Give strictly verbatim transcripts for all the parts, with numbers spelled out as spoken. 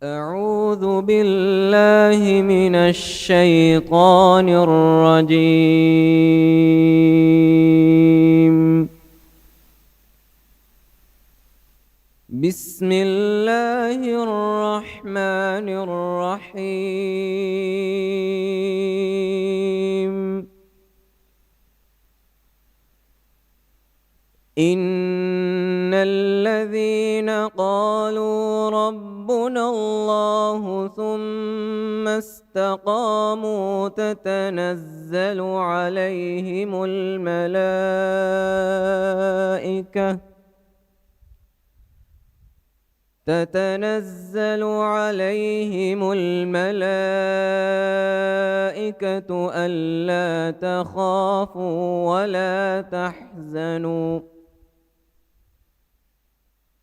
أعوذ بالله من الشيطان الرجيم. بسم الله الرحمن الرحيم. إن الذين قالوا ربنا الله ثم استقاموا تتنزل عليهم الملائكة تتنزل عليهم الملائكة ألا تخافوا ولا تحزنوا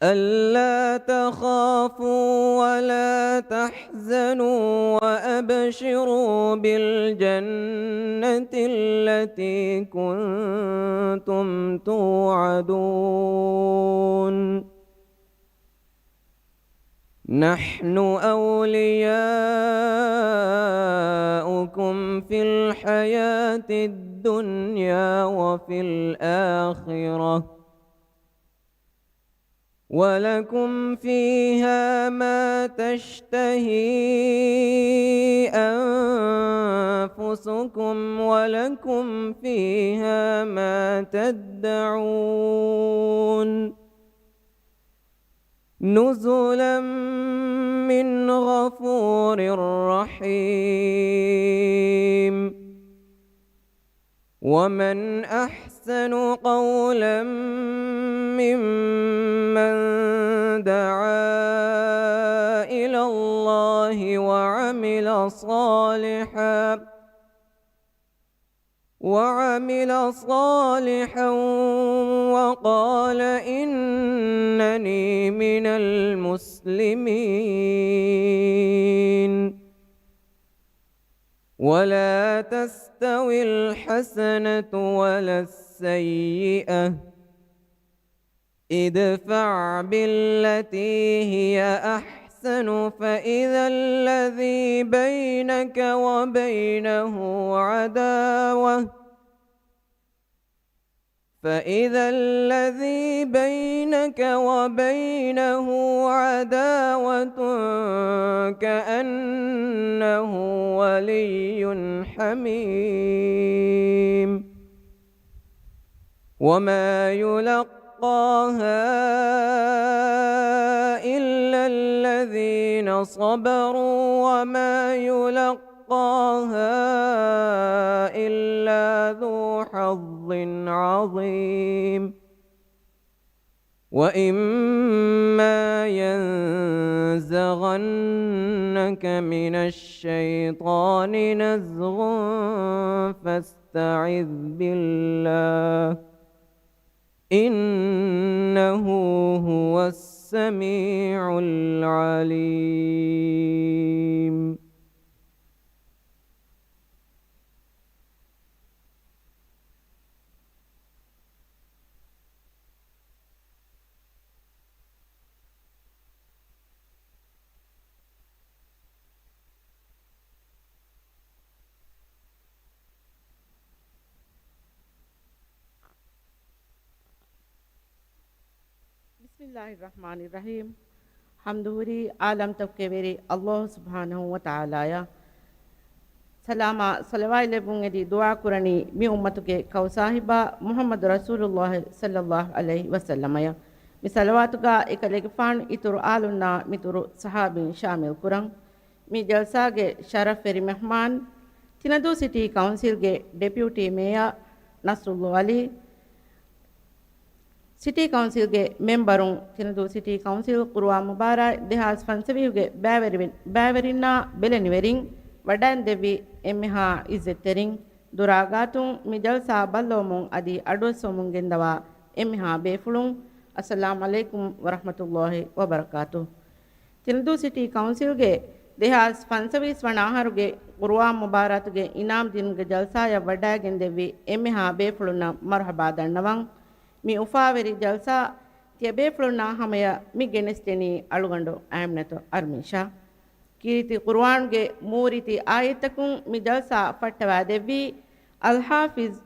ألا تخافوا ولا تحزنوا وأبشروا بالجنة التي كنتم توعدون. نحن أولياؤكم في الحياة الدنيا وفي الآخرة، ولكم فيها ما تشتهي أنفسكم ولكم فيها ما تدعون. نزلا من غفور رحيم. ومن أحسن قولا ممن دعا إلى الله وعمل صالحا وعمل صالحا وقال إنني من المسلمين. ولا تستوي الحسنة ولا السيئة، ادفع بالتي هي أحسن فإذا الذي بينك وبينه عداوة فإذا الذي بينك وبينه عداوة كأنه ولي حميم. وما يلقاها إلا الذين صبروا وما يلقاها يلقاها إلا ذو حظ عظيم. وإما ينزغنك من الشيطان نزغ فاستعذ بالله. إنه هو السميع العليم. بسم الله الرحمن الرحيم. ޙަމްދު ހުރީ ޢާލަމްތަކުގެ ވެރި ﷲ ސުބްޙާނަހޫ ވަތަޢާލާއަށް. ސަލާމާ ޞަލަވާތް ލެއްވުން އެދި ދުޢާ ކުރަނީ މި އުއްމަތުގެ ކައުސާހިބާ މުޙައްމަދު ރަސޫލުﷲ ޞައްލަﷲ ޢަލައިހި ވަސައްލަމަޔަށް. މި ޞަލަވާތުގާ އެކަލޭގެފާނު އިތުރު އާލުންނާ މިތުރު ޞަޙާބީން ޝާމިލް ކުރަން. މި ޖަލްސާގެ ޝަރަފްވެރި މެހްމާން، ތިނަދޫ ސިޓީ ކައުންސިލްގެ ޑެޕިއުޓީ މޭޔަރ ނަޞްރުއްލު ޢަލީ، ސިޓީ ކައުންސިލްގެ މެމްބަރުން، ތިނަދޫ ސިޓީ ކައުންސިލް ޤުރުއާން މުބާރާތް ދެހާސް ފަންސަވީހުގެ ބައިވެރި-، ބައިވެރިންނާ ބެލެނިވެރިން، ވަޑައިންދެއްވި އެންމެހާ ޢިއްޒަތްތެރިން، ދުރާ ގާތުން މި ޖަލްސާ ބައްލަވަމުން އަދި އަޑުއައްސަވަމުން ގެންދަވާ އެންމެހާ ބޭފުޅުން، އައްސަލާމް ޢަލައިކުމް ވަރަޙްމަތުﷲ ވަބަރަކާތުހު. ތިނަދޫ ސިޓީ ކައުންސިލްގެ ދެހާސް ފަންސަވީސް ވަނަ އަހަރުގެ ޤުރުއާން މުބާރާތުގެ އިނާމް ދިނުމުގެ ޖަލްސާއަށް ވަޑައިގެންދެއްވި އެންމެހާ ބޭފުޅުންނަށް މަރުޙަބާ ދަންނަވަން. މި އުފާވެރި ޖަލްސާ ތިޔަބޭފުޅުންނާ ހަމަޔަށް މި ގެނެސްދެނީ އަޅުގަނޑު އައިމްނަތު އަރްމީޝާ. ކީރިތި ޤުރުއާންގެ މޫރިތި އާޔަތްތަކުން މި ޖަލްސާ ފައްޓަވާދެއްވީ އަލްޙާފިޒް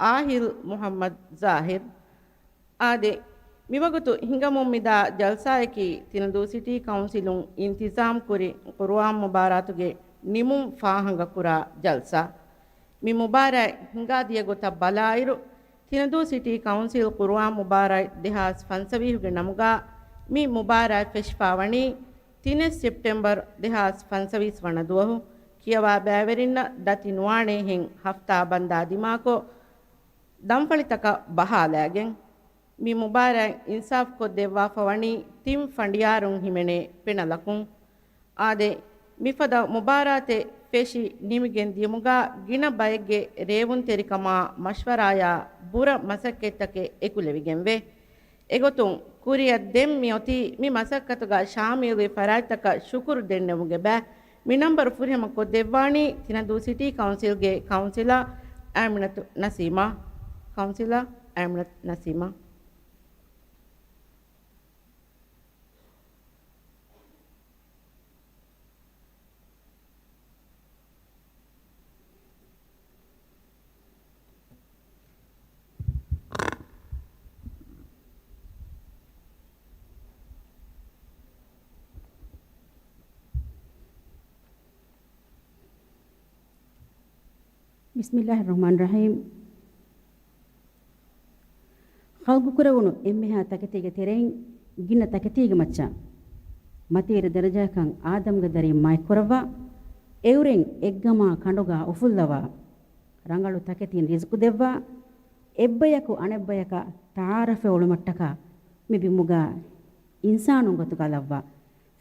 އާހިލް މުޙައްމަދު ޒާހިރު. އާދެ، މިވަގުތު ހިނގަމުން މިދާ ޖަލްސާއަކީ ތިނަދޫ ސިޓީ ކައުންސިލުން އިންތިޒާމް ކުރި ޤުރުއާން މުބާރާތުގެ ނިމުން ފާހަގަކުރާ ޖަލްސާ. މި މުބާރާތް ހިނގާދިޔަ ގޮތަށް ބަލާއިރު، ތިނަދޫ ސިޓީ ކައުންސިލް ޤުރުއާން މުބާރާތް ދެހާސް ފަންސަވީހުގެ ނަމުގާ މި މުބާރާތް ފެށިފާވަނީ ތިނެއް ސެޕްޓެމްބަރު ދެހާސް ފަންސަވީސް ވަނަ ދުވަހު ކިޔަވާ ބައިވެރިންނަށް ދަތި ނުވާނޭހެން ހަފްތާ ބަންދާ ދިމާކޮށް، ދަންފަޅިތަކަށް ބަހާލާގެން، މި މުބާރާތް އިންސާފްކޮށްދެއްވާފަ ވަނީ ތިން ފަނޑިޔާރުން ހިމެނޭ ޕެނަލަކުން. އާދެ، މިފަދަ މުބާރާތެއް ފެށި ނިމިގެން ދިޔުމުގާ ގިނަ ބައެއްގެ ރޭވުންތެރިކަމާ މަޝްވަރާޔާ ބުރަ މަސައްކަތްތަކެއް އެކުލެވިގެންވޭ. އެގޮތުން، ކުރިއަށް ދެން މިއޮތީ މި މަސައްކަތުގަ ޝާމިލުވި ފަރާތްތަކަށް ޝުކުރު ދެންނެވުމުގެ ބައި. މި ނަންބަރު ފުރިހަމަ ކޮށްދެއްވާނީ ތިނަދޫ ސިޓީ ކައުންސިލްގެ ކައުންސިލަރ އައިމިނަތު ނަސީމާ. ކައުންސިލަރ އައިމިނަތު ނަސީމާ. بسم الله الرحمن الرحيم. ޚަލްޤުކުރެވުނު އެންމެހާ ތަކެތީގެ ތެރެއިން ގިނަ ތަކެތީގެ މައްޗަށް މަތިވެރި ދަރަޖައަކަށް އާދަމްގެ ދަރިން މާތްކުރައްވާ، އެއުރެން އެއްގަމާ ކަނޑުގާ އުފުއްލަވާ، ރަނގަޅު ތަކެތިން ރިޒުޤު ދެއްވާ، އެއްބަޔަކު އަނެއްބަޔަކަށް ތަޢާރަފެއް އޮޅުމަށްޓަކާ މި ބިމުގާ އިންސާނުން ގޮތުގަ ލައްވާ،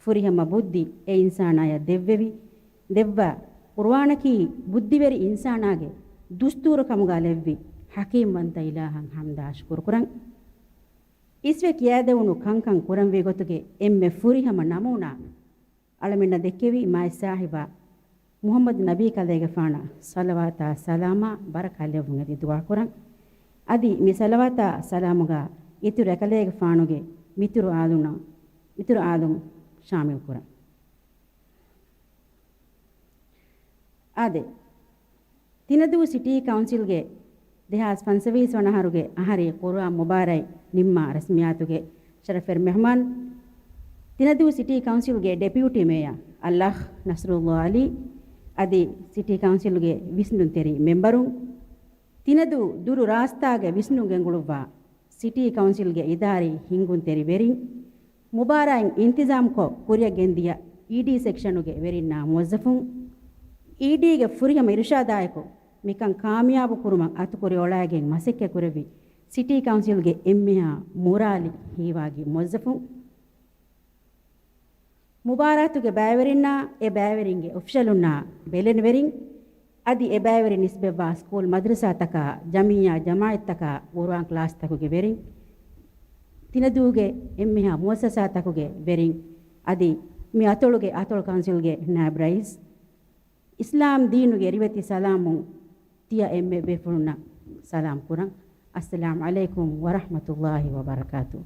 ފުރިހަމަ ބުއްދި އެ އިންސާނާޔަށް ދެއްވެވި، ދެއްވާ، ޤުރުއާނަކީ ބުއްދިވެރި އިންސާނާގެ ދުސްތޫރު ކަމުގާ ލެއްވި، ޙަކީމްވަންތަ އިލާހަށް ޙަމްދާ ޝުކުރު ކުރަން. އިސްވެ ކިޔާދެވުނު ކަންކަން ކުރަންވީ ގޮތުގެ އެންމެ ފުރިހަމަ ނަމޫނާ، އަޅަމެންނަށް ދެއްކެވި މާތް ސާހިބާ މުޙައްމަދު ނަބީ ކަލޭގެފާނަށް ޞަލަވާތާ ސަލާމާ ބަރަކާތް ލެއްވުން އެދި ދުޢާ ކުރަން. އަދި މި ޞަލަވާތާ ސަލާމުގާ އިތުރު އެކަލޭގެފާނުގެ މިތުރު އާލުން، މިތުރު އާލުން ޝާމިލް ކުރަން. އާދެ، ތިނަދޫ ސިޓީ ކައުންސިލްގެ ދެހާސް ފަންސަވީސް ވަނަ އަހަރުގެ އަހަރީ ޤުރުއާން މުބާރާތް ނިންމާ ރަސްމިއްޔާތުގެ ޝަރަފުވެރި މެހްމާން، ތިނަދޫ ސިޓީ ކައުންސިލްގެ ޑެޕިއުޓީ މޭޔަރ އަލްއަޚް ނަޞްރުﷲ ޢަލީ، އަދި ސިޓީ ކައުންސިލްގެ ވިސްނުންތެރި މެމްބަރުން، ތިނަދޫ ދުރު ރާސްތާގެ ވިސްނުން ގެންގުޅުއްވާ ސިޓީ ކައުންސިލްގެ އިދާރީ ހިންގުންތެރި ވެރިން، މުބާރާތް އިންތިޒާމްކޮށް ކުރިއަށް ގެންދިޔަ އީޑީ ސެކްޝަނުގެ ވެރިންނާ މުވައްޒަފުން، އީޑީގެ ފުރިހަމަ އިރުޝާދާއެކު މިކަން ކާމިޔާބު ކުރުމަށް އަތުކުރި އޮޅާގެން މަސައްކަތް ކުރެއްވި ސިޓީ ކައުންސިލްގެ އެންމެހާ މުރާލި ހީވާގި މުވައްޒަފުން، މުބާރާތުގެ ބައިވެރިންނާ، އެ ބައިވެރިންގެ އޮފިޝަލުންނާ ބެލެނިވެރިން، އަދި އެ ބައިވެރިން ނިސްބަތްވާ ސްކޫލް މަދްރަސާތަކާ، ޖަމިއްޔާ ޖަމާޢަތްތަކާ، ޤުރުއާން ކްލާސްތަކުގެ ވެރިން، ތިނަދޫގެ އެންމެހާ މުއައްސަސާތަކުގެ ވެރިން، އަދި މި އަތޮޅުގެ އަތޮޅު ކައުންސިލްގެ ނާއިބް ރައީސް، އިސްލާމް ދީނުގެ ރިވެތި ސަލާމުން ތިޔަ އެންމެ ބޭފުޅުންނަށް ސަލާމް ކުރަން. އައްސަލާމް ޢަލައިކުމް ވަރަޙްމަތުﷲ ވަބަރަކާތުހު.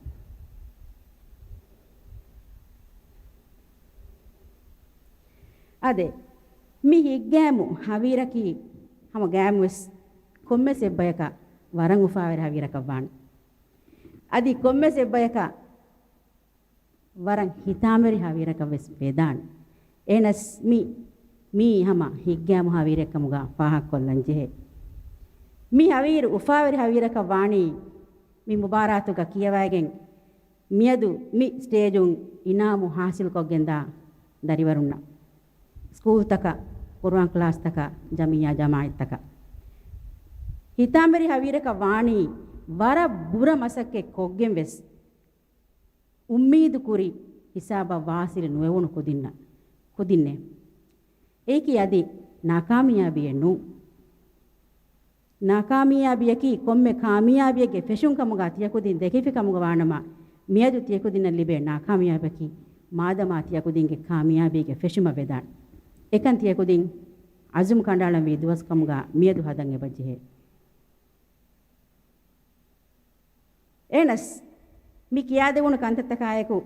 އާދެ، މި ހިތްގައިމު ހަވީރަކީ ހަމަ ގައިމުވެސް ކޮންމެސް އެއްބަޔަކަށް ވަރަށް އުފާވެރި ހަވީރަކަށް ވާނެ. އަދި ކޮންމެސް އެއްބަޔަކަށް ވަރަށް ހިތާމަވެރި ހަވީރަކަށް ވެސް ވެދާނެ. އެހެނަސް މި، މީ ހަމަ ހިތްގައިމު ހަވީރެއްކަމުގަ ފާހަގަކޮށްލަން ޖެހޭ. މި ހަވީރު އުފާވެރި ހަވީރަކަށް ވާނީ މި މުބާރާތުގަ ކިޔަވައިގެން މިއަދު މި ސްޓޭޖުން އިނާމު ހާސިލްކޮށްގެންދާ ދަރިވަރުންނަށް، ސްކޫލްތަކަށް، ޤުރުއާން ކްލާސްތަކަށް، ޖަމިއްޔާ ޖަމާޢަތްތަކަށް ހިތާމަވެރި ހަވީރަކަށް ވާނީ ވަރަށް ބުރަ މަސައްކަތް ކޮށްގެން ވެސް، އުއްމީދު ކުރި ހިސާބަށް ވާސިލު ނުވެވުނު ކުދިންނަށް، ކުދިންނޭ. އެއީކީ އަދި ނާކާމިޔާބީއެއް ނޫން. ނާކާމިޔާބީއަކީ ކޮންމެ ކާމިޔާބީއެއްގެ ފެށުން ކަމުގަ ތިޔަކުދިން ދެކިފި ކަމުގަ ވާނަމަ، މިއަދު ތިޔަކުދިންނަށް ލިބޭ ނާކާމިޔާބީއަކީ މާދަމާ ތިޔަކުދިންގެ ކާމިޔާބީގެ ފެށުމަށް ވެދާނެ. އެކަން ތިޔަކުދިން އަޒުމް ކަނޑައަޅަންވީ ދުވަސް ކަމުގަ މިއަދު ހަދަން އެބަޖެހޭ. އެހެނަސް، މި ކިޔާދެވުނު ކަންތައްތަކާއެކު،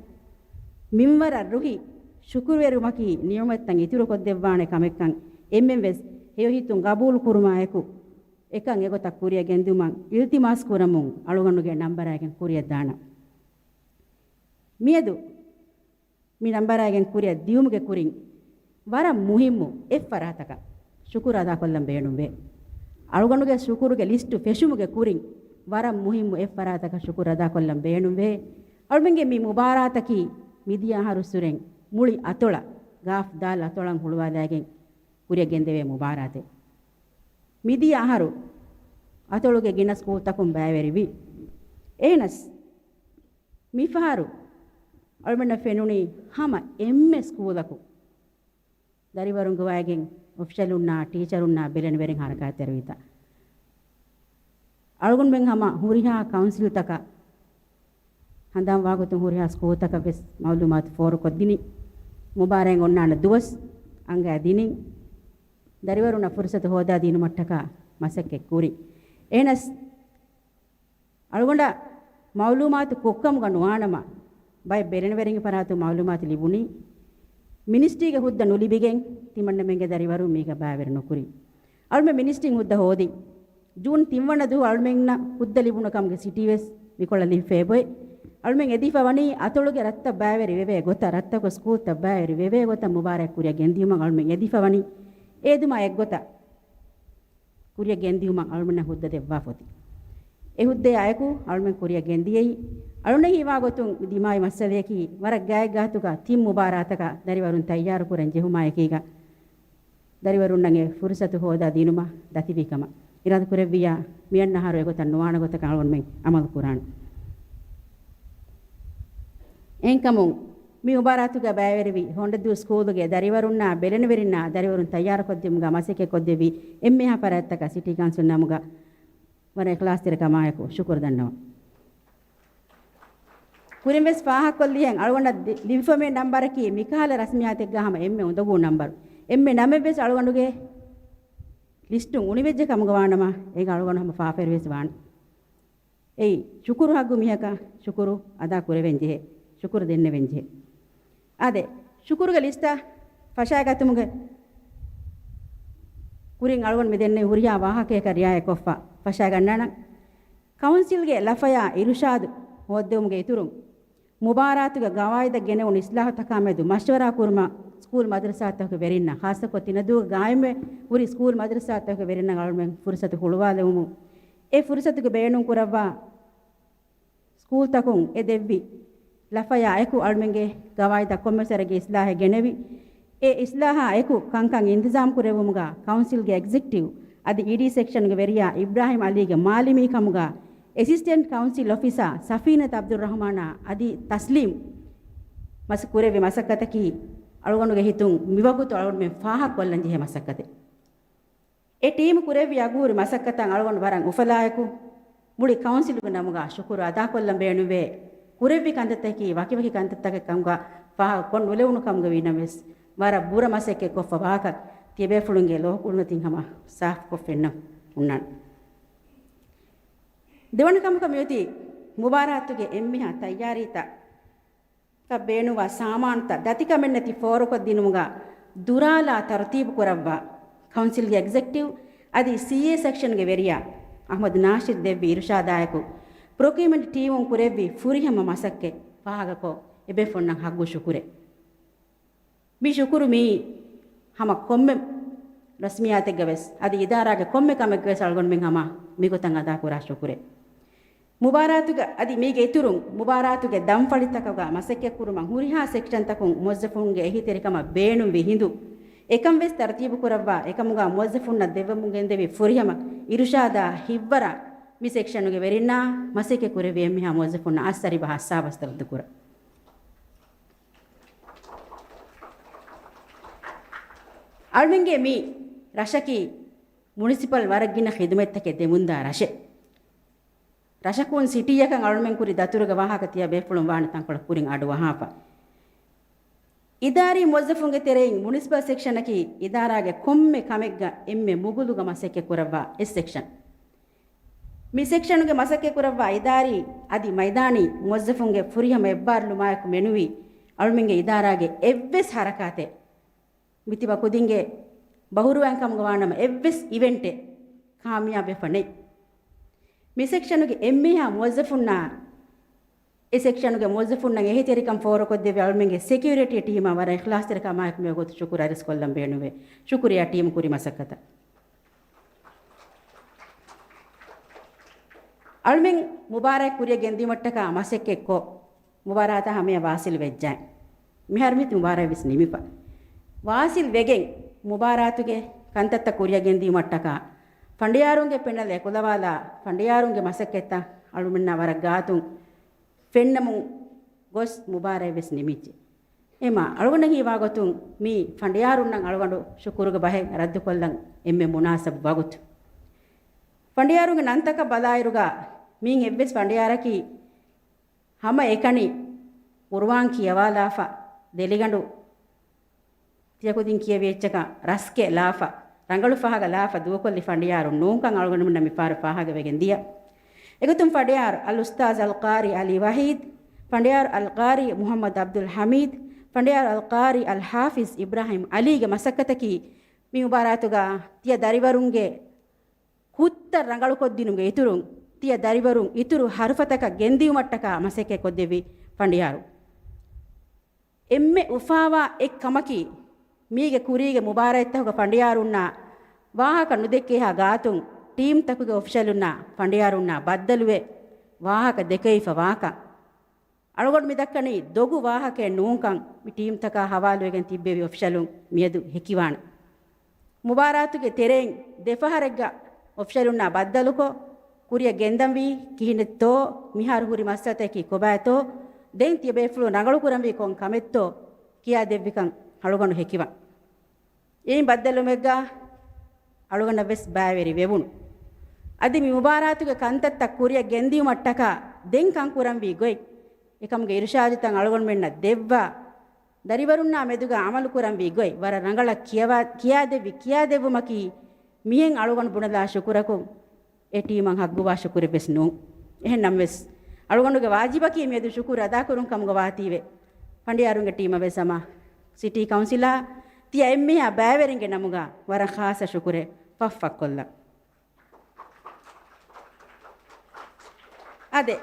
މިންވަރަށް ރުހި ޝުކުރުވެރިވުމަކީ ނިޢުމަތްތައް އިތުރުކޮށްދެއްވާނެ ކަމެއްކަން އެންމެން ވެސް ހެޔޮ ހިތުން ގަބޫލު ކުރުމާއެކު، އެކަން އެގޮތަށް ކުރިއަށް ގެންދިއުމަށް އިލްތިމާސް ކުރަމުން އަޅުގަނޑުގެ ނަންބަރާގެން ކުރިއަށް ދާނަން. މިއަދު މި ނަންބަރާގެން ކުރިއަށް ދިއުމުގެ ކުރިން ވަރަށް މުހިއްމު އެއް ފަރާތަކަށް ޝުކުރު އަދާކޮށްލަން ބޭނުންވޭ. އަޅުގަނޑުގެ ޝުކުރުގެ ލިސްޓު ފެށުމުގެ ކުރިން ވަރަށް މުހިއްމު އެއް ފަރާތަކަށް ޝުކުރު އަދާކޮށްލަން ބޭނުންވޭ. އަޅުމެންގެ މި މުބާރާތަކީ މިދިޔަ އަހަރުއްސުރެން މުޅި އަތޮޅަށް، ގާފް ދާލް އަތޮޅަށް ހުޅުވާލައިގެން ކުރިއަށް ގެންދެވޭ މުބާރާތެއް. މިދިޔަ އަހަރު އަތޮޅުގެ ގިނަ ސްކޫލްތަކުން ބައިވެރިވި. އެހެނަސް، މިފަހަރު އަޅުމެންނަށް ފެނުނީ ހަމަ އެންމެ ސްކޫލަކު ދަރިވަރުން ގޮވައިގެން އޮފިޝަލުންނާ، ޓީޗަރުންނާ، ބެލެނިވެރިން ހަރަކާތްތެރިވިތާ. އަޅުގަނޑުމެން ހަމަ ހުރިހާ ކައުންސިލްތަކަށް ހަނދާން ވާގޮތުން ހުރިހާ ސްކޫލްތަކަށް ވެސް މައުލޫމާތު ފޯރުކޮށްދިނީ. މުބާރާތް އޮންނާނެ ދުވަސް އަންގައިދިނީ. ދަރިވަރުންނަށް ފުރުސަތު ހޯދާދިނުމަށްޓަކާ މަސައްކަތް ކުރި. އެހެނަސް، އަޅުގަނޑަށް މައުލޫމާތު ކޮށްކަމުގަ ނުވާނަމަ، ބައެއް ބެލެނިވެރިންގެ ފަރާތުން މައުލޫމާތު ލިބުނީ، މިނިސްޓްރީގެ ހުއްދަ ނުލިބިގެން ތިމަންނަމެންގެ ދަރިވަރުން މީގަ ބައިވެރި ނުކުރި. އަޅުމެން މިނިސްޓްރީން ހުއްދަ ހޯދި ޖޫން ތިންވަނަ ދުވަހު އަޅުމެންނަށް ހުއްދަ ލިބުނު ކަމުގެ ސިޓީ ވެސް މިކޮޅަށް ލިބިފައިބޮތް. އަޅުމެން އެދިފަ ވަނީ އަތޮޅުގެ ރަށްތައް ބައިވެރި ވެވޭ ގޮތަށް، ރަށްތަކުގެ ސްކޫލްތައް ބައިވެރި ވެވޭ ގޮތަށް މުބާރާތް ކުރިއަށް ގެންދިއުމަށް އަޅުމެން އެދިފަ ވަނީ. އޭދުމާ އެއްގޮތަށް ކުރިއަށް ގެންދިއުމަށް އަޅުމެންނަށް ހުއްދަ ދެއްވާފަ އޮތީ. އެ ހުއްދަޔާ އެކު އަޅުމެން ކުރިއަށް ގެންދިޔައީ. އަޅުންނަށް ހީވާ ގޮތުން ދިމާވި މައްސަލަޔަކީ، ވަރަށް ގާތްގާތުގަ ތިން މުބާރާތަކަށް ދަރިވަރުން ތައްޔާރު ކުރަން ޖެހުމާ އެކީގަ، ދަރިވަރުންނަށް އެ ފުރުސަތު ހޯދާ ދިނުމަށް ދަތިވީ ކަމަށް އިރާދަ ކުރެއްވިއްޔާ، މިއަންނަ އަހަރު އެގޮތަށް ނުވާނެ ގޮތަކަށް އަޅުގަނޑުމެން އަމަލު ކުރާނެ. އެހެންކަމުން، މި މުބާރާތުގަ ބައިވެރިވި ހޮނޑަދޫ ސްކޫލުގެ ދަރިވަރުންނާ ބެލެނިވެރިންނާ ދަރިވަރުން ތައްޔާރުކޮށްދިއުމުގަ މަސައްކަތް ކޮށްދެއްވި އެންމެހާ ފަރާތްތަކަށް ސިޓީ ކައުންސިލް ނަމުގަ ވަރަށް އިޚްލާޞްތެރިކަމާއެކު ޝުކުރު ދަންނަވަން. ކުރިން ވެސް ފާހަގަކޮށްލިހެން އަޅުގަނޑަށް ދި-، ލިބިފައިމި ނަންބަރަކީ މިކަހަލަ ރަސްމިއްޔާތެއްގަ ހަމަ އެންމެ އުނދަގޫ ނަންބަރު. އެންމެ ނަމެއް ވެސް އަޅުގަނޑުގެ ލިސްޓުން އުނިވެއްޖެ ކަމުގަ ވާނަމަ، އޭގަ އަޅުގަނޑު ހަމަ ފާފައިރު ވެސް ވާނެ. އެއީ، ޝުކުރު ހައްގު މީހަކަށް ޝުކުރު އަދާ ކުރެވެން ޖެހޭ، ޝުކުރު ދެންނެވެން ޖެހޭ. އާދެ، ޝުކުރުގެ ލިސްޓަށް ފަށާގަތުމުގެ ކުރިން އަޅުގަނޑު މި ދެންނެވި ހުރިހާ ވާހަކަޔަކަށް ރިއާޔަތްކޮށްފަ ފަށާގަންނާނަން. ކައުންސިލްގެ ލަފަޔާ އިރުޝާދު ހޯއްދެވުމުގެ އިތުރުން، މުބާރާތުގެ ގަވާއިދަށް ގެނެވުނު އިސްލާހުތަކާމެދު މަޝްވަރާ ކުރުމަށް ސްކޫލް މަދްރަސާތަކުގެ ވެރިންނަށް، ޚާއްޞަކޮށް ތިނަދޫގެ ގާއިމްވެ ހުރި ސްކޫލް މަދްރަސާތަކުގެ ވެރިންނަށް އަޅުމެން ފުރުސަތު ހުޅުވާލެވުމުން، އެ ފުރުސަތުގެ ބޭނުން ކުރައްވާ ސްކޫލްތަކުން އެ ދެއްވި ލަފަޔާ އެކު އަޅުމެންގެ ގަވާއިދަށް ކޮންމެސް ވަރެއްގެ އިސްލާހެއް ގެނެވި، އެ އިސްލާހާ އެކު ކަންކަން އިންތިޒާމް ކުރެއްވުމުގަ ކައުންސިލްގެ އެގްޒެކްޓިވް އަދި އީޑީ ސެކްޝަންގެ ވެރިޔާ އިބްރާހިމް އަލީގެ މާލެމީ ކަމުގަ އެސިސްޓެންޓް ކައުންސިލް އޮފިސާ ސަފީނަތް އަބްދުއްރަހުމާނާ އަދި ތަސްލީމް މަސް ކުރެއްވި މަސައްކަތަކީ އަޅުގަނޑުގެ ހިތުން މިވަގުތު އަޅުގަނޑުމެން ފާހަގަކޮށްލަން ޖެހޭ މަސައްކަތެއް. އެ ޓީމު ކުރެއްވި އަގުހުރި މަސައްކަތަށް އަޅުގަނޑު ވަރަށް އުފަލާއެކު، މުޅި ކައުންސިލުގެ ނަމުގަ ޝުކުރު އަދާކޮށްލަން ބޭނުންވޭ. ކުރެއްވި ކަންތައްތަކީ ވަކިވަކި ކަންތައްތަކެއް ކަމުގަ ފާހަގަ ކޮށް ނުލެވުނު ކަމުގަ ވީނަމަވެސް، ވަރަށް ބުރަ މަސައްކަތް ކޮށްފަ ވާކަށް ތިޔަބޭފުޅުންގެ ލޯ ކުޅުންތިން ހަމަ ސާފުކޮށް ފެންނަ ހުންނާނެ. ދެވަނަ ކަމަކަށް މިއޮތީ މުބާރާތުގެ އެންމެހާ ތައްޔާރީތައް ކަށް ބޭނުންވާ ސާމާނުތައް ދަތިކަމެއްނެތި ފޯރުކޮށްދިނުމުގަ ދުރާލާ ތަރުތީބު ކުރައްވާ، ކައުންސިލްގެ އެގްޒެކްޓިވް އަދި ސީއޭ ސެކްޝަންގެ ވެރިޔާ އަޙްމަދު ނާޝިދު ދެއްވި އިރުޝާދާއެކު، ޕްރޮކިއުމަންޓް ޓީމުން ކުރެއްވި ފުރިހަމަ މަސައްކަތް ފާހަގަކޮށް، އެބޭފުޅުންނަށް ހައްގު ޝުކުރެއް. މި ޝުކުރު މީ ހަމަ ކޮންމެ ރަސްމިއްޔާތެއްގަ ވެސް، އަދި އިދާރާގެ ކޮންމެ ކަމެއްގަ ވެސް އަޅުގަނޑުމެން ހަމަ މިގޮތަށް އަދާކުރާ ޝުކުރެއް. މުބާރާތުގަ އަދި މީގެ އިތުރުން، މުބާރާތުގެ ދަންފަޅިތަކުގަ މަސައްކަތްކުރުމަށް ހުރިހާ ސެކްޝަންތަކުން މުވައްޒަފުންގެ އެހީތެރިކަމަށް ބޭނުންވި ހިނދު، އެކަން ވެސް ތަރުތީބުކުރައްވާ، އެކަމުގަ މުވައްޒަފުންނަށް ދެއްވަމުން ގެންދެވި ފުރިހަމަ އިރުޝާދާ ހިއްވަރަށް މި ސެކްޝަނުގެ ވެރިންނާ މަސައްކަތް ކުރެއްވި އެންމެހާ މުވައްޒަފުންނަށް އައްސަރިބަހަށް ސާބަސްތަ ރައްދުކުރަން. އަޅުމެންގެ މި ރަށަކީ މުނިސިޕަލް ވަރަށް ގިނަ ޚިދުމަތްތަކެއް ދެމުންދާ ރަށެއް. ރަށަކުން ސިޓީއަކަށް އަޅުމެން ކުރި ދަތުރުގެ ވާހަކަ ތިޔަ ބޭފުޅުން ވާނެ ތަންކޮޅެއް ކުރިން އަޑުއަހާފަ. އިދާރީ މުވައްޒަފުންގެ ތެރެއިން މުނިސިޕަލް ސެކްޝަނަކީ އިދާރާގެ ކޮންމެ ކަމެއްގަ އެންމެ މުގުލުގަ މަސައްކަތް ކުރައްވާ އެއް ސެކްޝަން. މި ސެކްޝަނުގެ މަސައްކަތް ކުރައްވާ އިދާރީ އަދި މައިދާނީ މުވައްޒަފުންގެ ފުރިހަމަ އެއްބާރުލުމާއެކު މެނުވީ އަޅުމެންގެ އިދާރާގެ އެއްވެސް ހަރަކާތެއް، މިތިބަ ކުދިންގެ ބަހުރުވާންކަމުގަ ވާނަމަ، އެއްވެސް އިވެންޓެއް ކާމިޔާބެފަ ނެތް. މި ސެކްޝަނުގެ އެންމެހާ މުވައްޒަފުންނާ، އެ ސެކްޝަނުގެ މުވައްޒަފުންނަށް އެހީތެރިކަން ފޯރުކޮށްދެއްވި އަޅުމެންގެ ސެކިއުރިޓީ ޓީމަށް ވަރަށް އިޚްލާޞްތެރިކަމާއެކު މިވަގުތު ޝުކުރު އަރިސްކޮށްލަން ބޭނުންވޭ. ޝުކުރިއްޔާ ޓީމް ކުރި މަސައްކަތަށް. އަޅުމެން މުބާރާތް ކުރިއަށް ގެންދިއުމަށްޓަކާ މަސައްކަތްކޮށް، މުބާރާތާ ހަމަޔަށް ވާސިލް ވެއްޖާ. މިހާރު މިތި މުބާރާތް ވެސް ނިމިފަ. ވާސިލް ވެގެން މުބާރާތުގެ ކަންތައްތައް ކުރިއަށް ގެންދިއުމަށްޓަކާ ފަނޑިޔާރުންގެ ޕެނަލް އެކުލަވާލާ، ފަނޑިޔާރުންގެ މަސައްކަތްތައް އަޅުމެންނާ ވަރަށް ގާތުން ފެންނަމުން ގޮސް މުބާރާތް ވެސް ނިމިއްޖެ. އެމާ އަޅުގަނޑަށް ހީވާގޮތުން މި ފަނޑިޔާރުންނަށް އަޅުގަނޑު ޝުކުރުގެ ބަހެއް ރައްދުކޮށްލަން އެންމެ މުނާސަބު ވަގުތު. ފަނޑިޔާރުންގެ ނަންތަކަށް ބަލާއިރުގަ މިއިން އެއްވެސް ފަނޑިޔާރަކީ ހަމަ އެކަނި ޤުރުއާން ކިޔަވާލާފަ، ދެލިގަނޑު ތިޔަކުދިން ކިޔެވި އެއްޗަކަށް ރަސްކެއް ލާފަ، ރަނގަޅު ފަހަގަ ލާފަ ދޫކޮށްލި ފަނޑިޔާރުން ނޫންކަން އަޅުގަނޑުމެންނަށް މިފަހަރު ފާހަގަވެގެން ދިޔަ. އެގޮތުން ފަނޑިޔާރު އަލްއުސްތާޛް އަލްޤާރީ ޢަލީ ވަޙީދު، ފަނޑިޔާރު އަލްޤާރީ މުޙައްމަދު ޢަބްދުލް ޙަމީދު، ފަނޑިޔާރު އަލްޤާރީ އަލްޙާފިޒް އިބްރާހީމް ޢަލީގެ މަސައްކަތަކީ މި މުބާރާތުގަ ތިޔަ ދަރިވަރުންގެ ހުއްދަ ރަނގަޅުކޮށްދިނުމުގެ އިތުރުން، ތިޔަ ދަރިވަރުން އިތުރު ޙަރުފަތަކަށް ގެންދިއުމަށްޓަކާ މަސައްކަތް ކޮށްދެއްވި ފަނޑިޔާރު. އެންމެ އުފާވާ އެއް ކަމަކީ، މީގެ ކުރީގެ މުބާރާތްތަކުގަ ފަނޑިޔާރުންނާ ވާހަކަ ނުދެއްކޭހާ ގާތުން، ޓީމްތަކުގެ އޮފިޝަލުންނާ ފަނޑިޔާރުންނާ ބައްދަލުވެ ވާހަކަ ދެކެވިފަ ވާކަން. އަޅުގަނޑު މިދައްކަނީ ދޮގު ވާހަކައެއް ނޫންކަން މި ޓީމްތަކާ ހަވާލުވެގެން ތިއްބެވި އޮފިޝަލުން މިއަދު ހެކިވާނެ. މުބާރާތުގެ ތެރެއިން ދެފަހަރެއްގަ އޮފިޝަލުންނާ ބައްދަލުކޮށް، ކުރިއަށް ގެންދަންވީ ކިހިނެއްތޯ، މިހާރު ހުރި މައްސަލަތަކީ ކޮބާތޯ، ދެން ތިޔަބޭފުޅުން ރަނގަޅުކުރަންވީ ކޮން ކަމެއްތޯ ކިޔާދެއްވިކަން އަޅުގަނޑު ހެކިވަން. އެއިން ބައްދަލުވުމެއްގަ އަޅުގަނޑަށް ވެސް ބައިވެރި ވެވުނު. އަދި މި މުބާރާތުގެ ކަންތައްތައް ކުރިއަށް ގެންދިއުމަށްޓަކާ ދެން ކަން ކުރަންވީ ގޮތް، އެކަމުގެ އިރުޝާދުތައް އަޅުގަނޑުމެންނަށް ދެއްވާ، ދަރިވަރުންނާ މެދުގަ އަމަލު ކުރަންވީ ގޮތް ވަރަށް ރަނގަޅަށް ކިޔަވާ، ކިޔާދެއްވި، ކިޔާދެއްވުމަކީ މިހެން އަޅުގަނޑު ބުނެލާ ޝުކުރަކުން އެ ޓީމަށް ހައްގުވާ ޝުކުރެއް ވެސް ނޫން. އެހެން ނަމަވެސް، އަޅުގަނޑުގެ ވާޖިބަކީ މިއަދު ޝުކުރު އަދާކުރުން ކަމުގަ ވާތީވެ. ފަނޑިޔާރުންގެ ޓީމަށް ވެސް ހަމަ ސިޓީ ކައުންސިލާ ތިޔަ އެންމެހާ ބައިވެރިންގެ ނަމުގަ ވަރަށް ޚާއްޞަ ޝުކުރެއް ފަށްފަށްކޮށްލަން. އާދެ،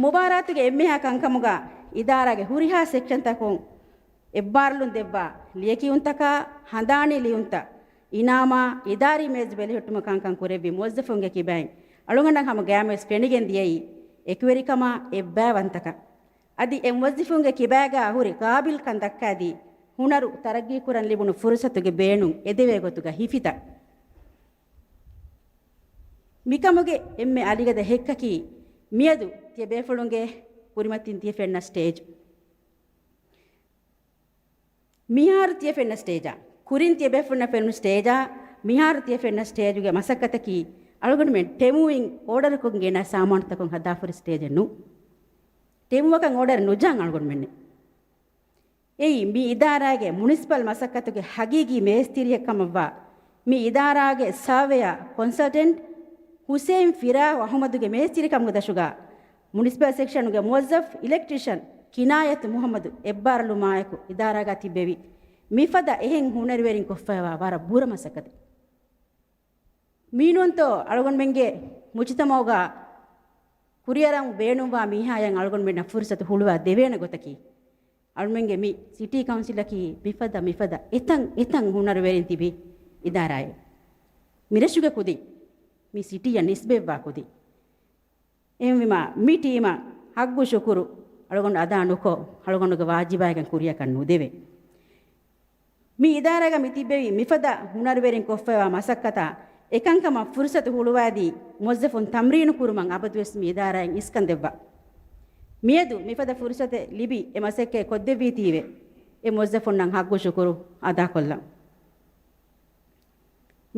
މުބާރާތުގެ އެންމެހާ ކަންކަމުގަ އިދާރާގެ ހުރިހާ ސެކްޝަންތަކުން އެއްބާރުލުން ދެއްވާ ލިޔެކިޔުންތަކާ، ހަނދާނީ ލިޔުންތައް، އިނާމާ، އިދާރީ މޭޒު ބެލެހެއްޓުމަށް ކަންކަން ކުރެއްވި މުވައްޒަފުންގެ ކިބައިން އަޅުގަނޑަށް ހަމަ ގައިމުވެސް ފެނިގެން ދިޔައީ އެކުވެރިކަމާ އެއްބައިވަންތަކަން. އަދި އެ މުވައްޒަފުންގެ ކިބައިގާ ހުރި ގާބިލްކަން ދައްކާދީ، ހުނަރު ތަރައްގީކުރަން ލިބުނު ފުރުސަތުގެ ބޭނުން އެދެވޭ ގޮތުގަ ހިފިތައް. މިކަމުގެ އެންމެ އަލިގަދަ ހެއްކަކީ، މިއަދު ތިޔަބޭފުޅުންގެ ކުރިމަތިން ތިޔަ ފެންނަ ސްޓޭޖް. މިހާރު ތިޔަ ފެންނަ ސްޓޭޖާ، ކުރިން ތިޔަބޭފުޅުންނަށް ފެނުނު ސްޓޭޖާ، މިހާރު ތިޔަ ފެންނަ ސްޓޭޖުގެ މަސައްކަތަކީ، އަޅުގަނޑުމެން ޓެމުއިން އޯޑަރަކުން ގެނަ ސާމާނުތަކުން ހަދާފުރި ސްޓޭޖެއް ނޫން. ޓެމުއަކަށް އޯޑަރ ނުޖާން އަޅުގަނޑުމެންނެއް. އެއީ، މި އިދާރާގެ މުނިސިޕަލް މަސައްކަތުގެ ހަގީގީ މޭސްތިރިއެއް ކަމަށްވާ، މި އިދާރާގެ ސާވެޔާ ކޮންސަލްޓެންޓް ހުސެއިން ފިރާހު އަހުމަދުގެ މޭސްތިރިކަމުގެ ދަށުގަ، މުނިސިޕަލް ސެކްޝަނުގެ މުވައްޒަފް އިލެކްޓްރިޝަން ކިނާޔަތު މުހައްމަދު އެއްބާރުލުމާއެކު އިދާރާގަ ތިއްބެވި، މިފަދަ އެހެން ހުނަރުވެރިން ކޮށްފައިވާ ވަރަށް ބުރަ މަސައްކަތެއް. މީނޫންތޯ އަޅުގަނޑުމެންގެ މުޖުތަމަޢުގަ ކުރިއަރަން ބޭނުންވާ މީހާޔަށް އަޅުގަނޑުމެންނަށް ފުރުސަތު ހުޅުވާ ދެވޭނެ ގޮތަކީ، އަޅުމެންގެ މި ސިޓީ ކައުންސިލަކީ މިފަދަ، މިފަދަ އެތަން، އެތަން ހުނަރުވެރިން ތިބި އިދާރާއެއް. މިރަށުގެ ކުދިން، މި ސިޓީއަށް ނިސްބަތްވާ ކުދިން. އެހެންވީމާ، މި ޓީމަށް ހައްގު ޝުކުރު އަޅުގަނޑު އަދާ ނުކޮށް، އަޅުގަނޑުގެ ވާޖިބާއެކަން ކުރިއަކަށް ނުދެވޭ. މި އިދާރާގަ މި ތިއްބެވި މިފަދަ ހުނަރުވެރިން ކޮށްފައިވާ މަސައްކަތާ އެކަންކަމަށް ފުރުސަތު ހުޅުވާދީ، މުވައްޒަފުން ތަމްރީނު ކުރުމަށް އަބަދުވެސް މި އިދާރާއިން އިސްކަން ދެއްވާ. މިއަދު މިފަދަ ފުރުސަތެއް ލިބި އެ މަސައްކަތް ކޮށްދެއްވީތީވެ، އެ މުވައްޒަފުންނަށް ހައްގު ޝުކުރު އަދާކޮށްލަން.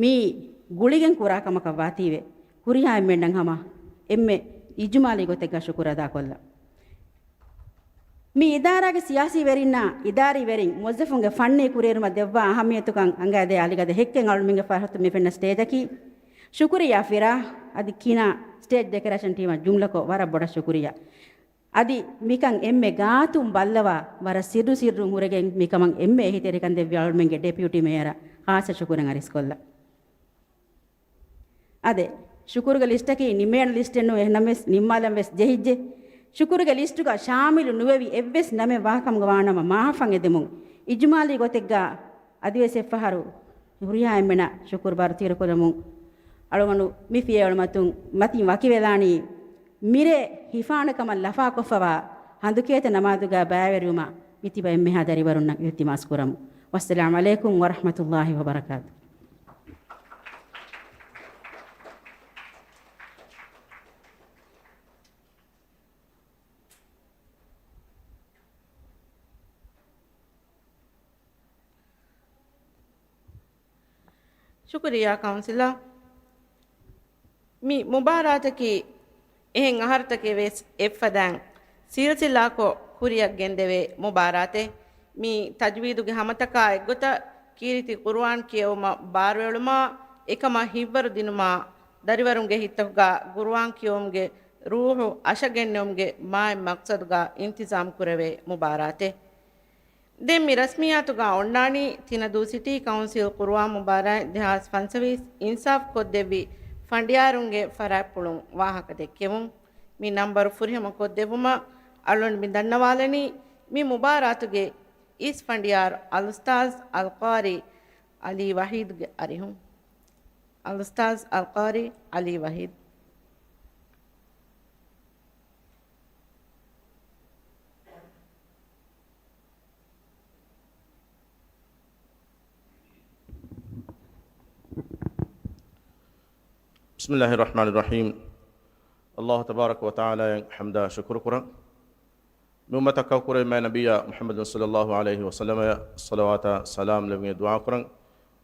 މީ ގުޅިގެން ކުރާ ކަމަކަށް ވާތީވެ، ހުރިހާ އެންމެންނަށް ހަމަ އެންމެ އިޖުމާލީ ގޮތެއްގަ ޝުކުރު އަދާކޮށްލަން. މި އިދާރާގެ ސިޔާސީ ވެރިންނާ އިދާރީ ވެރިން މުވައްޒަފުންގެ ފަންނީ ކުރިއެރުމަށް ދެއްވާ އަހައްމިޔަތުކަން އަނގައިދޭ އަލިގަދަ ހެއްކެއް އަޅުމެންގެ ފަރާތުން މި ފެންނަ ސްޓޭޖަކީ. ޝުކުރިއްޔާ ފިރާ، އަދި ކިނާ ސްޓޭޖް ޑެކަރޭޝަން ޓީމަށް ޖުމްލަކޮށް ވަރަށް ބޮޑަށް ޝުކުރިއްޔާ. އަދި މިކަން އެންމެ ގާތުން ބައްލަވާ ވަރަށް ސިއްރު ސިއްރުން ހުރެގެން މިކަމަށް އެންމެ އެހީތެރިކަން ދެއްވި އަޅުމެންގެ ޑެޕިއުޓީ މޭޔަރަށް ޚާއްޞަ ޝުކުރެއް އަރިސްކޮށްލަން. އާދެ، ޝުކުރުގެ ލިސްޓަކީ ނިމޭނެ ލިސްޓެއް ނޫން، އެހެންނަމަވެސް ނިންމާލަން ވެސް ޖެހިއްޖެ. ޝުކުރުގެ ލިސްޓުގަ ޝާމިލު ނުވެވި އެއްވެސް ނަމެއް ވާކަމުގަ ވާނަމަ މާފަށް އެދެމުން، އިޖުމާލީ ގޮތެއްގަ އަދިވެސް އެއްފަހަރު ހުރިހާ އެންމެނަށް ޝުކުރު ބާރު ތިކުރަމުން އަޅުގަނޑު މި ފިޔަވަޅު މަތުން މަތިން ވަކިވެލާނީ މިރޭ ހިފާނެ ކަމަށް ލަފާކޮށްފަވާ ހަނދުކޭތަ ނަމާދުގަ ބައިވެރިވުމަށް މިތިބަ އެންމެހާ ދަރިވަރުންނަށް އިލްތިމާސް ކުރަމު. ވައްސަލާމް ޢަލައިކުމް ވަރަޙްމަތުﷲ ވަބަރަކާތު. ޝުކުރިއްޔާ ކައުންސިލަރ. މި މުބާރާތަކީ އެހެން އަހަރުތަކެއް ވެސް އެއްފަދައިން ސިލްސިލާކޮށް ކުރިއަށް ގެންދެވޭ މުބާރާތެއް. މި ތަޖްވީދުގެ ހަމަތަކާ އެއްގޮތަށް ކީރިތި ޤުރުއާން ކިޔެވުމަށް ބާރުއެޅުމާ، އެކަމަށް ހިތްވަރު ދިނުމާ، ދަރިވަރުންގެ ހިތްތަކުގަ ޤުރުއާން ކިޔެވުމުގެ ރޫޙު އަށަގެންނެވުމުގެ މާތް މަޤްޞަދުގަ އިންތިޒާމް ކުރެވޭ މުބާރާތެއް. ދެން މި ރަސްމިއްޔާތުގަ އޮންނާނީ ތިނަދޫ ސިޓީ ކައުންސިލް ޤުރުއާން މުބާރާތް ދެހާސް ފަންސަވީސް އިންސާފް ކޮށްދެއްވި ފަނޑިޔާރުންގެ ފަރާތްޕުޅުން ވާހަކަ ދެއްކެވުން. މި ނަންބަރު ފުރިހަމަ ކޮށްދެއްވުމަށް އަޅުގަނޑު މި ދަންނަވާލަނީ މި މުބާރާތުގެ އިސް ފަނޑިޔާރު އަލްއުސްތާޛް އަލްޤާރީ ޢަލީ ވަޙީދުގެ އަރިހުން. އަލްއުސްތާޛް އަލްޤާރީ ޢަލީ ވަޙީދު. بسم الله الرحمن الرحيم. ﷲ ތަބާރަކަ ވަތަޢާލާއަށް ޙަމްދާ ޝުކުރު ކުރަން. މި އުއްމަތަށް ކައުކުރެވި މާތް ނަބިއްޔާ މުޙައްމަދު ޞައްލައްލާހު ޢަލައިހި ވަސައްލަމަށް ޞަލަވާތާ ސަލާމް ލެއްވުން ދުޢާ ކުރަން.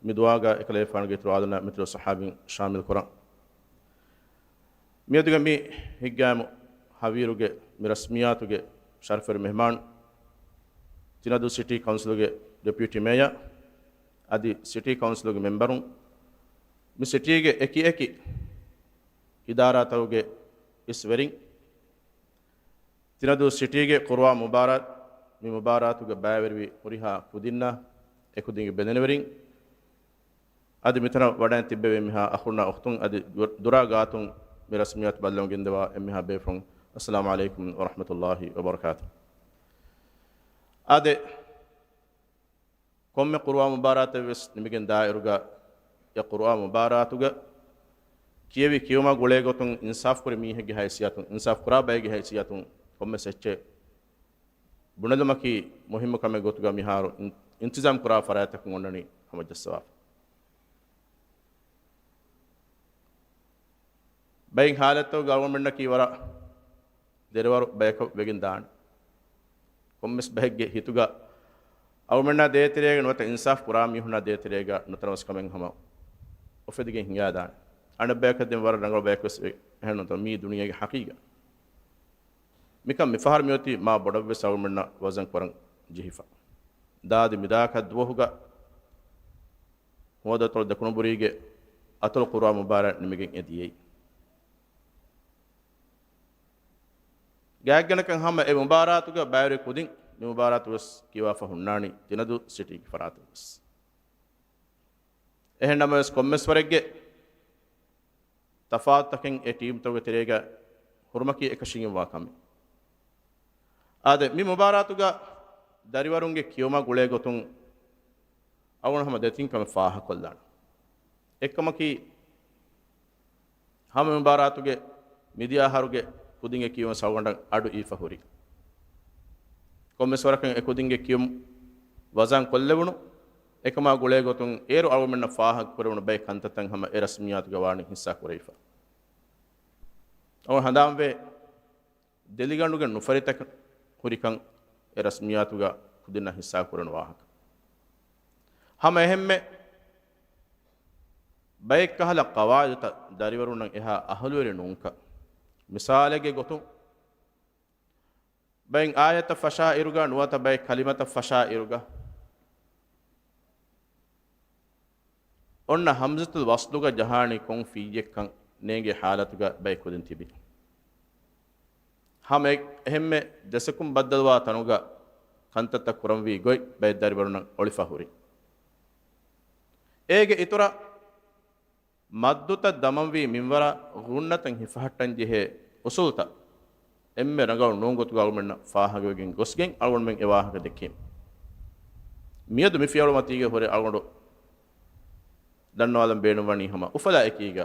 މި ދުޢާގަ އެކަލޭގެފާނުގެ އިތުރު އާލުންނާ މިތުރު ޞަޙާބީން ޝާމިލް ކުރަން. މިއަދުގެ މި ހިތްގައިމު ހަވީރުގެ މި ރަސްމިއްޔާތުގެ ޝަރަފުވެރި މެހްމާން، ތިނަދޫ ސިޓީ ކައުންސިލުގެ ޑެޕިއުޓީ މޭޔަރ، އަދި ސިޓީ ކައުންސިލުގެ މެމްބަރުން، މި ސިޓީގެ އެކި އެކި އިދާރާތަކުގެ އިސް ވެރިން، ތިނަދޫ ސިޓީގެ ޤުރުއާން މުބާރާތް، މި މުބާރާތުގަ ބައިވެރިވި ހުރިހާ ކުދިންނާ، އެކުދިންގެ ބެލެނިވެރިން، އަދި މިތަނަށް ވަޑައިން ތިއްބެވި މިހާ އަޚުންނާ އުޚްތުން، އަދި ދުރާ ގާތުން މި ރަސްމިއްޔާތު ބައްލަވަން ގެންދަވާ އެންމެހާ ބޭފުޅުން، އައްސަލާމު ޢަލައިކުމް ވަރަޙްމަތުﷲ ވަބަރަކާތު. އާދެ، ކޮންމެ ޤުރުއާން މުބާރާތެއް ވެސް ނިމިގެން ދާއިރުގަ، އެ ޤުރުއާން މުބާރާތުގަ ކިޔެވި ކިޔުމާ ގުޅޭ ގޮތުން އިންސާފުކުރި މީހެއްގެ ހައިސިއްޔަތުން، އިންސާފު ކުރާ ބައެއްގެ ހައިސިއްޔަތުން ކޮންމެސް އެއްޗެއް ބުނެލުމަކީ މުހިއްމު ކަމެއް ގޮތުގަ މިހާރު އިން-، އިންތިޒާމް ކުރާ ފަރާތްތަކުން އޮންނަނީ ހަމަޖައްސަވާފަ. ބައެއް ހާލަތްތަކުގަ އަޅުގަނޑުމެންނަކީ ވަރަށް ދެރަވަރު ބަޔަކަށް ވެގެން ދާނެ. ކޮންމެސް ބައެއްގެ ހިތުގަ އަޅުގަނޑުމެންނާ ދޭތެރޭގަ ނުވަތަ އިންސާފް ކުރާ މީހުންނާ ދޭތެރޭގަ ނުތަނަވަސްކަމެއް ހަމަ އުފެދިގެން ހިނގާދާނެ. އަނެއްބަޔަކަށް ދެން ވަރަށް ރަނގަޅު ބަޔަކުވެސް ވޭ. އެހެން ނޫންތޯ މީ ދުނިޔޭގެ ޙަޤީޤަތް. މިކަން މިފަހަރު މިއޮތީ މާ ބޮޑަށްވެސް އަޅުގަނޑުމެންނަށް ވަޒަން ކުރަން ޖެހިފަ. ދާދި މިދާކަށް ދުވަހުގަ ހުވަދަތޮޅު ދެކުނުބުރީގެ އަތޮޅު ޤުރުއާން މުބާރާތް ނިމިގެން އެދިޔައީ. ގާތްގަނޑަކަށް ހަމަ އެ މުބާރާތުގަ ބައިވެރި ކުދިން މި މުބާރާތު ވެސް ކިޔަވާފަ ހުންނާނީ ތިނަދޫ ސިޓީގެ ފަރާތުން ވެސް. އެހެން ނަމަވެސް ކޮންމެސް ވަރެއްގެ ތަފާތުތަކެއް އެ ޓީމްތަކުގެ ތެރޭގަ ހުރުމަކީ އެކަށީގެންވާ ކަމެއް. އާދެ، މި މުބާރާތުގަ ދަރިވަރުންގެ ކިޔުމާ ގުޅޭ ގޮތުން އަޅުގަނޑު ހަމަ ދެތިން ކަމެއް ފާހަގަކޮށްލާނަން. އެއްކަމަކީ، ހަމަ މި މުބާރާތުގެ މިދިޔަ އަހަރުގެ ކުދިންގެ ކިޔުމަށް އަޅުގަނޑަށް އަޑު އިވިފަ ހުރި. ކޮންމެސް ވަރަކަށް އެ ކުދިންގެ ކިޔުން ވަޒަން ކޮށްލެވުނު، އެކަމާ ގުޅޭ ގޮތުން އޭރު އަޅުގަނޑުމެންނަށް ފާހަގަކުރެވުނު ބައެއް ކަންތައްތައް ހަމަ އެ ރަސްމިއްޔާތުގެ ވާނީ ހިއްސާ ކުރެވިފަ. އަޅުގަނޑު ހަނދާންވޭ، ދެލިގަނޑުގެ ނުފަރިތަކަށް ހުރިކަން އެ ރަސްމިއްޔާތުގަ ކުދިންނަށް ހިއްސާ ކުރެވުނު ވާހަކަ. ހަމަ އެހެންމެ ބައެއްކަހަލަ ޤަވާއިދުތައް ދަރިވަރުންނަށް އެހާ އަހުލުވެރި ނޫންކަން. މިސާލެއްގެ ގޮތުން، ބައެއް އާޔަތަށް ފަށާ އިރުގަ ނުވަތަ ބައެއް ކަލިމަތައް ފަށާ އިރުގަ، އޮންނަ ހަމްޒަތުލް ވަޞްލުގަ ޖަހާނީ ކޮން ފިއްޔެއްކަން ނޭނގޭ ޙާލަތުގަ ބައެއް ކުދިން ތިބި. ހަމަ އެ-، އެހެންމެ ދެސަކުން ބައްދަލުވާ ތަނުގަ ކަންތައްތައް ކުރަންވީ ގޮތް ބައެއް ދަރިވަރުންނަށް އޮޅިފަ ހުރި. އޭގެ އިތުރަށް މައްދުތައް ދަމަންވީ މިންވަރަށް ޣުންނަތައް ހިފަހައްޓަން ޖެހޭ އުސޫލުތައް އެންމެ ރަނގަޅު ނޫން ގޮތުގަ އަޅުމެންނަށް ފާހަގަވެގެން ގޮސްގެން އަޅުގަނޑުމެން އެ ވާހަކަ ދެއްކީމަ. މިއަދު މި ފިޔަވަޅުމަތީގަ ހުރެ އަޅުގަނޑު ދަންނަވާލަން ބޭނުންވަނީ ހަމަ އުފަލާ އެކީގަ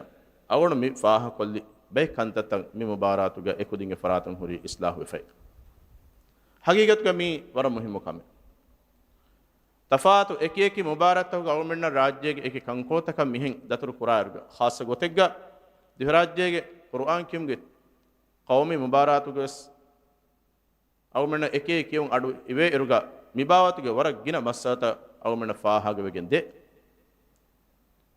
އަޅުގަނޑު މި ފާހަގަކޮށްލި ބައެއް ކަންތައްތައް މި މުބާރާތުގަ އެކުދިންގެ ފަރާތުން ހުރީ އިސްލާހުވެފައި. ހަގީގަތުގަ މީ ވަރަށް މުހިއްމު ކަމެއް. ތަފާތު އެކި އެކި މުބާރާތްތަކުގަ އަޅުމެންނަށް ރާއްޖޭގެ އެކި ކަންކޮޅުތަކަށް މިހެން ދަތުރު ކުރާއިރުގަ، ޚާއްޞަ ގޮތެއްގަ ދިވެހިރާއްޖޭގެ ޤުރުއާން ކިޔުމުގެ ޤައުމީ މުބާރާތުގަވެސް އަޅުމެންނަށް އެކި އެކި ކިޔުން އަޑު އިވޭ އިރުގަ، މިބާވަތުގެ ވަރަށް ގިނަ މައްސަލަތައް އަޅުމެންނަށް ފާހަގަވެގެން ދޭ.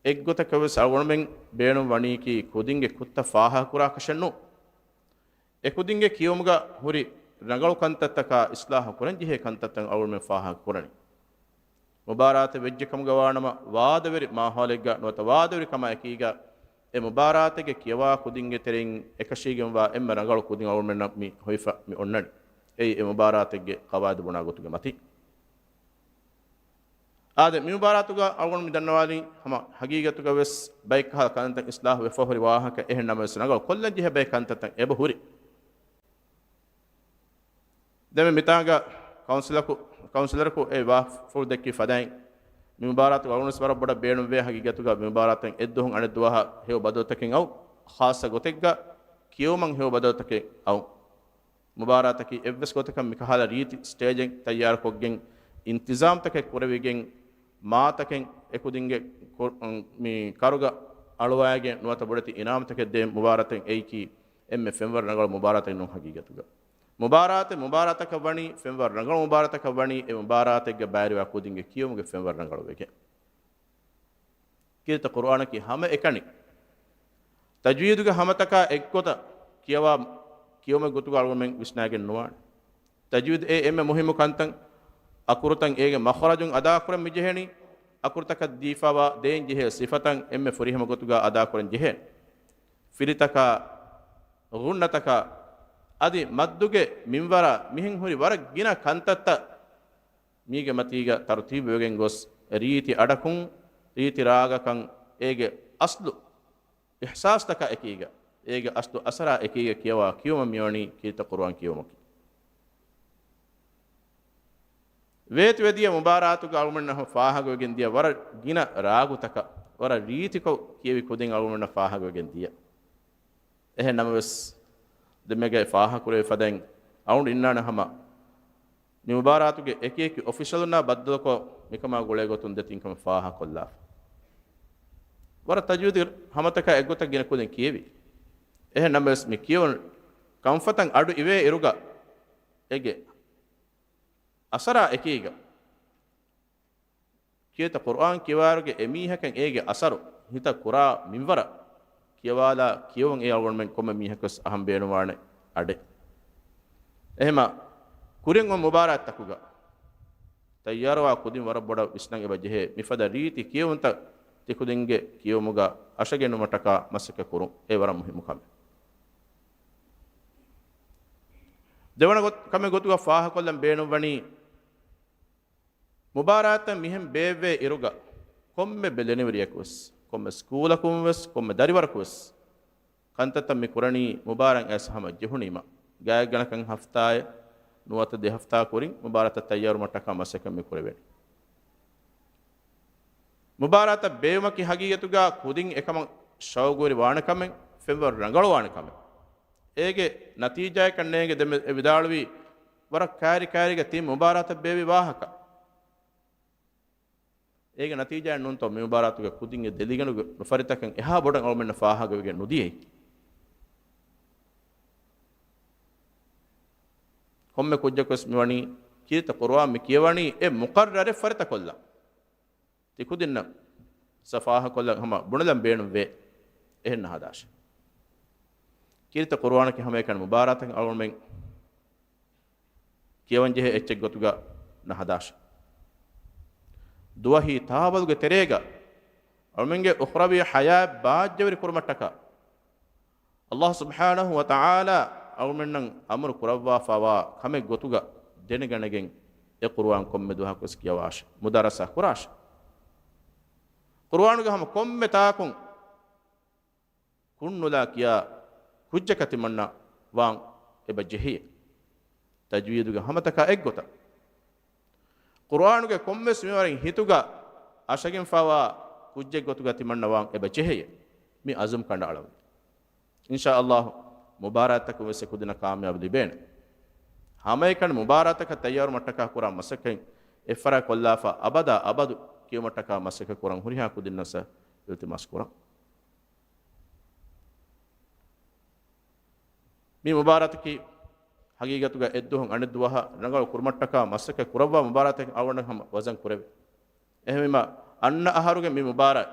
އެއްގޮތަކަށްވެސް އަޅުގަނޑުމެން ބޭނުން ވަނީކީ ކުދިންގެ ކުށްތައް ފާހަގަކުރާކަށެއް ނޫން. އެކުދިންގެ ކިޔުމުގަ ހުރި ރަނގަޅު ކަންތައްތަކާ އިސްލާހު ކުރަންޖެހޭ ކަންތައްތައް އަޅުގަނޑުމެން ފާހަގަކުރަނީ. މުބާރާތެއް ވެއްޖެ ކަމުގަ ވާނަމަ، ވާދަވެރި މާހައުލެއްގަ ނުވަތަ ވާދަވެރި ކަމާ އެކީގަ، އެ މުބާރާތެއްގެ ކިޔަވާ ކުދިންގެ ތެރެއިން އެކަށީގެންވާ އެންމެ ރަނގަޅު ކުދިން އަޅުގަނޑުމެންނަށް މި ހޮވިފަ މި އޮންނަނީ. އެއީ އެ މުބާރާތެއްގެ ޤަވާއިދު ބުނާ ގޮތުގެ މަތިން. އާދެ، މި މުބާރާތުގަ އަޅުގަނޑު މި ދަންނަވާލީ ހަމަ ހަގީގަތުގަވެސް ބައެއް ކަހަލަ ކަންތައް އިސްލާހު ވެފަ ހުރި ވާހަކަ، އެހެން ނަމަވެސް ރަނގަޅު ކޮށްލަން ޖެހޭ ބައެއް ކަންތައްތައް އެބަ ހުރި. ދެން މިތާނގަ ކައުންސިލަކު، ކައުންސިލަރަކު އެ ވާހަކަފުޅު ދެއްކި ފަދައިން، މި މުބާރާތުގަ އަޅުގަނޑުވެސް ވަރަށް ބޮޑަށް ބޭނުންވޭ. ހަގީގަތުގަ މި މުބާރާތެއް އެއްދުވަހުން އަނެއްދުވަހަށް ހެޔޮ ބަދަލުތަކެއް އައު، ޚާއްޞަ ގޮތެއްގަ ކިޔެވުމަށް ހެޔޮ ބަދަލުތަކެއް އައު. މުބާރާތަކީ އެއްވެސް ގޮތަކަށް މިކަހަލަ ރީތި ސްޓޭޖެއް ތައްޔާރުކޮށްގެން، އިންތިޒާމްތަކެއް ކުރެވިގެން، މާތަކެއް އެކުދިންގެ ކު-، މި ކަރުގަ އަޅުވައިގެން ނުވަތަ ބޮޑެތި އިނާމްތަކެއް ދޭ މުބާރާތެއް އެއީކީ އެންމެ ފެންވަރު ރަނގަޅު މުބާރާތެއް ނޫން ހަގީގަތުގަ. މުބާރާތެއް މުބާރާތަކަށް ވަނީ، ފެންވަރު ރަނގަޅު މުބާރާތަކަށް ވަނީ، އެ މުބާރާތެއްގަ ބައިވެރިވާ ކުދިންގެ ކިޔެވުމުގެ ފެންވަރު ރަނގަޅުވެގެން. ކީރިތި ޤުރުއާނަކީ ހަމަ އެކަނި. ތަޖްވީދުގެ ހަމަތަކާ އެއްގޮތަށް ކިޔަވާ، ކިޔުމެއް ގޮތުގަ އަޅުގަނޑުމެން ވިސްނާގެން ނުވާނެ. ތަޖްވީދު އެ އެންމެ މުހިއްމު ކަންތައް. އަކުރުތައް އޭގެ މަޚްރަޖުން އަދާކުރަން މި ޖެހެނީ، އަކުރުތަކަށް ދީފަވާ ދޭން ޖެހޭ ސިފަތައް އެންމެ ފުރިހަމަ ގޮތުގަ އަދާކުރަން ޖެހޭނެ. ފިލިތަކާ، ޣުންނަތަކާ، އަދި މައްދުގެ މިންވަރާ މިހެން ހުރި ވަރަށް ގިނަ ކަންތައްތައް މީގެ މަތީގަ ތަރުތީބުވެގެން ގޮސް، ރީތި އަޑަކުން، ރީތި ރާގަކަށް އޭގެ އަސްލު އިޙްސާސްތަކާ އެކީގަ، އޭގެ އަސްލު އަސަރާ އެކީގަ ކިޔަވާ ކިޔުމަށް މިވަނީ ކީރިތި ޤުރުއާން ކިޔުމަކީ. ވޭތުވެދިޔަ މުބާރާތުގަ އަޅުގަނޑުމެންނަށް ފާހަގަވެގެން ދިޔަ ވަރަށް ގިނަ ރާގުތަކަށް، ވަރަށް ރީތިކޮށް ކިޔެވި ކުދިން އަޅުގަނޑުމެންނަށް ފާހަގަވެގެން ދިޔަ. އެހެން ނަމަވެސް، ދެމެގައި ފާހަގަކުރެވި ފަދައިން އަޅުގަނޑު އިންނާނެ ހަމަ މި މުބާރާތުގެ އެކި އެކި އޮފިޝަލުންނާ ބައްދަލުކޮށް، މިކަމާ ގުޅޭ ގޮތުން ދެތިން ކަމެއް ފާހަގަކޮށްލާފަ. ވަރަށް ތަޖްވީދުގެ ހަމަތަކާ އެއްގޮތަށް ގިނަ ކުދިން ކިޔެވި. އެހެން ނަމަވެސް، މި ކިޔެވުނު ކަންފަތަށް އަޑު އިވޭ އިރުގަ އޭގެ އަސަރާ އެކީގަ ކީރިތި ޤުރުއާން ކިޔަވާއިރުގެ އެމީހަކަށް އޭގެ އަސަރު ހިތަށް ކުރާ މިންވަރަށް ކިޔަވާލާ ކިޔެވުން އެ އަޅުގަނޑުމެން ކޮންމެ މީހަކުވެސް އަހަން ބޭނުންވާނެ އަޑެއް. އެހެމަ ކުރިން އޮތް މުބާރާތްތަކުގަ ތައްޔާރުވާ ކުދިން ވަރަށް ބޮޑަށް ވިސްނަން އެބަ ޖެހޭ، މިފަދަ ރީތި ކިޔެވުންތައް ތިކުދިންގެ ކިޔެވުމުގަ އަށަގެންނުމަށްޓަކާ މަސައްކަތް ކުރުން އެ ވަރަށް މުހިއްމު ކަމެއް. ދެވަނަ ގޮތް-، ކަމެއް ގޮތުގަ ފާހަކޮށްލަން ބޭނުންވަނީ، މުބާރާތަށް މިހެން ބޭއްވޭ އިރުގަ، ކޮންމެ ބެލެނިވެރިޔަކުވެސް، ކޮންމެ ސްކޫލަކުންވެސް، ކޮންމެ ދަރިވަރަކުވެސް، ކަންތައްތައް މި ކުރަނީ މުބާރާތް އައިސް ހަމަ ޖެހުނީމަ، ގާތްގަނޑަކަށް ހަފްތާއެއް ނުވަތަ ދެ ހަފްތާ ކުރިން މުބާރާތަށް ތައްޔާރުވުމަށްޓަކާ މަސައްކަތް މި ކުރެވޭނެ. މުބާރާތަށް ބޭއްވުމަކީ ހަގީގަތުގަ ކުދިން އެކަމަށް ޝައުގުވެރި ވާނެ ކަމެއް، ފެންވަރު ރަނގަޅުވާނެ ކަމެއް. އޭގެ ނަތީޖާއަކަށް ނޭނގެ ދެން އެ ވިދާޅުވީ، ވަރަށް ކައިރި ކައިރީގަ ތިން މުބާރާތަށް ބޭއްވި ވާހަކަ. އޭގެ ނަތީޖާއެއް ނޫންތޯ މި މުބާރާތުގެ ކުދިންގެ ދެލިގަނޑުގެ ނުފަރިތަކަށް އެހާ ބޮޑަށް އަޅުމެންނަށް ފާހަގަވެގެން ނުދިޔައީ. ކޮންމެ ކުއްޖަކުވެސް މިވަނީ ކީރިތި ޤުރުއާން މި ކިޔަވަނީ އެ މުޤައްރަރެއް ފަރިތަކޮށްލަން. ތި ކުދިންނަށް ސަފާހަކޮށްލަން ހަމަ ބުނެލަން ބޭނުންވޭ. އެހެން ނަހަދާށެ. ކީރިތި ޤުރުއާނަކީ ހަމައެކަނި މުބާރާތަށް އަޅުމެން ކިޔަވަން ޖެހޭ އެއްޗެއް ގޮތުގަ ނަހަދާށެ. ދުވަހީ ތާވަލުގެ ތެރޭގަ އަޅުމެންގެ އުޚްރަވީ ޙަޔާތް ބާއްޖަވެރި ކުރުމަށްޓަކާ، ﷲ ސުބްޙާނަހޫ ވަތަޢާލާ އަޅުމެންނަށް އަމުރު ކުރައްވާފަވާ ކަމެއް ގޮތުގަ ދެނެގަނެގެން އެ ޤުރުއާން ކޮންމެ ދުވަހަކުވެސް ކިޔަވާށެ، މުދާރަސާ ކުރާށެ. ޤުރުއާނުގެ ހަމަ ކޮންމެ ތާކުން ކުންނުލާ ކިޔާ ކުއްޖަކަށް ތިމަންނަ ވާން އެބަ ޖެހޭ. ތަޖްވީދުގެ ހަމަތަކާ އެއްގޮތަށް، ޤުރުއާނުގެ ކޮންމެސް މިންވަރެއް ހިތުގަ އަށަގެންފަވާ ކުއްޖެއް ގޮތުގަ ތިމަންނަ ވާން އެބަ ޖެހޭ. މި އަޒުމް ކަނޑައަޅަން. އިންޝާ ﷲ، މުބާރާތްތަކުން ވެސް އެ ކުދިންނަށް ކާމިޔާބު ލިބޭނެ. ހަމައެކަނި މުބާރާތަކަށް ތައްޔާރުމަށްޓަކާ ކުރާ މަސައްކަތް އެއްފަރާތް ކޮށްލާފަ އަބަދާ އަބަދު ކިޔުމަށްޓަކާ މަސައްކަތް ކުރަން ހުރިހާ ކުދިންނަށް އިލްތިމާސް ކުރަން. މި މުބާރާތަކީ ހަގީގަތުގަ އެއްދުވަހުން އަނެއްދުވަހަށް ރަނގަޅު ކުރުމަށްޓަކާ މަސައްކަތް ކުރައްވާ މުބާރާތެއް އަޅުގަނޑަށް ހަމަ ވަޒަން ކުރެވޭ. އެހެންވީމަ، އަންނަ އަހަރުގެ މި މުބާރާތް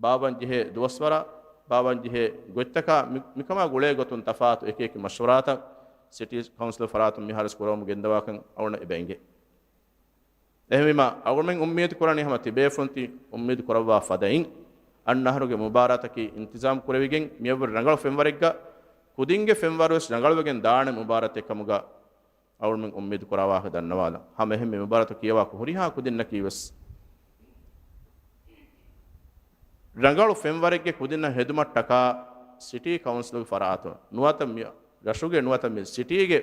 ބާއްވަން ޖެހޭ ދުވަސްވަރާ، ބާއްވަން ޖެހޭ ގޮތްތަކާ މި-، މިކަމާ ގުޅޭ ގޮތުން ތަފާތު އެކިއެކި މަޝްވަރާތައް ސިޓީ ކައުންސިލް ފަރާތުން މިހާރުވެސް ކުރަމުން ގެންދަވާކަން އަޅުގަނޑަށް އެބަ އެނގޭ. އެހެންވީމަ، އަޅުގަނޑުމެން އުއްމީދު ކުރަނީ ހަމަ ތިބޭފުޅުން ތި އުއްމީދު ކުރައްވާ ފަދައިން، އަންނަ އަހަރުގެ މުބާރާތަކީ އިންތިޒާމް ކުރެވިގެން، މިއަށްވުރެ ރަނގަޅު ފެންވަރެއްގަ ކުދިންގެ ފެންވަރުވެސް ރަނގަޅުވެގެން ދާނެ މުބާރާތެއް ކަމުގަ އަޅުމެން އުއްމީދު ކުރާ ވާހަކަ ދަންނަވާލަން. ހަމަ އެހެން މި މުބާރާތު ކިޔަވާ ހުރިހާ ކުދިންނަކީ ވެސް ރަނގަޅު ފެންވަރެއްގެ ކުދިންނަށް ހެދުމަށްޓަކާ ސިޓީ ކައުންސިލުގެ ފަރާތުން ނުވަތަ މި ރަށުގެ ނުވަތަ މި ސިޓީގެ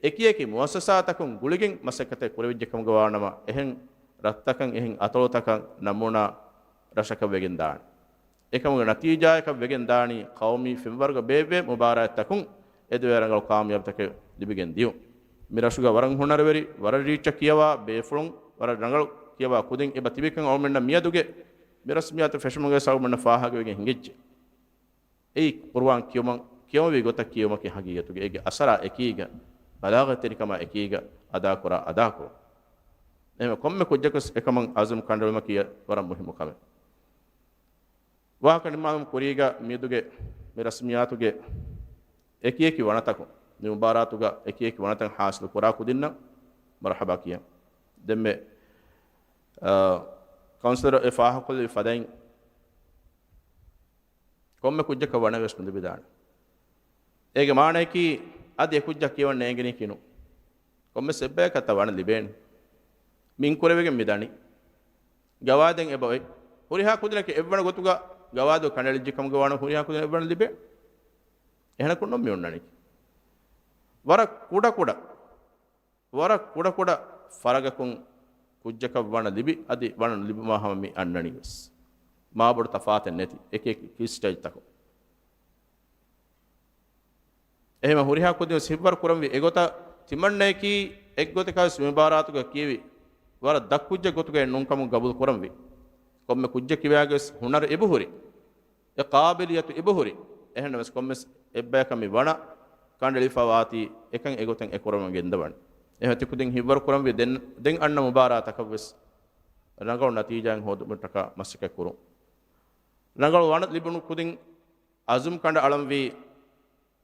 އެކިއެކި މުއައްސަސާތަކުން ގުޅިގެން މަސައްކަތެއް ކުރެވިއްޖެ ކަމުގަ ވާނަމަ، އެހެން ރަށްތަކަށް އެހެން އަތޮޅުތަކަށް ނަމޫނާ ރަށަކަށް ވެގެން ދާނެ. އެކަމުގެ ނަތީޖާއަކަށް ވެގެން ދާނީ ޤައުމީ ފެންވަރުގަ ބޭއްވޭ މުބާރާތްތަކުން އެދެވޭ ރަނގަޅު ކާމިޔާބުތަކެއް ލިބިގެން ދިޔުން. މި ރަށުގަ ވަރަށް ހުނަރުވެރި، ވަރަށް ރީއްޗަށް ކިޔަވާ ބޭފުޅުން، ވަރަށް ރަނގަޅު ކިޔަވާ ކުދިން އެބަ ތިބިކަން އަޅުމެންނަށް މިއަދުގެ މި ރަސްމިއްޔާތު ފެށުމުގެ ސަބަބުން ފާހަގަވެގެން ހިނގައްޖެ. އެއީ ޤުރުއާން ކިޔުމަށް، ކިޔަމަވި ގޮތަށް ކިޔުމަކީ ހަގީގަތުގަ އޭގެ އަސަރާ އެކީގަ، ބަލާޣަތްތެރިކަމާ އެކީގަ އަދާކުރާ އަދާކުރުން. އެހެންވެ ކޮންމެ ކުއްޖަކުވެސް އެކަމަށް އަޒުމް ކަނޑައެޅުމަކީ ވަރަށް މުހިއްމު ކަމެއް. ވާހަކަ ނިންމާލުމުގެ ކުރީގަ މިއަދުގެ މި ރަސްމިއްޔާތުގެ އެކިއެކި ވަނަތަކުން، މި މުބާރާތުގަ އެކިއެކި ވަނަތައް ޙާޞިލު ކުރާ ކުދިންނަށް މަރުޙަބާ ކިޔަން. ދެންމެ، އާ، ކައުންސިލަރު އެ ފާހަގަކޮށްލެވި ފަދައިން، ކޮންމެ ކުއްޖަކަށް ވަނަ ވެސް ނުލިބިދާނެ. އޭގެ މާނައަކީ އަދި އެ ކުއްޖާ ކިޔަވަން ނޭނގެނީކީ ނޫން. ކޮންމެސް އެއްބަޔަކަށް ތަ ވަނަ ލިބޭނެ. މިން ކުރެވިގެން މި ދަނީ. ގަވާއިދެއް އެބަ އޮތް. ހުރިހާ ކުދިންނަކީ އެއްވަނަ ގޮތުގަ ގަވާއިދު ކަނޑައެޅިއްޖެ ކަމުގަ ވާނަމަ ހުރިހާ ކުދިން އެއްވަނަ ލިބޭ. އެހެނަކުން ނޫން މި އޮންނަނީ. ވަރަށް ކުޑަ ކުޑަ ވަރަށް ކުޑަކުޑަ ފަރަގަކުން ކުއްޖަކަށް ވަނަ ލިބި، އަދި ވަނަ ނުލިބުމާ ހަމަ މި އަންނަނީ ވެސް. މާބޮޑު ތަފާތެއް ނެތި އެކި އެކި ސްޓޭޖްތަކުން. އެހެންވެ ހުރިހާ ކުދިން ވެސް ހިތްވަރު ކުރަންވީ އެގޮތަށް ތިމަންނަޔަކީ އެއްގޮތަކަށް ވެސް މި މުބާރާތުގަ ކިޔެވި ވަރަށް ދަށް ކުއްޖެއް ގޮތުގައި ނޫންކަމުން ގަބޫލު ކުރަންވީ. ކޮންމެ ކުއްޖެއް ކިބާގެ ވެސް ހުނަރު އެބަހުރި. އެ ޤާބިލިއްޔަތު އެބަހުރި. އެހެންނަމަވެސް ކޮންމެސް އެއްބަޔަކަށް މި ވަނަ ކަނޑައެޅިފަ ވާތީ އެކަން އެގޮތަށް އެ ކުރަމުން ގެންދަވަން. އެހެން ތިކުދިން ހިތްވަރު ކުރަންވީ ދެން، ދެން އަންނަ މުބާރާތަކަށް ވެސް ރަނގަޅު ނަތީޖާއެއް ހޯދުމަށްޓަކާ މަސައްކަތް ކުރުން. ރަނގަޅު ވަނަ ލިބުނު ކުދިން އަޒުމް ކަނޑައަޅަންވީ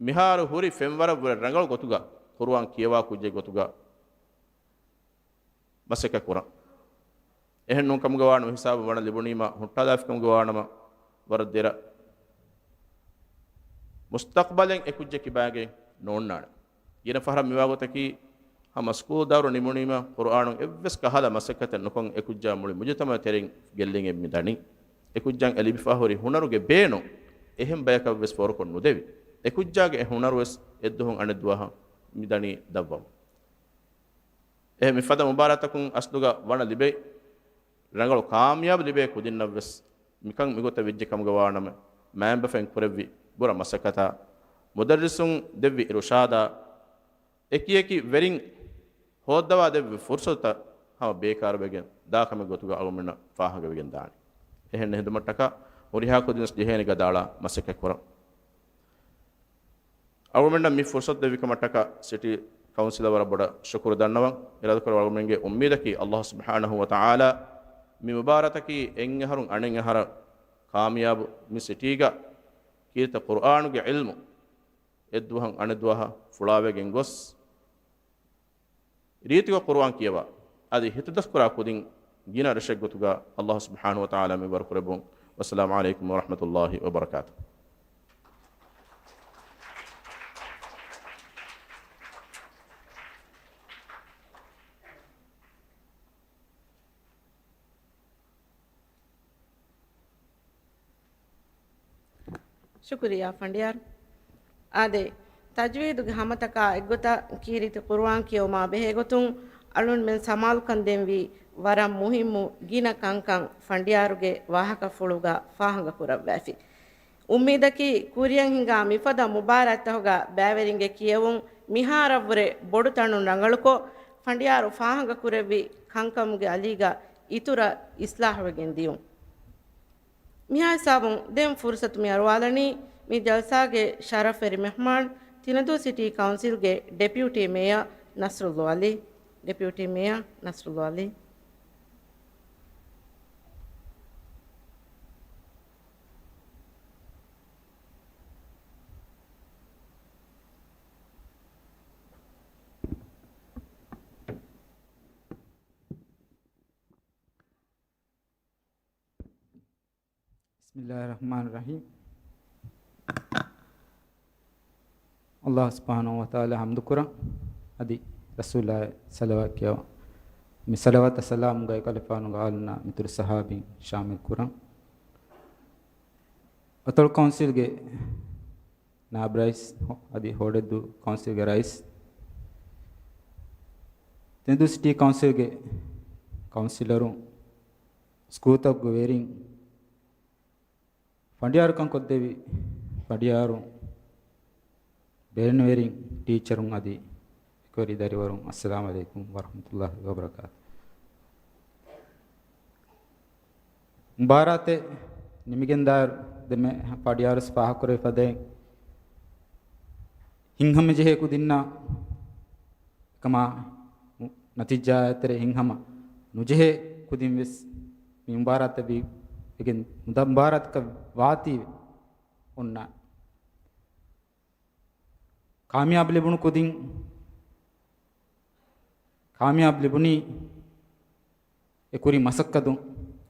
މިހާރު ހުރި ފެންވަރަށް ވުރެ ރަނގަޅު ގޮތުގަ ޤުރުއާން ކިޔަވާ ކުއްޖެއް ގޮތުގަ މަސައްކަތް ކުރަން. އެހެން ނޫން ކަމުގަ ވާނަމަ ހިސާބުން ވަނަ ލިބުނީމަ ހުއްޓާލާފި ކަމުގަ ވާނަމަ ވަރަށް ދެރަ މުސްތަޤްބަލެއް އެ ކުއްޖެއް ކިބާގެ ނޯންނާނެ. ގިނަ ފަހަރަށް މިވާ ގޮތަކީ ހަމަ ސްކޫލް ދައުރު ނިމުނީމަ ޤުރުއާނުން އެއްވެސް ކަހަލަ މަސައްކަތެއް ނުކޮށް އެ ކުއްޖާ މުޅި މުޖުތަމަޢު ތެރެއިން ގެއްލިގެން މި ދަނީ. އެ ކުއްޖާއަށް އެ ލިބިފަ ހުރި ހުނަރުގެ ބޭނުން އެހެން ބަޔަކަށް ވެސް ފޯރުކޮށް ނުދެވި. އެ ކުއްޖާގެ އެ ހުނަރު ވެސް އެއްދުވަހުން އަނެއްދުވަހަށް މި ދަނީ ދަށްވަމުން. އެހެން މިފަދަ މުބާރާތަކުން އަސްލުގަ ވަނަ ލިބޭ، ރަނގަޅު ކާމިޔާބު ލިބޭ ކުދިންނަށް ވެސް މިކަން މިގޮތަށް ވެއްޖެ ކަމުގަ ވާނަމަ، މައިންބަފައިން ކުރެއްވި ބުރަ މަސައްކަތާ، މުދައްރިސުން ދެއްވި އިރުޝާދާ، އެކިއެކި ވެރިން ހޯއްދަވާ ދެއްވި ފުރުޞަތުތައް ހަމަ ބޭކާރުވެގެން ދާ ކަމެއް ގޮތުގަ އަޅުގަނޑުމެންނަށް ފާހަގަވެގެން ދާނެ. އެހެން ހެދުމަށްޓަކާ ހުރިހާ ކުދިން ޖެހޭނެ ގަދައަޅާ މަސައްކަތް ކުރަން. އަޅުގަނޑަށް މި ފުރުޞަތު ދެއްވިކަމަށްޓަކާ ސިޓީ ކައުންސިލަށް ވަރަށް ބޮޑަށް ޝުކުރު ދަންނަވަން. އިރާދަކުރެ އަޅުގަނޑުގެ އުއްމީދަކީ ﷲ ސުބްޙާނަހޫ ވަތަޢާލާ މި މުބާރާތަކީ އެއްއަހަރުން އަނެއްއަހަރަށް ކާމިޔާބު މި ސިޓީގަ ކީރިތި ޤުރުއާނުގެ ޢިލްމު އެއްދުވަހުން އަނެއްދުވަހަށް ފުޅާވެގެން ގޮސް، ރީތިކޮށް ޤުރުއާން ކިޔަވާ، އަދި ހިތުދަސްކުރާ ކުދިން ގިނަ ރަށެއްގޮތުގަ ﷲ ސުބްޙާނަހޫ ވަތަޢާލާ މި ވަރުކުރެއްވުން. ވައްސަލާމު ޢަލައިކުމް ވަރަޙްމަތުﷲ ވަބަރަކާތުހު. ޝުކުރިއްޔާ ފަނޑިޔާރު. އާދެ، ތަޖްވީދުގެ ހަމަތަކާ އެއްގޮތަށް ކީރިތި ޤުރުއާން ކިޔެވުމާ ބެހޭގޮތުން އަޅުންމެން ސަމާލުކަން ދޭންވީ ވަރަށް މުހިއްމު ގިނަ ކަންކަން ފަނޑިޔާރުގެ ވާހަކަފުޅުގަ ފާހަގަކުރައްވައިފި. އުއްމީދަކީ ކުރިއަށް ހިނގާ މިފަދަ މުބާރާތްތަކުގަ ބައިވެރިންގެ ކިޔެވުން މިހާރަށްވުރެ ބޮޑުތަނުން ރަނގަޅުކޮށް، ފަނޑިޔާރު ފާހަގަކުރެއްވި ކަންކަމުގެ އަލީގަ އިތުރަށް އިސްލާހުވެގެން ދިޔުން. މިހާ ހިސާބުން ދެން ފުރުސަތު މި އަރުވާލަނީ މި ޖަލްސާގެ ޝަރަފްވެރި މެހްމާން، ތިނަދޫ ސިޓީ ކައުންސިލްގެ ޑެޕިއުޓީ މޭޔަރ ނަސްރުއްލޯ އަލީ. ޑެޕިއުޓީ މޭޔަރ ނަސްރުއްލޯ އަލީ. ބިސްމިއްލާހި ރަޙްމާނި ރަޙީމް. ﷲ ސުބްޙާނަހޫ ވަތަޢާލާ ޙަމްދުކުރަން، އަދި ރަސޫލާއަށް ޞަލަވާތް ކިޔަވަން. މި ޞަލަވާތާ ސަލާމުގައި ކަލޭފާނުގެ އާލުންނާ މިތުރު ޞަޙާބީން ޝާމިލް ކުރަން. އަތޮޅު ކައުންސިލްގެ ނާއިބު ރައީސް އަދި ހޯޑެއްދޫ ކައުންސިލްގެ ރައީސް، ތެނދޫ ސިޓީ ކައުންސިލްގެ ކައުންސިލަރުން، ސްކޫލްތަކުގެ ވެރިން، ފަނޑިޔާރުކަން ކޮށްދެއްވި ފަނޑިޔާރުން، ބެލެނިވެރިން، ޓީޗަރުން އަދި އެކުވެރި ދަރިވަރުން، އައްސަލާމް ޢަލައިކުމް ވަރަޙްމަތުﷲ ވަބަރަކާތު. މުބާރާތެއް ނިމިގެންދާއިރު ދެމެ ފަޑިޔާރުސް ފާހަގަކުރެވި ފަދައިން، ހިންހަމަޖެހޭ ކުދިންނާ އެކަމާ ނަތީޖާއާ ތެރޭ ހިންހަމަ ނުޖެހޭ ކުދިން ވެސް މި މުބާރާތަށް ވީ، އެގެން މުދާ މުބާރާތަކަށް ވާތީވެ އޮންނާނެ. ކާމިޔާބު ލިބުނު ކުދިން ކާމިޔާބު ލިބުނީ އެ ކުރި މަސައްކަތުން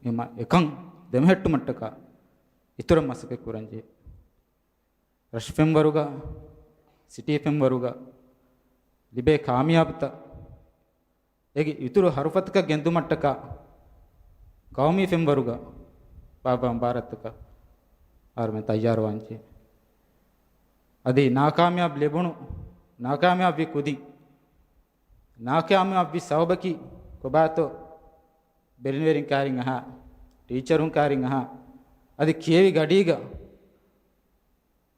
އެ މަ-، އެކަން ދެމެހެއްޓުމަށްޓަކާ އިތުރަށް މަސައްކަތް ކުރަންޖެހޭ. ރަށު ފެންވަރުގަ، ސިޓީ ފެންވަރުގަ ލިބޭ ކާމިޔާބުތައް އޭގެ އިތުރު ހަރުފަތަކަށް ގެންދުމަށްޓަކާ ޤައުމީ ފެންވަރުގަ ބާއްވާ މުބާރާތަކަށް އަހަރުމެން ތައްޔާރުވާންޖެހޭ. އަދި ނާކާމިޔާބު ލިބުނު، ނާކާމިޔާބުވި ކުދިން، ނާކާމިޔާބުވި ސަބަބަކީ ކޮބާތޯ؟ ބެލެނިވެރިން ކާރިން އަހާ، ޓީޗަރުން ކާރިން އަހާ، އަދި ކިޔެވި ގަޑީގަ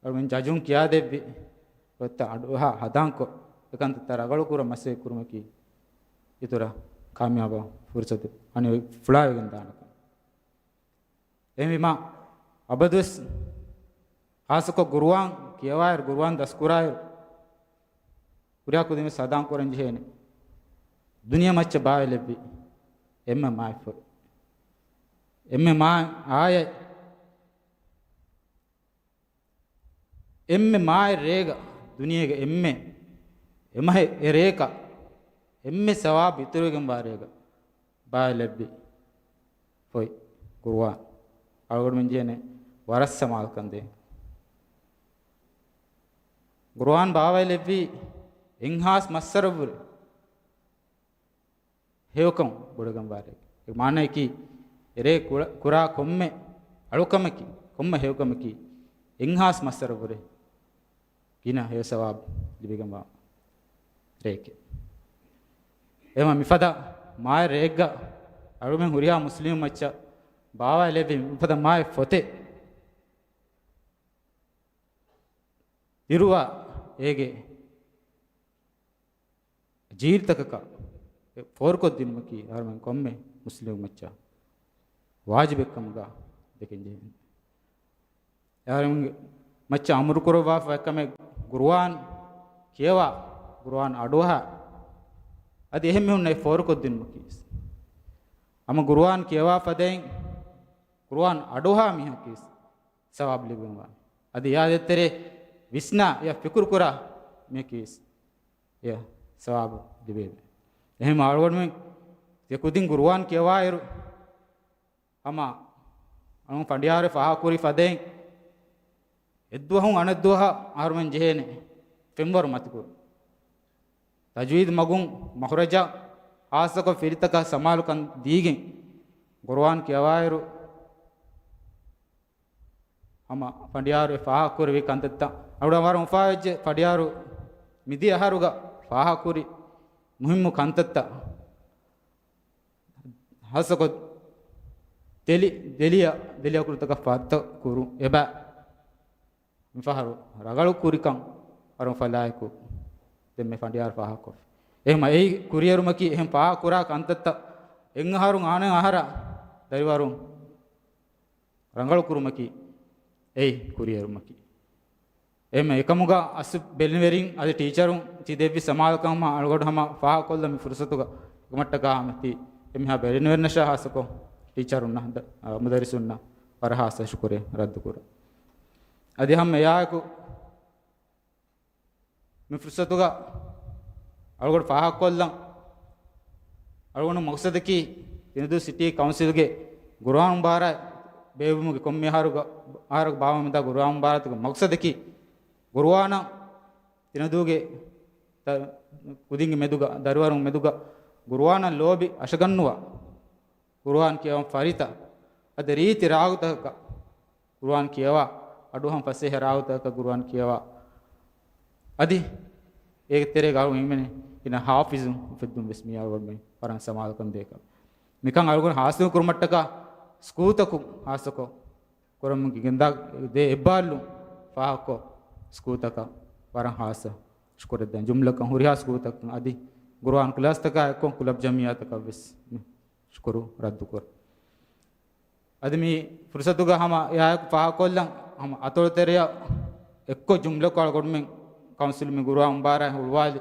އަޅުގަނޑު ޖަޖުން ކިޔާދެއްވި އޮތްތައް އަޑުއަހާ ހަދާންކޮށް، އެކަންތައްތައް ރަނގަޅުކުރަން މަސައްކަތް ކުރުމަކީ އިތުރަށް ކާމިޔާބު ފުރުސަތު އަނެއް ފުޅާވެގެން ދާނެކަން. އެހެންވީމާ، އަބަދުވެސް ޚާއްޞަކޮށް ޤުރުއާން ކިޔަވާއިރު، ޤުރުއާން ދަސްކުރާއިރު، ކުރިއަށް ކުދިންވެސް ހަދާން ކުރަން ޖެހޭނެ. ދުނިޔެ މައްޗަށް ބާވައިލެއްވި އެންމެ މާތް ފޮތް، އެންމެ މާތް އާޔަތް، އެންމެ މާތް ރޭގަ، ދުނިޔޭގެ އެންމެ އެމަހެއް އެ ރޭކަށް އެންމެ ސަވާބު އިތުރުވެގެންވާ ރޭގަ ބާވައިލެއްވި ފޮތް ޤުރުއާން. އަޅުގަނޑުމެން ޖެހޭނެ ވަރަށް ސަމާލުކަން ދޭން. ޤުރުއާން ބާވައިލެއްވީ އެއްހާސް މައްސަރަށްވުރެ ހެޔޮކަން ބޮޑުވެގެންވާ ރޭ. އޭގެ މާނައަކީ، އެރޭ ކުރ-، ކުރާ ކޮންމެ އަޅުކަމަކީ، ކޮންމެ ހެޔޮކަމަކީ، އެއްހާސް މައްސަރަށްވުރެ ގިނަ ހެޔޮ ސަވާބު ލިބިގެންވާ ރެއެކޭ. އެހެންވީމާ މިފަދަ މާތް ރެއެއްގަ އަޅުމެން ހުރިހާ މުސްލިމް މައްޗަށް ބާވައިލެއްވި މިފަދަ މާތް ފޮތެއް ދިރުވާ އޭގެ ޖީލުތަކަކަށް ފޯރުކޮށްދިނުމަކީ އަހަރުމެން ކޮންމެ މުސްލިމް މައްޗަށް ވާޖިބެއްކަމުގަ ދެކެންޖެހޭނެ. އަހަރެމެންގެ މައްޗަށް އަމުރުކުރައްވާފަ އެކަމެއް ޤުރުއާން ކިޔަވާ، ޤުރުއާން އަޑުއަހާ، އަދި އެހެން މީހުންނަށް ފޯރުކޮށްދިނުމަކީވެސް. ހަމަ ޤުރުއާން ކިޔަވާ ފަދައިން ޤުރުއާން އަޑުއަހާ މީހަކީވެސް ސަވާބު ލިބިގެންވާނެ. އަދި އެއާ ދޭތެރޭ ވިސްނާ އެއަށް ފިކުރުކުރާ މީހަކީވެސް އެޔަށް ސަވާބު ލިބޭވެ. އެހެން އަޅުގަނޑުމެން ތިޔަ ކުދިން ޤުރުއާން ކިޔަވާއިރު، ހަމަ އަޅުން ފަނޑިޔާރެ ފާހަގަކުރި ފަދައިން އެއްދުވަހުން އަނެއްދުވަހަށް އަހަރުމެން ޖެހޭނެ ފެންވަރު މަތިކުރުން. ތަޖްވީދު މަގުން މަޚްރަޖަށް ޚާއްޞަކޮށް ފިރިތަކަށް ސަމާލުކަން ދީގެން ޤުރުއާން ކިޔަވާއިރު، ހަމަ ފަނޑިޔާރު އެ ފާހަގަކުރެވި ކަންތައްތައް އަޅުގަނޑު ވަރަށް އުފާވެއްޖެ. ފަނޑިޔާރު މިދިޔަ އަހަރުގަ ފާހަގަކުރި މުހިއްމު ކަންތައްތައް ހާއްސަކޮށް ދެލި، ދެލިޔަ، ދެލި އަކުރުތަކަށް ފައްތަ ކުރު އެބަ މިފަހަރު ރަނގަޅު ކުރިކަން ވަރަށް ފަލާއެކު ދެން މި ފަނޑިޔާރު ފާހަގަކޮށްފި. އެހެން އެއީ ކުރިއެރުމަކީ އެހެން ފާހަގަކުރާ ކަންތައްތައް އެއްއަހަރުން އާނަ އަހަރަށް ދަރިވަރުން ރަނގަޅު ކުރުމަކީ އެއީ ކުރިއެރުމަކީ. އެހެން އެކަމުގަ އަސް ބެލެނިވެރިން އަދި ޓީޗަރުން ތި ދެއްވި ސަމާލުކަމަށް އަޅުގަނޑު ހަމަ ފާހަގަކޮށްލަން މި ފުރުސަތުގަ އެކަމަށްޓަކާ ހަމަ ތި އެމީހާ ބެލެނިވެރިންނަށާ ހާއްސަކޮށް ޓީޗަރުންނަށް ދަ-، އާ، މުދައްރިސުންނަށް ވަރަށް ހާއްސަ ޝުކުރެއް ރައްދުކުރަން. އަދި ހަމަ އެއާއެކު މި ފުރުސަތުގަ އަޅުގަނޑު ފާހަގަކޮށްލަން އަޅުގަނޑު މަޤްޞަދަކީ ތިނަދޫ ސިޓީ ކައުންސިލްގެ ގުރުއާން މުބާރާތް ބޭއްވުމުގެ ކޮންމެ އަހަރުގަ، އަހަރަކު ބާވަމުންދާ ގުރުއާން މުބާރާތުގެ މަޤްޞަދަކީ ގުރުއާނަށް ތިނަދޫގެ ތަ-، ކުދިންގެ މެދުގަ، ދަރިވަރުން މެދުގަ ގުރުއާނަށް ލޯބި އަށަގަންނުވާ، ގުރުއާން ކިޔަވަން ފަރިތަ، އަދި ރީތި ރާގުތަކަކަށް ގުރުއާން ކިޔަވާ، އަޑުއަހަން ފަސޭހަ ރާގުތަކަކަށް ގުރުއާން ކިޔަވާ، އަދި އޭގެ ތެރޭގަ އަޅުގަނޑު ހިމެނޭ ގިނަ ހާފިޒުން އުފެއްދުން ވެސް މި އަޅުގަނޑުމެން ވަރަށް ސަމާލުކަން ދޭކަން. މިކަން އަޅުގަނޑު ހާސިލް ކުރުމަށްޓަކާ ސްކޫލްތަކުން ހާއްސަކޮށް ކުރަމުން ގެންދާ ދޭ އެއްބާރުލުން ފާހަގަކޮށް ސްކޫލްތަކަށް ވަރަށް ހާއްސަ ޝުކުރެއް ދޭން. ޖުމްލަކަށް ހުރިހާ ސްކޫލްތަކަށް އަދި ގުރުއާން ކްލާސްތަކާ އެއްކޮށް ކުލަބް ޖަމިއްޔާތަކަށް ވެސް ޝުކުރު ރައްދުކުރަން. އަދި މި ފުރުސަތުގަ ހަމަ އެއާއެކު ފާހަގަކޮށްލަން ހަމަ އަތޮޅުތެރެއަށް އެއްކޮށް ޖުމްލަކޮށް އަޅުގަނޑުމެން ކައުންސިލް މި ގުރުއާން މުބާރާތް ހުޅުވާލި.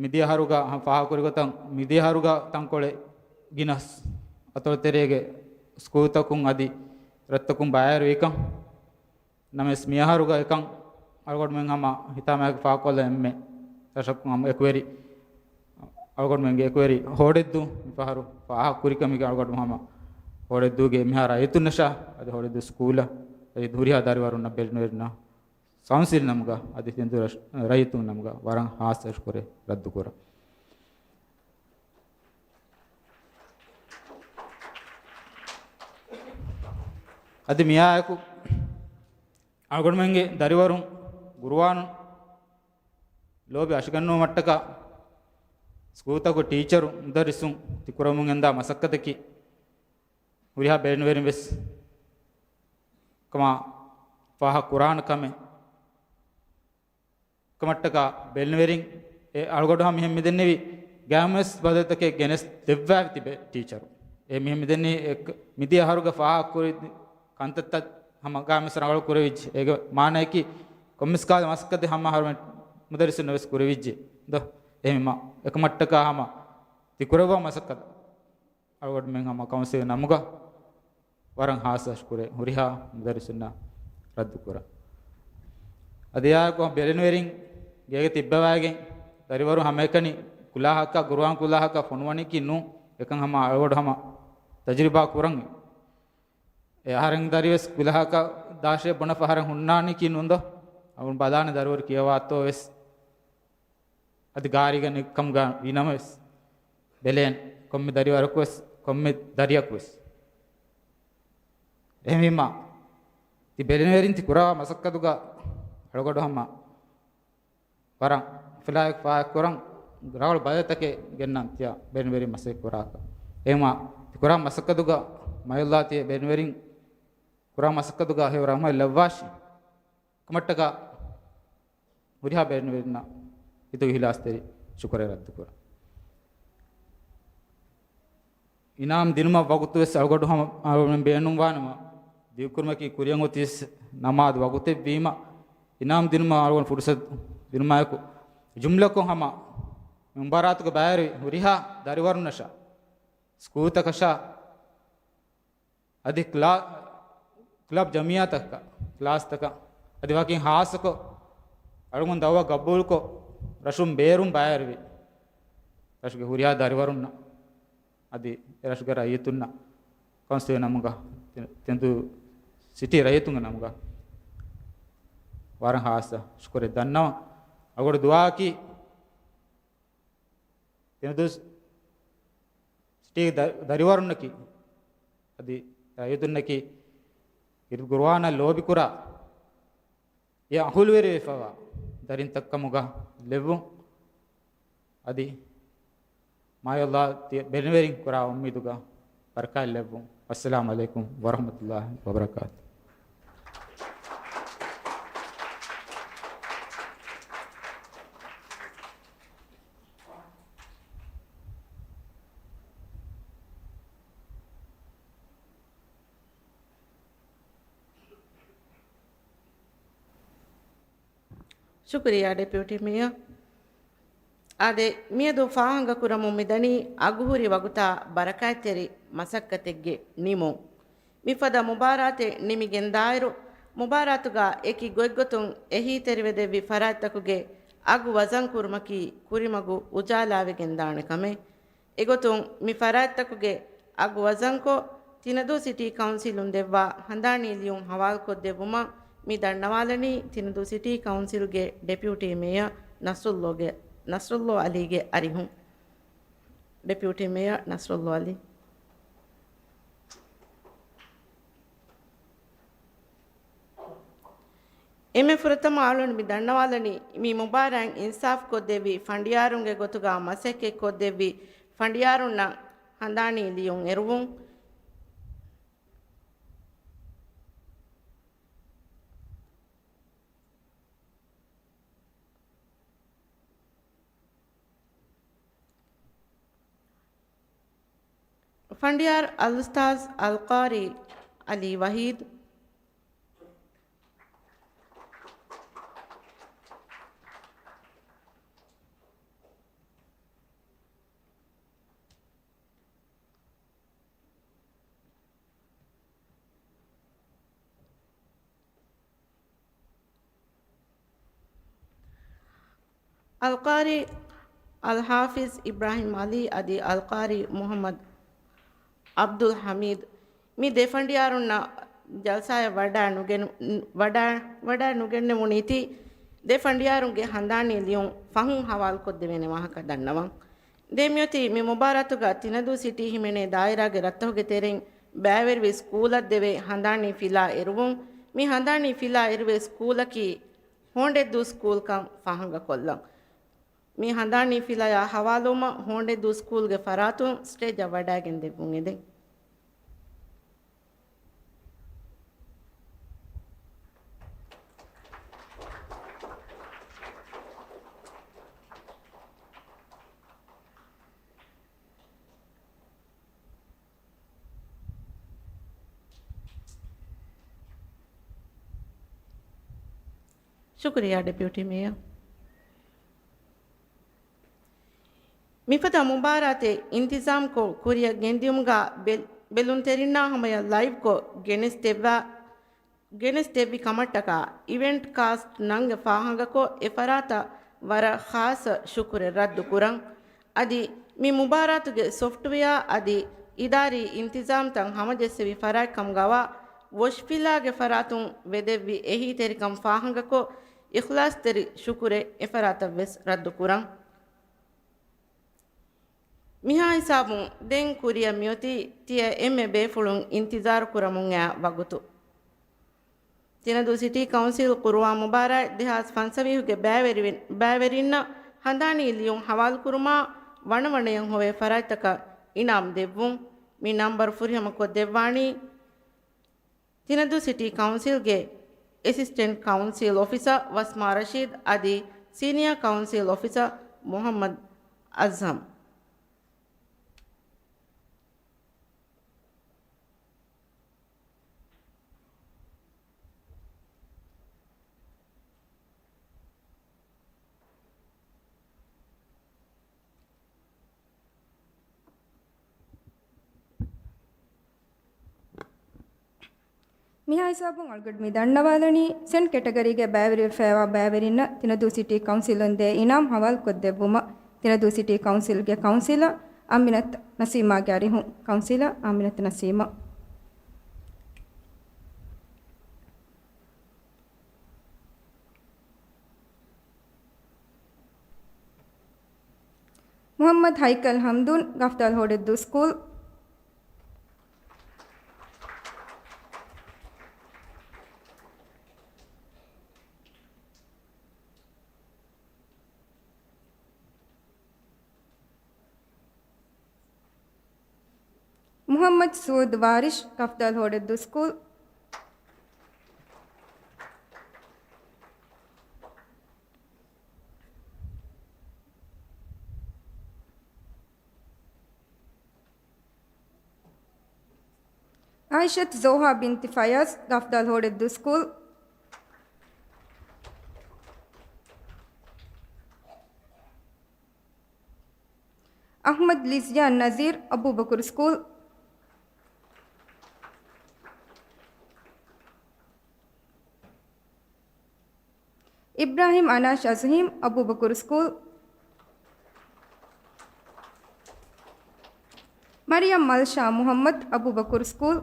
މިދިޔަ އަހަރުގަ ހަމަ ފާހަގަކުރި ގޮތަށް މިދިޔަ އަހަރުގަ ތަންކޮޅެއް ގިނަ އަތޮޅުތެރޭގެ ސްކޫލްތަކުން އަދި ރަށްތަކުން ބައިވެރި ވިކަން. ނަމަވެސް މި އަހަރުގަ އެކަން އަޅުގަނޑުމެން ހަމަ ހިތާމައިގެ ފާހަގަކޮށްލަ އެންމެ ރަށަކުން ހަމަ އެކުވެރި، އަޅުގަނޑުމެންގެ އެކުވެރި ހޯޑެއްދޫ މިފަހަރު ފާހަގަކުރިކަމުގެ އަޅުގަނޑު ހަމަ ހޯޑެއްދޫގެ އެމީހާ ރައްޔިތުންނަށާ އަދި ހޯޑެއްދޫ ސްކޫލަށް އަދި ހުރިހާ ދަރިވަރުންނަށް ބެލެނިވެރިންނަށް ކައުންސިލް ނަމުގަ އަދި ތިނަދޫ ރަށް-، ރައްޔިތުން ނަމުގަ ވަރަށް ހާއްސަ ޝުކުރެއް ރައްދުކުރަން. އަދި މިއާއެކު އަޅުގަނޑުމެންގެ ދަރިވަރުން ގުރުއާނު ލޯބި އަށިގަންނުވުމަށްޓަކާ ސްކޫލްތަކުގެ ޓީޗަރު މުދައްރިސުން ތިކުރަމުން ގެންދާ މަސައްކަތަކީ ހުރިހާ ބެލެނިވެރިން ވެސް ކަމާ ފާހަގަ ކުރާނެ ކަމެއް. ކަމަށްޓަކާ ބެލެނިވެރިން އެ އަޅުގަޑު ހަމަ މިހެން މިދެންނެވި ގާމެސް ބަދަލުތަކެއް ގެނެސް ދެއްވާ ތިބެ ޓީޗަރު. އެ މިހެން މިދެންނެވި އެ މިދިޔަ އަހަރުގަ ފާހަގަކުރި ކަންތައްތައް ހަމަ ގާމެސް ރަނގަޅު ކުރެވިއްޖެ. އޭގެ މާނައަކީ ކޮންމެސް ކާލަ މަސައްކަތެއް ހަމަ އަހަރުމެން މުދައްރިސުން ވެސް ކުރެވިއްޖެ. ދޯ؟ އެހެންމަ އެކަމަށްޓަކާ ހަމަ ތި ކުރައްވާ މަސައްކަތަށް އަޅުގަޑުމެން ހަމަ ކައުންސިލް ނަމުގަ ވަރަށް ހާއްސަ ޝުކުރެއް ހުރިހާ މުދައްރިސުންނަށް ރައްދުކުރަން. އަދި އާއެކު ބެލެނިވެރިން ގޭގަ ތިއްބަވައިގެން ދަރިވަރު ހަމައެކަނި ކުލާހަކަށް ގުރުއާން ކުލާހަކަށް ފޮނުވަނީކީ ނޫން. އެކަން ހަމަ އަޅުގަޑު ހަމަ ތަޖުރިބާ ކުރަން. އެ އަހަރެން ދަރިވެސް ކުލާހަކަށް ދާށޭ ބުނަ ފަހަރެއް ހުންނާނީކީ ނޫން ދޯ؟ އަޅުގަނޑު ބަލާނެ ދަރިވަރު ކިޔަވާތޯ ވެސް. އަދި ގާރީގަ ނެތްކަމުގަ ވީނަމަވެސް ބެލޭން ކޮންމެ ދަރިވަރަކުވެސް ކޮންމެ ދަރިޔަކުވެސް. އެހެންވީމަ ތި ބެލެނިވެރިން ތި ކުރާ މަސައްކަތުގަ އަޅުގަޑު ހަމަ ވަރަށް ފިލާއެއް ފާހަގަކުރަން ރަނގަޅު ބަދަލުތަކެއް ގެންނަން ތިޔަ ބެލެނިވެރިން މަސައްކަތް ކުރާކަށް. އެހެންވީމަ ތި ކުރާ މަސައްކަތުގަ މަޔަށްލާ ތިޔަ ބެލެނިވެރިން ކުރާ މަސައްކަތުގަ ހެޔޮ ރަހުމަތް ލައްވާށި. ކަމަށްޓަކާ ހުރިހާ ބެލެނިވެރިންނަށް ހިތުގެ އިހްލާސްތެރި ޝުކުރެއް ރައްދުކުރަން. އިނާމް ދިނުމަށް ވަގުތު ވެސް އަޅުގަޑު ހަމަ އަޅުގަނޑުމެން ބޭނުންވާނަމަ، ދިގުކުރުމަކީ ކުރިއަށް އޮތީސް ނަމާދު ވަގުތެއްވީމަ، އިނާމް ދިނުމަށް އަޅުގަނޑު ފުރުސަތު ދިނުމާއެކު، ޖުމްލަކޮށް ހަމަ މި މުބާރާތުގަ ބައިވެރި ހުރިހާ ދަރިވަރުންނަށާ، ސްކޫލްތަކަށާ، އަދި ކްލާ-، ކްލަބް ޖަމިއްޔާތަކަށް، ކްލާސްތަކަށް، އަދި ވަކިން ހާއްސަކޮށް، އަޅުގަނޑު ދައުވާ ގަބޫލުކޮށް، ރަށުން ބޭރުން ބައިވެރިވި ރަށުގެ ހުރިހާ ދަރިވަރުންނަށް، އަދި އެ ރަށުގެ ރައްޔިތުންނަށް، ކައުންސިލް ނަމުގަ، ތެ-، ތެނދު ސިޓީ ރައްޔިތުންގެ ނަމުގަ ވަރަށް ހާއްސަ ޝުކުރެއް ދަންނަވަން. އަޅުގަޑު ދުޢާއަކީ، ތެނދު ސިޓީ ދަ-، ދަރިވަރުންނަކީ، އަދި ރައްޔިތުންނަކީ، ހިތް ގުރުއާނަށް ލޯބިކުރާ، އެ އަހުލުވެރިވެފަވާ ދަރިންތައްކަމުގަ ލެއްވުން. އަދި މާތް ﷲ ތިޔަ ބެލެނިވެރިން ކުރާ އުއްމީދުގަ ބަރަކާތް ލެއްވުން. އައްސަލާމު ޢަލައިކުމް ވަރަޙްމަތުﷲ ވަބަރަކާތު. ޝުކުރިއްޔާ ޑެޕިއުޓީ މޭޔަރ. އާދެ، މިއަދު ފާހަގަކުރަމުން މިދަނީ އަގުހުރި ވަގުތާ ބަރަކާތްތެރި މަސައްކަތެއްގެ ނިމުން. މިފަދަ މުބާރާތެއް ނިމިގެންދާއިރު، މުބާރާތުގަ އެކި ގޮތްގޮތުން އެހީތެރިވެދެއްވި ފަރާތްތަކުގެ އަގު ވަޒަންކުރުމަކީ ކުރިމަގު އުޖާލާވެގެންދާނެ ކަމެއް. އެގޮތުން މި ފަރާތްތަކުގެ އަގު ވަޒަންކޮށް، ތިނަދޫ ސިޓީ ކައުންސިލުން ދެއްވާ ހަނދާނީ ލިޔުން ހަވާލުކޮށްދެއްވުމަށް މި ދަންނަވާލަނީ ތިނަދޫ ސިޓީ ކައުންސިލްގެ ޑެޕިއުޓީ މޭޔަރ ނަސްރުއްލޯގެ، ނަސްރުއްލޯ އަލީގެ އަރިހުން. ޑެޕިއުޓީ މޭޔަރ ނަސްރުއްލޯ އަލީ. އެންމެ ފުރަތަމަ އަޅުން މި ދަންނަވާލަނީ، މި މުބާރާތް އިންސާފް ކޮށްދެއްވި ފަނޑިޔާރުންގެ ގޮތުގަ މަސައްކަތް ކޮށްދެއްވި ފަނޑިޔާރުންނަށް ހަނދާނީ ލިޔުން އެރުވުން. ފަނޑިޔާރު އަލްއުސްތާޛް އަލްޤާރީ އަލީ ވަހީދު. އަލްޤާރީ އަލްޙާފިޒް އިބްރާހީމް ޢަލީ އަދި އަލްޤާރީ މުޙައްމަދު ޢަބްދުލް ޙަމީދު މި ދެ ފަނޑިޔާރުންނަށް ޖަލްސާއަށް ވަޑާ ނުގެން-، ވަޑާ-، ވަޑާ ނުގެންނެވުނީތީ، ދެ ފަނޑިޔާރުންގެ ހަނދާނީ ލިޔުން ފަހުން ހަވާލުކޮށްދެވޭނެ ވާހަކަ ދަންނަވަން. ދެން މިއޮތީ މި މުބާރާތުގަ ތިނަދޫ ސިޓީ ހިމެނޭ ދާއިރާގެ ރަށްތަކުގެ ތެރެއިން ބައިވެރިވި ސްކޫލަށް ދެވޭ ހަނދާނީ ފިލާ އެރުވުން. މި ހަނދާނީ ފިލާ އެރުވޭ ސްކޫލަކީ ހޯނޑެއްދޫ ސްކޫލްކަން ފާހަގަކޮށްލަން. މި ހަނދާނީ ފިލާޔާ ހަވާލުވުމަށް ހޯނޑެއްދޫ ސްކޫލްގެ ފަރާތުން ސްޓޭޖަށް ވަޑައިގެން ދެއްވުން އެދެން. ޝުކުރިއްޔާ ޑެޕިއުޓީ މޭޔަރ. މިފަދަ މުބާރާތެއް އިންތިޒާމްކޮށް ކުރިއަށް ގެންދިޔުމުގަ ބެލް-، ބެލުންތެރިންނާ ހަމަޔަށް ލައިވްކޮށް ގެނެސްދެއްވާ، ގެނެސްދެއްވި ކަމަށްޓަކާ އިވެންޓް ކާސްޓް ނަންގެ ފާހަގަކޮށް، އެ ފަރާތަށް ވަރަށް ޚާއްޞަ ޝުކުރެއް ރައްދުކުރަން. އަދި މި މުބާރާތުގެ ސޮފްޓްވެއާ އަދި އިދާރީ އިންތިޒާމްތައް ހަމަޖެއްސެވި ފަރާތްކަމުގަވާ ވޮޝްފިލާގެ ފަރާތުން ވެދެއްވި އެހީތެރިކަން ފާހަގަކޮށް، އިޚްލާޞްތެރި ޝުކުރެއް އެފަރާތަށް ވެސް ރައްދުކުރަން. މިހާ ހިސާބުން ދެން ކުރިއަށް މިއޮތީ ތިޔަ އެންމެ ބޭފުޅުން އިންތިޒާރު ކުރަމުން އައި ވަގުތު. ތިނަދޫ ސިޓީ ކައުންސިލް ޤުރުއާ މުބާރާތް ދެހާސް ފަންސަވީހުގެ ބައިވެރިވެ-، ބައިވެރިންނަށް ހަނދާނީ ލިޔުން ހަވާލުކުރުމާ، ވަނަވަނަޔަށް ހޮވޭ ފަރާތްތަކަށް އިނާމް ދެއްވުން. މި ނަންބަރު ފުރިހަމަ ކޮށްދެއްވާނީ، ތިނަދޫ ސިޓީ ކައުންސިލްގެ އެސިސްޓެންޓް ކައުންސިލް އޮފިސަރ ވަސްމާ ރަޝީދް އަދި ސީނިއާ ކައުންސިލް އޮފިސަރ މުޙައްމަދު އަޒްހަމް. މިހާ ހިސާބުން އަޅުގަނޑު މި ދަންނަވާލަނީ، ސެންޓް ކެޓަގަރީގެ ބައިވެރިވެފައިވާ ބައިވެރިންނަށް ތިނަދޫ ސިޓީ ކައުންސިލުން ދޭ އިނާމް ހަވާލުކޮށްދެއްވުމަށް. ތިނަދޫ ސިޓީ ކައުންސިލްގެ ކައުންސިލަރ އާމިނަތު ނަސީމާގެ އަރިހުން. ކައުންސިލަރ އާމިނަތު ނަސީމާ. މުޙައްމަދު ހައިކަލް ހަމްދޫން، ގަފްދާލް ހޯޑެއްދޫ ސްކޫލް. މުޙައްމަދު ސުޢޫދު ވާރިޝް، ކަފްދާލު ހޯޑެއްދޫ ސްކޫލް. އާއިޝަތު ޒޯހާ ބިންތި ފަޔާޒް، ކަފްދާލު ހޯޑެއްދޫ ސްކޫލް. އަޙްމަދު ލިޒްޔާން ނަޒީރު، އަބޫބަކުރު ސްކޫލް. އިބްރާހިމް އަނާޝް އަޒުހީމް، އަބޫބަކުރު ސްކޫލް. މަރިޔަމް މަލްޝާ މުޙައްމަދު، އަބޫބަކުރު ސްކޫލް.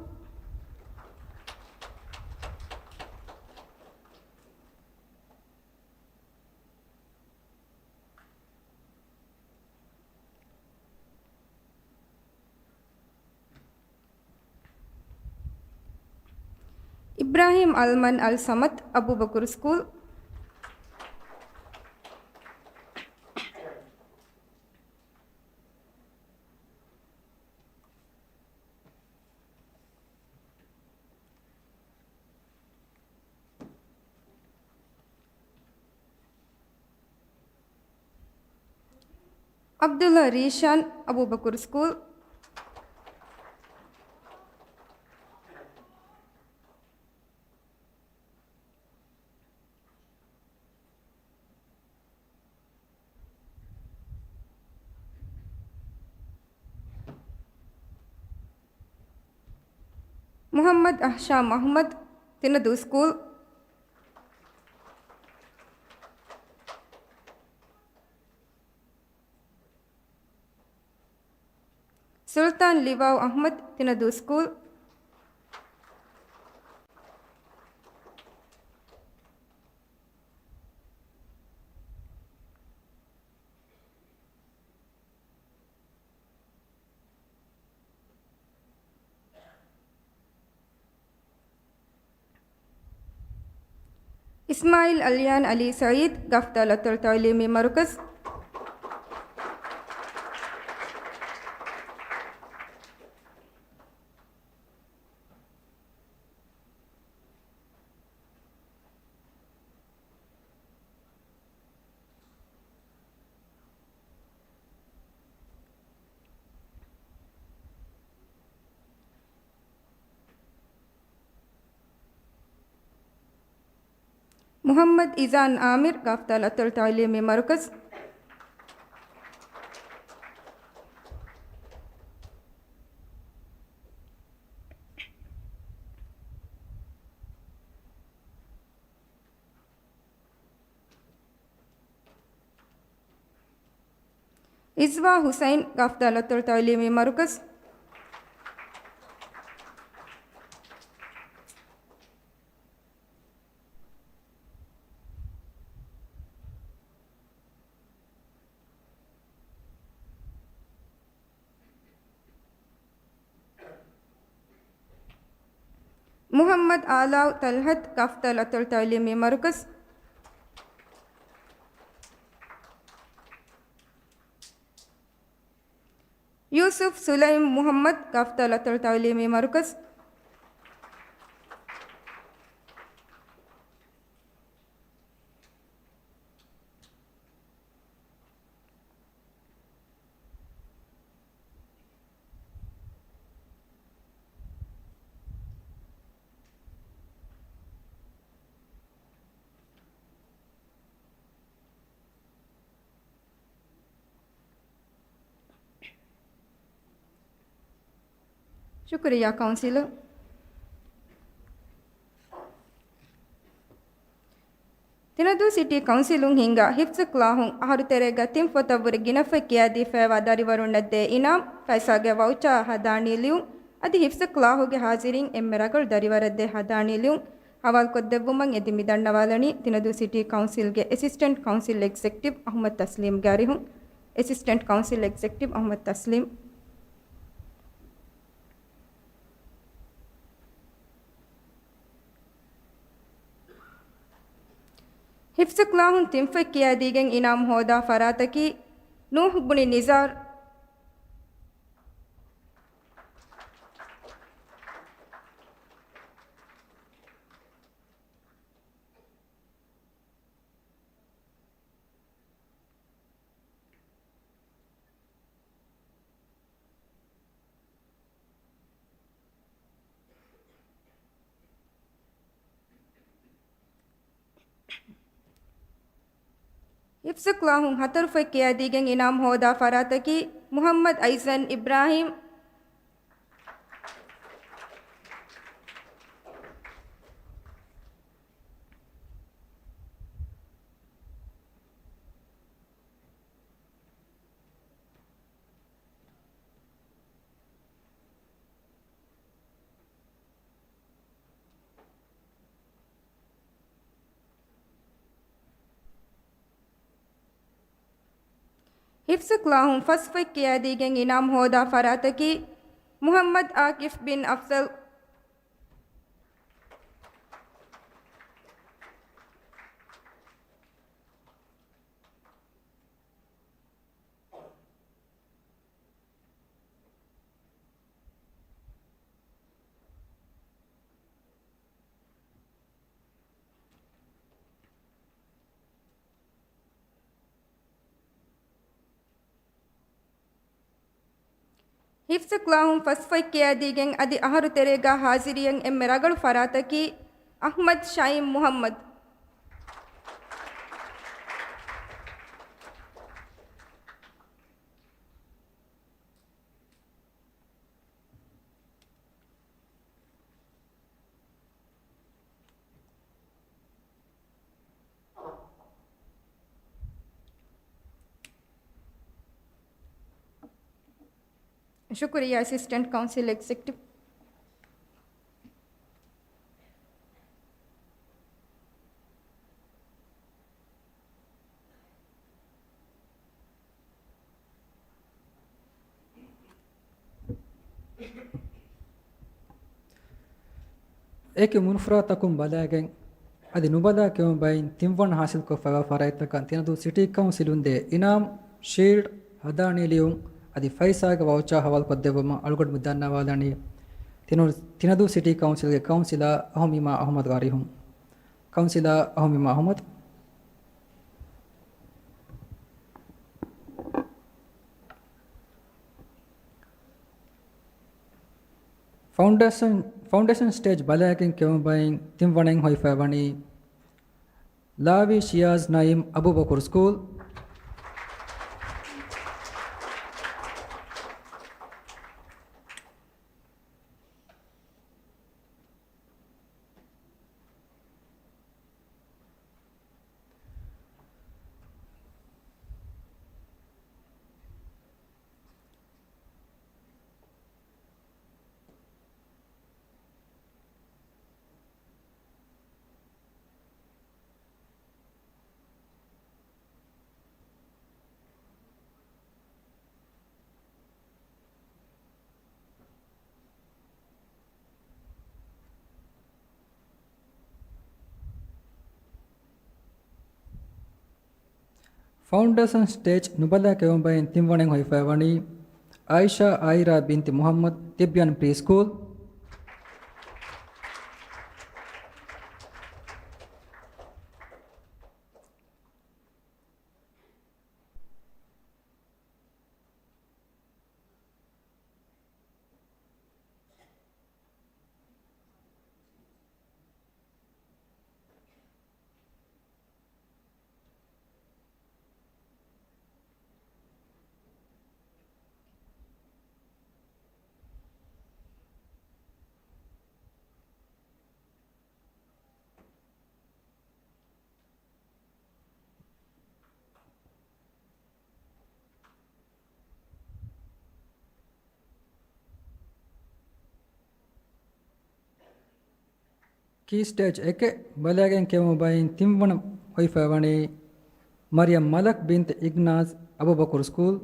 އިބްރާހިމް އަލްމަން އަލް ސަމަދު، އަބޫބަކުރު ސްކޫލް. ޢަބްދުﷲ ރީޝާން، އަބޫބަކުރު ސްކޫލް. މުޙައްމަދު އަހްޝާމް އަޙްމަދު، ތިނަދޫ ސްކޫލް. ސުލްޠާން ލިވާއު އަޙްމަދު، ތިނަދޫ ސްކޫލް. އިސްމާޢީލް އަލްޔާން ޢަލީ ސަޢީދު، ކަފްދާލު އަތޮޅު ތަޢުލީމީ މަރުކަޒު. މުޙައްމަދު އިޒާން އާމިރު، ކަފްދާލު އަތޮޅު ތަޢުލީމީ މަރުކަޒު. އިޒްވާ ހުސައިން، ކަފްދާލު އަތޮޅު ތަޢުލީމީ މަރުކަޒު. މުޙައްމަދު އާލާއު ޠަލްޙަތު، ކަފްދާލު އަތޮޅު ތަޢުލީމީ މަރުކަޒު. ޔޫސުފް ސުލައިމް މުޙައްމަދު، ކަފްދާލު އަތޮޅު ތަޢުލީމީ މަރުކަޒު. ޝުކުރިއްޔާ ކައުންސިލަރ. ތިނަދޫ ސިޓީ ކައުންސިލުން ހިންގާ ހިފްޒު ކްލާހުން އަހަރު ތެރޭގަ ތިން ފޮތަށްވުރެ ގިނަފޮތް ކިޔާދީފައިވާ ދަރިވަރުންނަށް ދޭ އިނާމް، ފައިސާގެ ވައުޗާ ހަދާނީ ލިޔުން، އަދި ހިފްޒު ކްލާހުގެ ހާޒިރީން އެންމެ ރަނގަޅު ދަރިވަރަށް ދޭ ހަދާނީ ލިޔުން ހަވާލުކޮށްދެއްވުމަށް އެދި މި ދަންނަވާލަނީ ތިނަދޫ ސިޓީ ކައުންސިލްގެ އެސިސްޓެންޓް ކައުންސިލް އެގްޒެކްޓިވް އަޙްމަދު ތަސްލީމްގެ އަރިހުން. އެސިސްޓެންޓް ކައުންސިލް އެގްޒެކްޓިވް އަޙްމަދު ތަސްލީމް. ހިފްޒު ކްލާހުން ތިން ފޮތް ކިޔާދީގެން އިނާމް ހޯދާ ފަރާތަކީ ނޫޙް ބުނި ނިޒާރު، ހިފްޒު ކްލާހުން ހަތަރު ފޮތް ކިޔައިދީގެން އިނާމް ހޯދާ ފަރާތަކީ މުޙައްމަދު އައިޒަން އިބްރާހީމް. ހިފްޒު ކްލާހުން ފަސް ފޮތް ކިޔައިދީގެން އިނާމް ހޯދާ ފަރާތަކީ މުޙައްމަދު އާކިފް ބިން އަފްޒަލް. ހިފްޒު ކްލާހުން ފަސް ފޮތް ކިޔައިދީގެން އަދި އަހަރު ތެރޭގަ ހާޒިރިއަށް އެންމެ ރަގަޅު ފަރާތަކީ އަޙްމަދު ޝައިމް މުޙައްމަދު. ޝުކުރިއްޔާ އެސިސްޓެންޓް ކައުންސިލް އެގްޒެކެޓިވް. އެކި މުންފުރާތަކުން ބަލައިގެން އަދި ނުބަލާ ކެއުމު ބައިން ތިންވަނަ ހާސިލްކޮށްފައިވާ ފަރާތްތަކަށް ތިނަދޫ ސިޓީ ކައުންސިލުން ދޭ އިނާމް، ޝީލްޑް، ހަދާނީ ލިޔުން އަދި ފައިސާގެ ވައުޗާ ހަވާލުކޮށްދެއްވުމަށް އަޅުގަނޑު މި ދަންނަވާލަނީ ތިނަދޫ، ތިނަދޫ ސިޓީ ކައުންސިލްގެ ކައުންސިލާ އަހުމް އިމާ އަހުމަދު އަރިހުން. ކައުންސިލާ އަހުމް އިމާ އަހުމަދު. ފައުންޑޭޝަން، ފައުންޑޭޝަން ސްޓޭޖް ބަލައިގެން ކެއުމު ބައިން ތިންވަނައިން ހޮވިފައި ވަނީ ލާވީ ޝިޔާޒް ނައީމް އަބޫބަކުރު ސްކޫލް. ފައުންޑޭޝަން ސްޓޭޖް ނުބަލާ ކެއުމު ބައިން ތިންވަނައިން ހޮވިފައި ވަނީ އާއިޝާ އާއިރާ ބިންތި މުޙައްމަދު، ތިބްޔާން ޕްރީ ސްކޫލް. ކީ ސްޓޭޖް އެކެއް ބަލައިގެން ކެއުމު ބައިން ތިންވަނަ ހޮވިފައި ވަނީ މަރިޔަމް މަލަކް ބިންތު އިގްނާޒް އަބޫބަކުރު ސްކޫލް.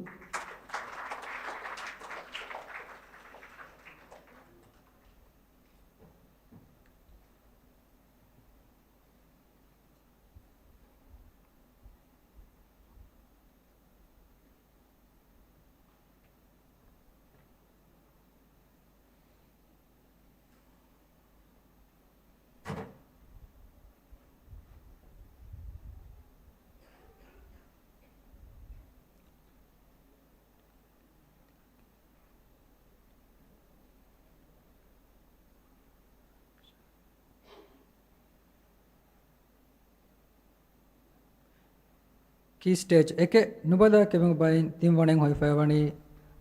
ކީ ސްޓޭޖް އެކެއް ނުބަލާ ކެމު ބައިން ތިން ވަނެއް ހޮވިފައިވަނީ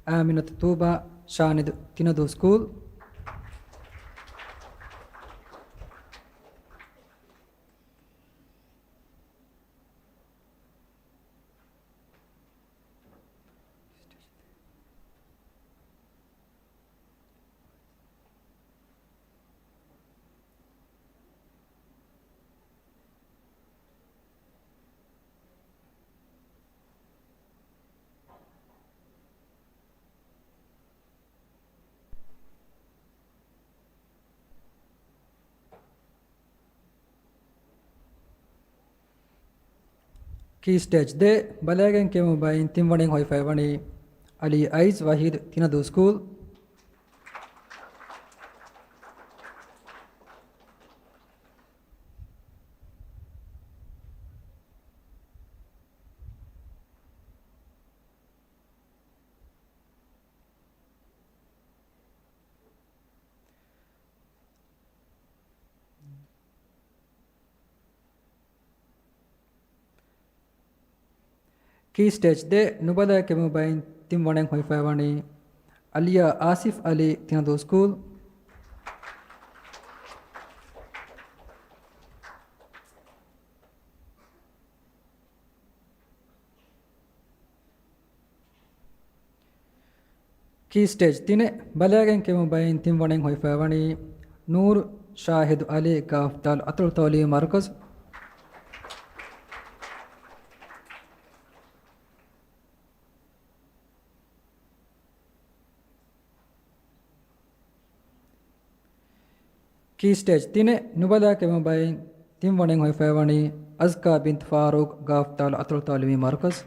އާމިނަތު ތޫބާ، ޝާނިދު ތިނަދޫ ސްކޫލް. ކީ ސްޓޭޖް ދޭއް ބަލައިގެން ކެމު ބައިން ތިން ވަނެއް ހޮވިފައިވަނީ އަލީ އައިޒް ވަހީދު ތިނަދޫ ސްކޫލް. ކީ ސްޓޭޖް ދޭއް ނުބަލައި ކެމު ބައިން ތިން ވަނެއް ހޮވިފައިވަނީ އަލިޔާ އާސިފް އަލީ ތިނަދޫ ސްކޫލް. ކީ ސްޓޭޖް ތިނެއް ބަލައިގެން ކެމު ބައިން ތިން ވަނެއް ހޮވިފައިވަނީ ނޫރު ޝާހިދު އަލީ ގާފްދާލު އަތޮޅު ތައުލީމީ މަރުކަޒު. ކީ ސްޓޭޖް ތިނެއް ނުބަލައި ކެމު ބައިން ތިން ވަނެއް ހޮވިފައިވަނީ އަޒްކާ ބިންތު ފާރޫޤް ގާފްދާލު އަތޮޅު ތައުލީމީ މަރުކަޒު.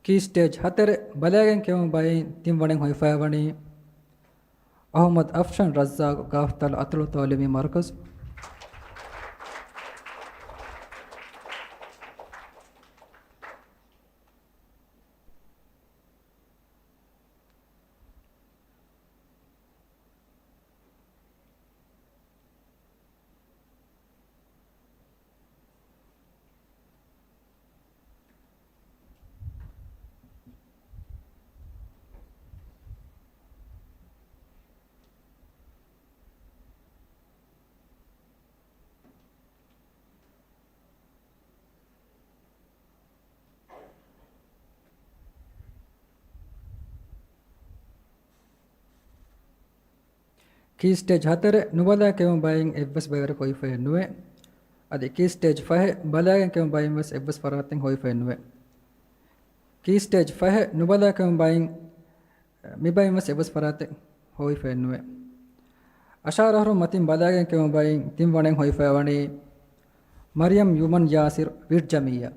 ކީ ސްޓޭޖް ހަތަރެއް ބަލައިގެން ކެމު ބައިން ތިން ވަނެއް ހޮވިފައިވަނީ އަޙްމަދު އަފްޝާން ރައްޒާޤު ގާފްދާލު އަތޮޅު ތައުލީމީ މަރުކަޒު. ކީ ސްޓޭޖް ހަތަރެއް ނުބަލައި ކެމު ބައިން އެއްވެސް ބައިވަރެއް ހޮވިފައެއް ނުވޭ. އަދި ކީ ސްޓޭޖް ފަހެއް ބަލައިގެން ކެމު ބައިން ވެސް އެއްވެސް ފަރާތެއް ހޮވިފައެއް ނުވޭ. ކީ ސްޓޭޖް ފަހެއް ނުބަލައި ކެމު ބައިން މި ބައިން ވެސް އެއްވެސް ފަރާތެއް ހޮވިފައެއް ނުވޭ. އަށާރަ އަހަރުން މަތިން ބަލައިގެން ކެމު ބައިން ތިން ވަނެއް ހޮވިފައިވަނީ މަރިޔަމް ޔުމަން ޔާސިރު ވިރްޖަމިއްޔާ.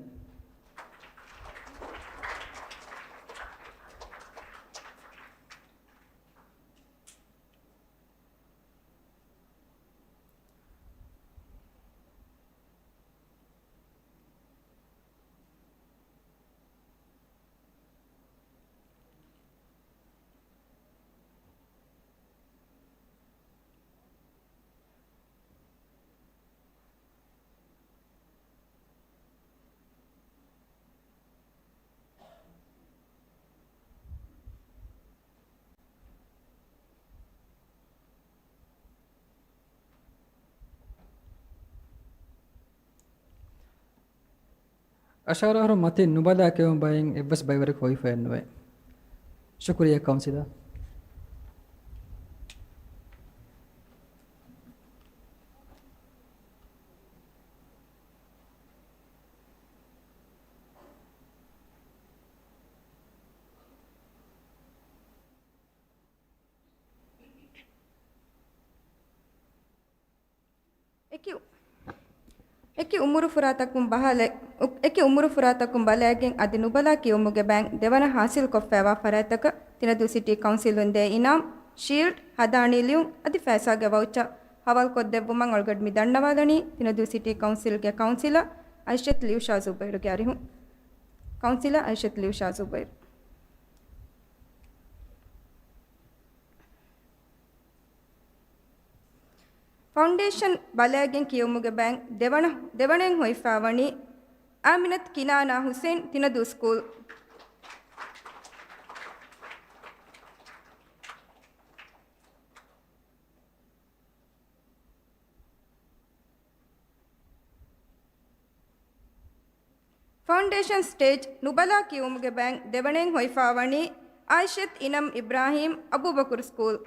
އަށާރަ އަހަރުން މަތިން ނުބަލައި ކެމު ބައިން އެއްވެސް ބައިވަރެއް ހޮވިފައެއް ނުވޭ. ޝުކުރިއްޔާ ކައުންސިލަރ. އެކި، އެކި އުމުރުފުރާތަކުން ބަހަލެ-، އު-، އެކި އުމުރުފުރާތަކުން ބަލައިގެން އަދި ނުބަލާ ކިޔުމުގެ ބައިން ދެވަނަ ހާސިލްކޮށްފައިވާ ފަރާތްތަކަށް ތިނަދޫ ސިޓީ ކައުންސިލުން ދޭ އިނާމް، ޝީލްޑް، ހަދާނީ ލިޔުން އަދި ފައިސާގެ ވައުޗާ ހަވާލުކޮށްދެއްވުމަށް އަޅުގަޑު މި ދަންނަވާލަނީ ތިނަދޫ ސިޓީ ކައުންސިލްގެ ކައުންސިލަރ އައިޝަތް ލިޔުޝާ ޒުބައިރުގެ އަރިހުން. ކައުންސިލަރ އައިޝަތް ލިޔުޝާ ޒުބައިރު. ފައުންޑޭޝަން ބަލައިގެން ކިޔުމުގެ ބައިން ދެވަނަ-، ދެވަނައިން ހޮވިފައިވަނީ އާމިނަތު ކިނާނާ ހުސެން، ތިނަދޫ ސްކޫލް. ފައުންޑޭޝަން ސްޓޭޖް ނުބަލާ ކިޔުމުގެ ބައިން ދެވަނައިން ހޮވިފައިވަނީ އާއިޝަތު އިނަމް އިބްރާހީމް، އަބޫބަކުރު ސްކޫލް.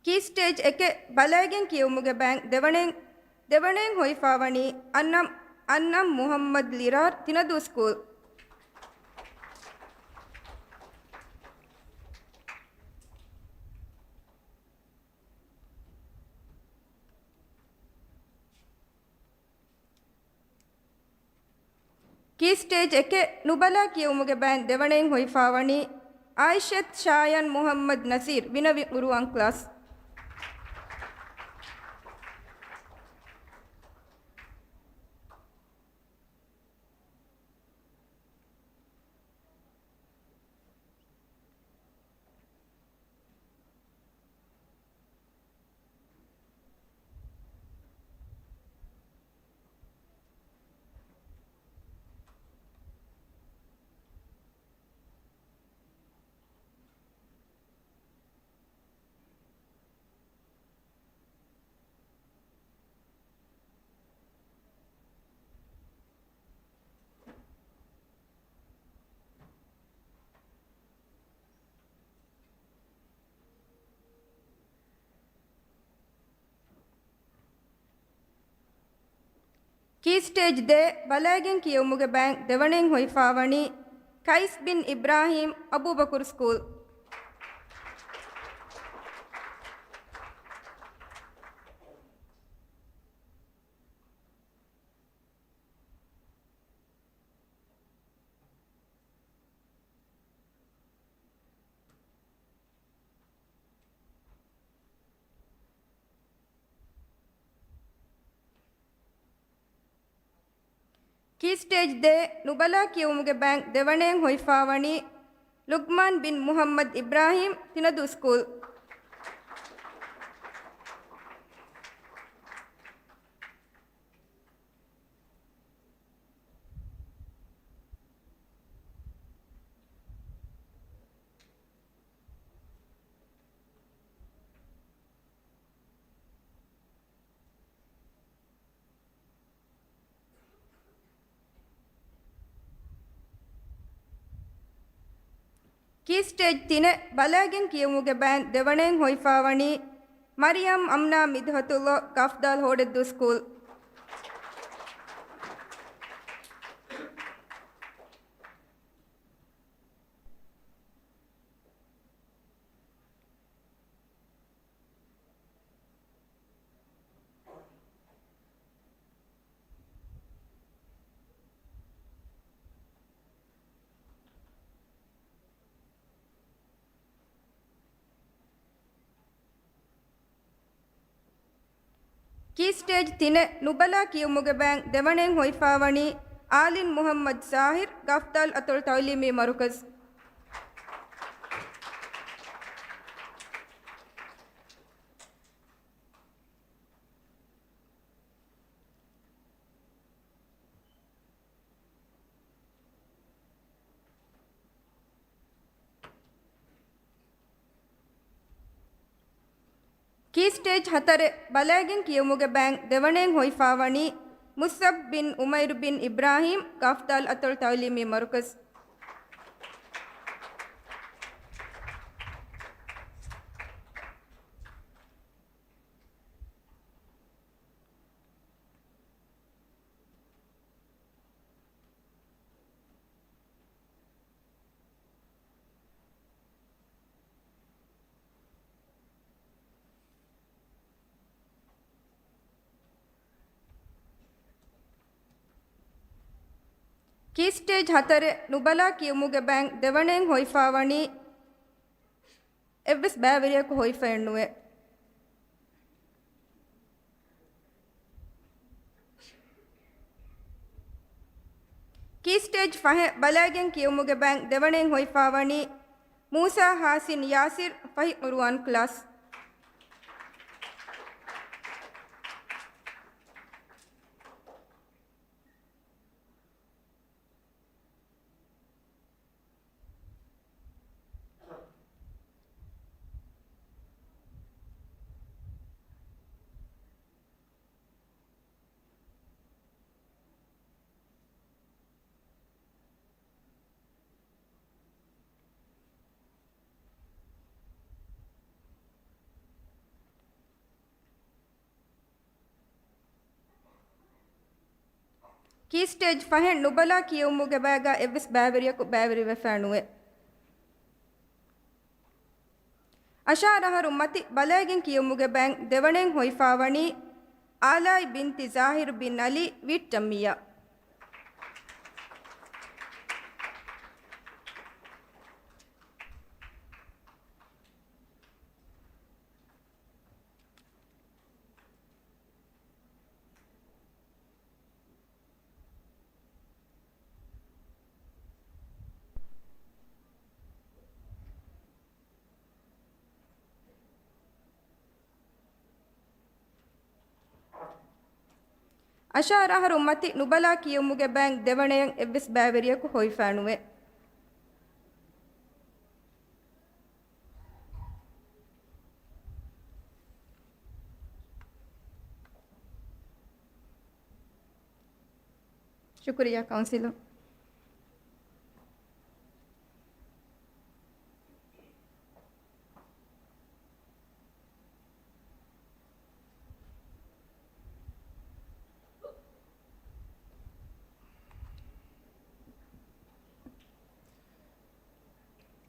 ކީ ސްޓޭޖް އެކެއް ބަލައިގެން ކިޔުމުގެ ބައިން ދެވަނައިން، ދެވަނައިން ހޮވިފައިވަނީ އަންނަމް، އަންނަމް މުހައްމަދު ލިރާރް، ތިނަދޫ ސްކޫލް. ކީ ސްޓޭޖް އެކެއް ނުބަލާ ކިޔުމުގެ ބައިން ދެވަނައިން ހޮވިފައިވަނީ އާއިޝަތު ޝާޔަން މުހައްމަދު ނަސީރް، ވިނަވި ޤުރުއާން ކްލާސް. ކީ ސްޓޭޖް ދޭ ބަލައިގެން ކިޔުމުގެ ބައިން ދެވަނައިން ހޮވިފައިވަނީ ޤައިސް ބިން އިބްރާހީމް، އަބޫބަކުރު ސްކޫލް. ކީ ސްޓޭޖް ދޭ ނުބަލާ ކިޔުމުގެ ބައިން ދެވަނައިން ހޮވިފައިވަނީ ލުޤްމާން ބިން މުޙައްމަދު އިބްރާހީމް، ތިނަދޫ ސްކޫލް. ކީ ސްޓޭޖް ތިނެއް ބަލައިގެން ކިޔުމުގެ ބައިން ދެވަނައިން ހޮވިފައިވަނީ މަރިޔަމް އަމްނާ މިދްޙަތުﷲ، ގަފްދާލް ހޯޑެއްދޫ ސްކޫލް. ކީ ސްޓޭޖް ތިނެއް ނުބަލާ ކިޔުމުގެ ބައިން ދެވަނައިން ހޮވިފައިވަނީ އާލިން މުޙައްމަދު ޒާހިރް، ގަފްދާލް އަތޮޅު ތަޢުލީމީ މަރުކަޒު. ކީ ސްޓޭޖް ހަތަރެއް ބަލައިގެން ކިޔުމުގެ ބައިން ދެވަނައިން ހޮވިފައިވަނީ މުޞްޢަބް ބިން ޢުމައިރު ބިން އިބްރާހީމް، ގަފްދާލް އަތޮޅު ތަޢުލީމީ މަރުކަޒު. ކީ ސްޓޭޖް ހަތަރެއް ނުބަލާ ކިޔުމުގެ ބައިން ދެވަނައިން ހޮވިފާވަނީ އެއްވެސް ބައިވެރިޔަކު ހޮވިފައެއްނުވޭ. ކީ ސްޓޭޖް ފަހެއް ބަލައިގެން ކިޔުމުގެ ބައިން ދެވަނައިން ހޮވިފާވަނީ މޫސާ ހާސިން ޔާސިރް، ފަހި ޤުރުއާން ކްލާސް. ކީ ސްޓޭޖް ފަހެއް ނުބަލާ ކިޔުމުގެ ބައިގަ އެއްވެސް ބައިވެރިޔަކު ބައިވެރިވެފައެއްނުވޭ. އަށާރަ އަހަރު މަތި ބަލައިގެން ކިޔުމުގެ ބައިން ދެވަނައިން ހޮވިފާވަނީ އާލާއި ބިންތި ޒާހިރު ބިން އަލީ، ވިއްޓަމިއްޔާ. އަށާރަ އަހަރު މަތި ނުބަލާ ކިޔުމުގެ ބައިން ދެވަނައިން އެއްވެސް ބައިވެރިޔަކު ހޮވިފައެއްނުވޭ. ޝުކުރިއްޔާ ކައުންސިލަރ.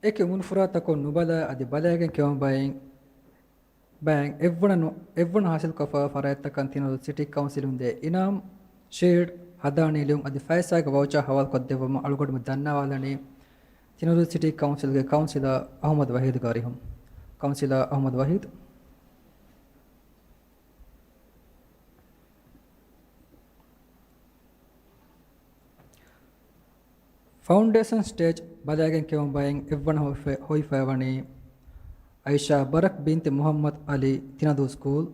އެކި އުމުރުފުރާތަކުން ނުބަލާ އަދި ބަލައިގެން ކިޔަމަ ބައިން، ބައިން އެއްވަނަ ނު، އެއްވަނަ ހާސިލްކޮށްފައިވާ ފަރާތްތަކަށް ތިނަދޫ ސިޓީ ކައުންސިލުން ދޭ އިނާމް، ޝީލްޑް، ހަދާނީ ލިޔުން އަދި ފައިސާގެ ވައުޗާ ހަވާލުކޮށްދެއްވުމަށް އަޅުގަނޑުމެން ދަންނަވާލަނީ ތިނަދޫ ސިޓީ ކައުންސިލްގެ ކައުންސިލަރ އަހުމަދު ވަހީދުގެ އަރިހުން. ކައުންސިލަރ އަހުމަދު ވަހީދު. ފައުންޑޭޝަން ސްޓޭޖް ބަލައިގެން ކިޔަމަ ބައިން އެއްވަނަ ހޮވިފަ، ހޮވިފައިވަނީ އައިޝާ ބަރަކް ބިންތި މުހައްމަދު އަލީ، ތިނަދޫ ސްކޫލް.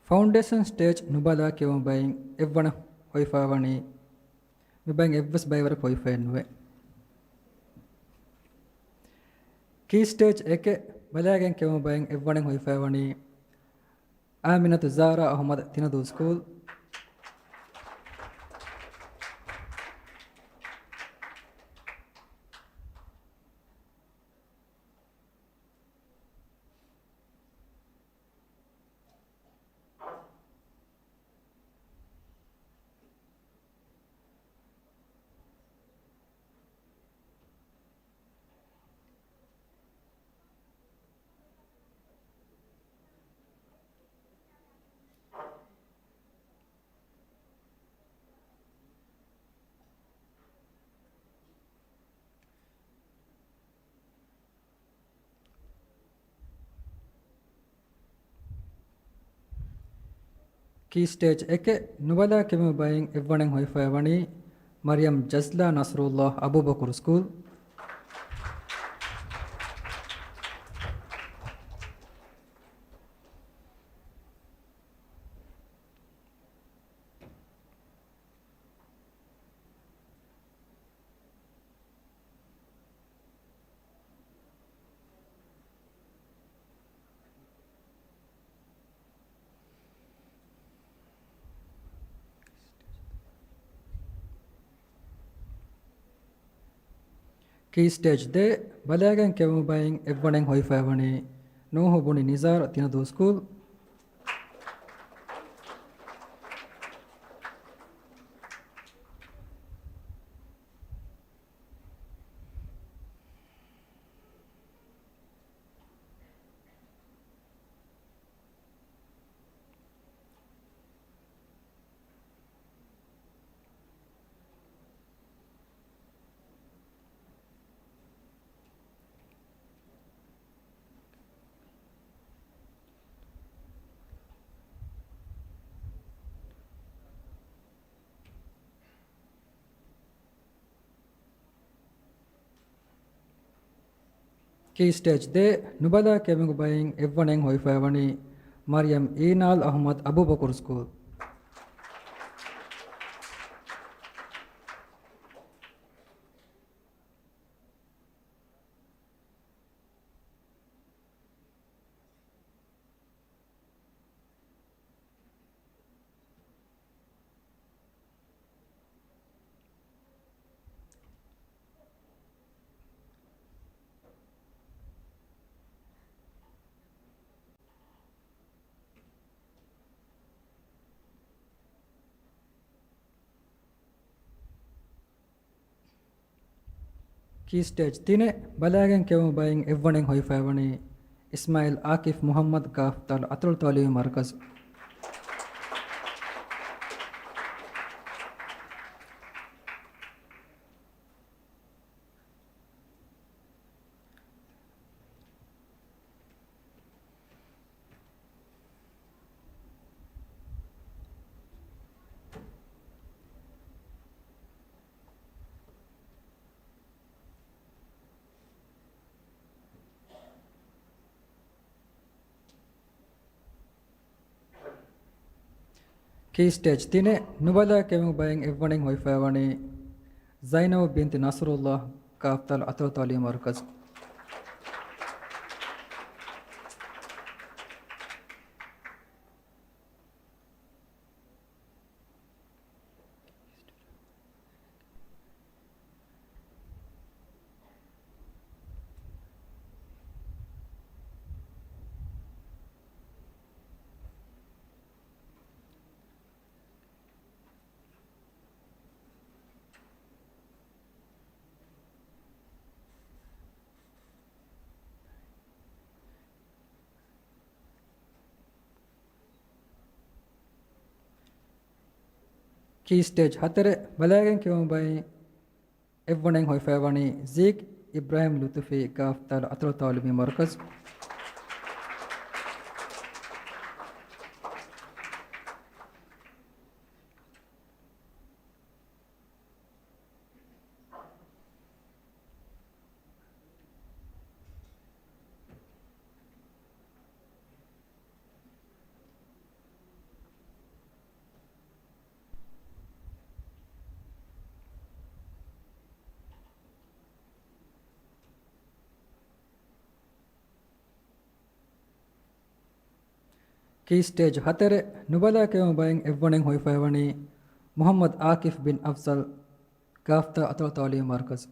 ފައުންޑޭޝަން ސްޓޭޖް ނުބަލާ ކިޔަމަ ބައިން އެއްވަނަ ހޮވިފައިވަނީ، މި ބައިން އެއްވެސް ބައިވަރަކު ހޮވިފައެއްނުވޭ. ކީ ސްޓޭޖް އެކެއް ބަލައިގެން ކިޔަމަ ބައިން އެއްވަނަ ހޮވިފައިވަނީ އާމިނަތު ޒާރާ އަހުމަދު، ތިނަދޫ ސްކޫލް. ކީ ސްޓޭޖް އެކެއް ނުބަލާ ކިޔަމަ ބައިން އެއްވަނަ ހޮވިފައިވަނީ މަރިޔަމް ޖަޒްލާ ނަސްރުއްލާހް އަބޫބަކުރު ސްކޫލް. ކީ ސްޓޭޖް ދޭ ބަލައިގެން ކެއުމު ބައިން އެއްވަނައިން ހޮވިފައިވަނީ ނޫހު ބުނި ނިޒާރު ތިނަދޫ ސްކޫލް. ކީ ސްޓޭޖް ދޭ ނުބަލާ ކެއުމުގެ ބައިން އެއްވަނައިން ހޮވިފައިވަނީ މަރިޔަމް އީނާލް އަޙްމަދު އަބޫބަކުރު ސްކޫލް. ކީ ސްޓޭޖް ތިނެއް ބަލައިގެން ކެއުމު ބައިން އެއްވަނައިން ހޮވިފައިވަނީ އިސްމާއިލް އާކިފް މުޙައްމަދު ކާފް ދާލު އަތޮޅު ތަޢުލީމީ މަރުކަޒު. ކީ ސްޓޭޖް ތިނެއް ނުބަލާ ކެއުމު ބައިން އެއްވަނައިން ހޮވިފައިވަނީ ޒައިނަބު ބިންތި ނަޞްރުﷲ ކާފް ދާލު އަތޮޅު ތަޢުލީމީ މަރުކަޒު. ކީ ސްޓޭޖް ހަތަރެއް ބަލައިގެން ކެއުމު ބައިން އެއްވަނައިން ހޮވިފައިވަނީ ޒީގް އިބްރާހިމް ލުތުފީ ކާފް ދާލު އަތޮޅު ތަޢުލީމީ މަރުކަޒު. ކީ ސްޓޭޖް ހަތަރެއް ނުބަލާ ކެއުމު ބައިން އެއްވަނައިން ހޮވިފައިވަނީ މުޙައްމަދު އާކިފް ބިން އަފްޒަލް ކާފް ދާލު އަތޮޅު ތަޢުލީމީ މަރުކަޒު.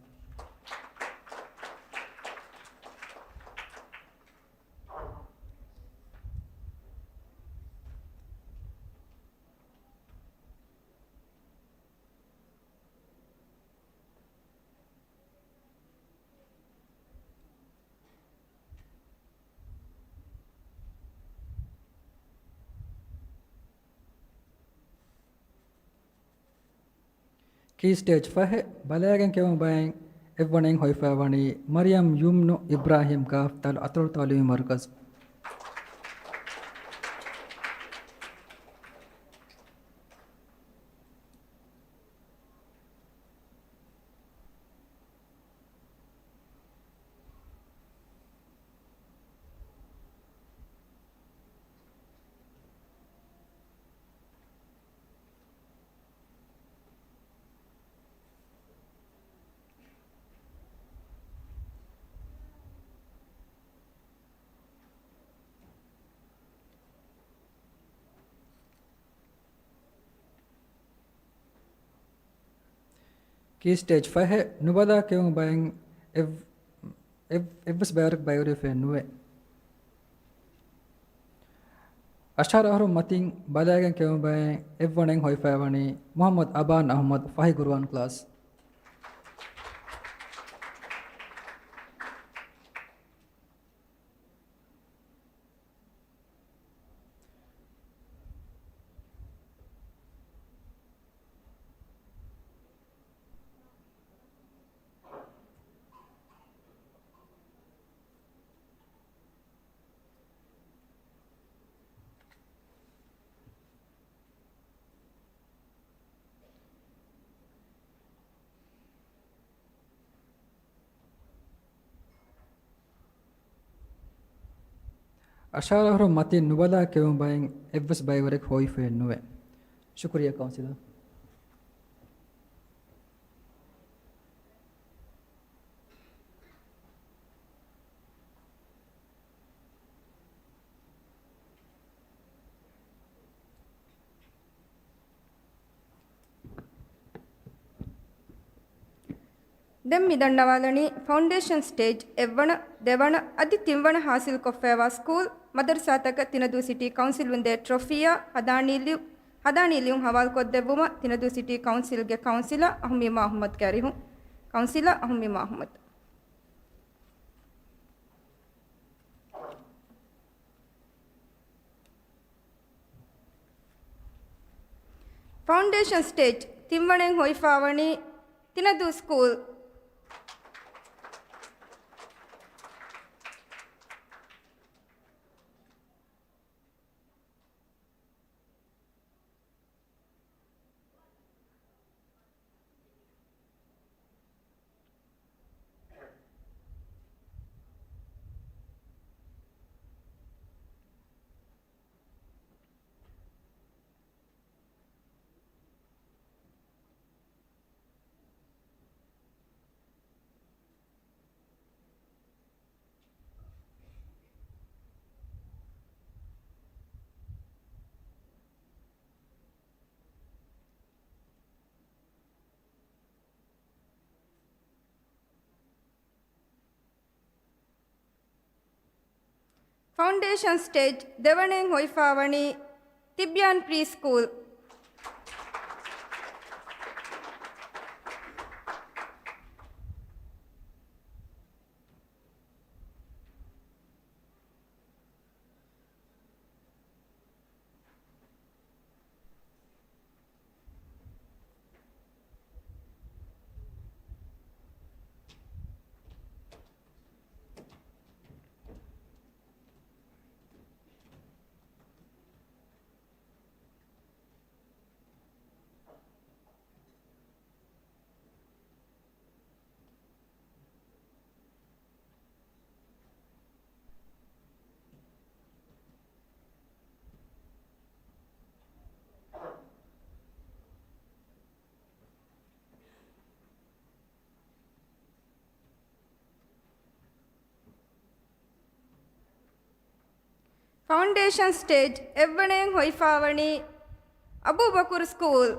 ކީ ސްޓޭޖް ފަހެއް ބަލައިގެން ކެއުމު ބައިން އެއްވަނައިން ހޮވިފައިވަނީ މަރިޔަމް ޔުމްނު އިބްރާހިމް ކާފް ދާލު އަތޮޅު ތަޢުލީމީ މަރުކަޒު. ކީ ސްޓޭޖް ފަހެއް ނުބަލާ ކެއުމު ބައިން އެއް-، އެއް-، އެއްވެސް ބައިވަރެއް ބައިވެރިވެފައެއް ނުވޭ. އަށާރަ އަހަރު މަތިން ބަލައިގެން ކެއުމު ބައި އެއްވަނައިން ހޮވިފައިވަނީ މުޙައްމަދު އަބާން އަޙްމަދު، ފަހި ގުރުއާން ކްލާސް. އަށާރަ އަހަރު މަތިން ނުބަލާ ކެއުމު ބައިން އެއްވެސް ބައިވަރެއް ހޮވިފައެއް ނުވޭ. ޝުކުރިއްޔާ ކައުންސިލަރ. ދެން މި ދަންނަވާލަނީ ފައުންޑޭޝަން ސްޓޭޖް އެއްވަނަ، ދެވަނަ އަދި ތިންވަނަ ހާސިލްކޮށްފައިވާ ސްކޫލް، މަދަރުސާތަކަށް ތިނަދޫ ސިޓީ ކައުންސިލް ވިންދޭ ޓްރޮފީއާ ހަދާނީ ލިޔު-، ހަދާނީ ލިޔުން ހަވާލުކޮށްދެއްވުމަށް ތިނަދޫ ސިޓީ ކައުންސިލްގެ ކައުންސިލަރ އަހުމީމާ އަހުމަދުގެ އަރިހުން. ކައުންސިލަރ އަހުމީމާ އަހުމަދު. ފައުންޑޭޝަން ސްޓޭޖް ތިންވަނައިން ހޮވިފާވަނީ ތިނަދޫ ސްކޫލް. ފައުންޑޭޝަން ސްޓޭޖް ދެވަނައިން ހޮވިފާވަނީ ތިބްޔާން ޕްރީ ސްކޫލް. ފައުންޑޭޝަން ސްޓޭޖް އެއްވަނައިން ހޮވިފާވަނީ އަބޫބަކުރު ސްކޫލް.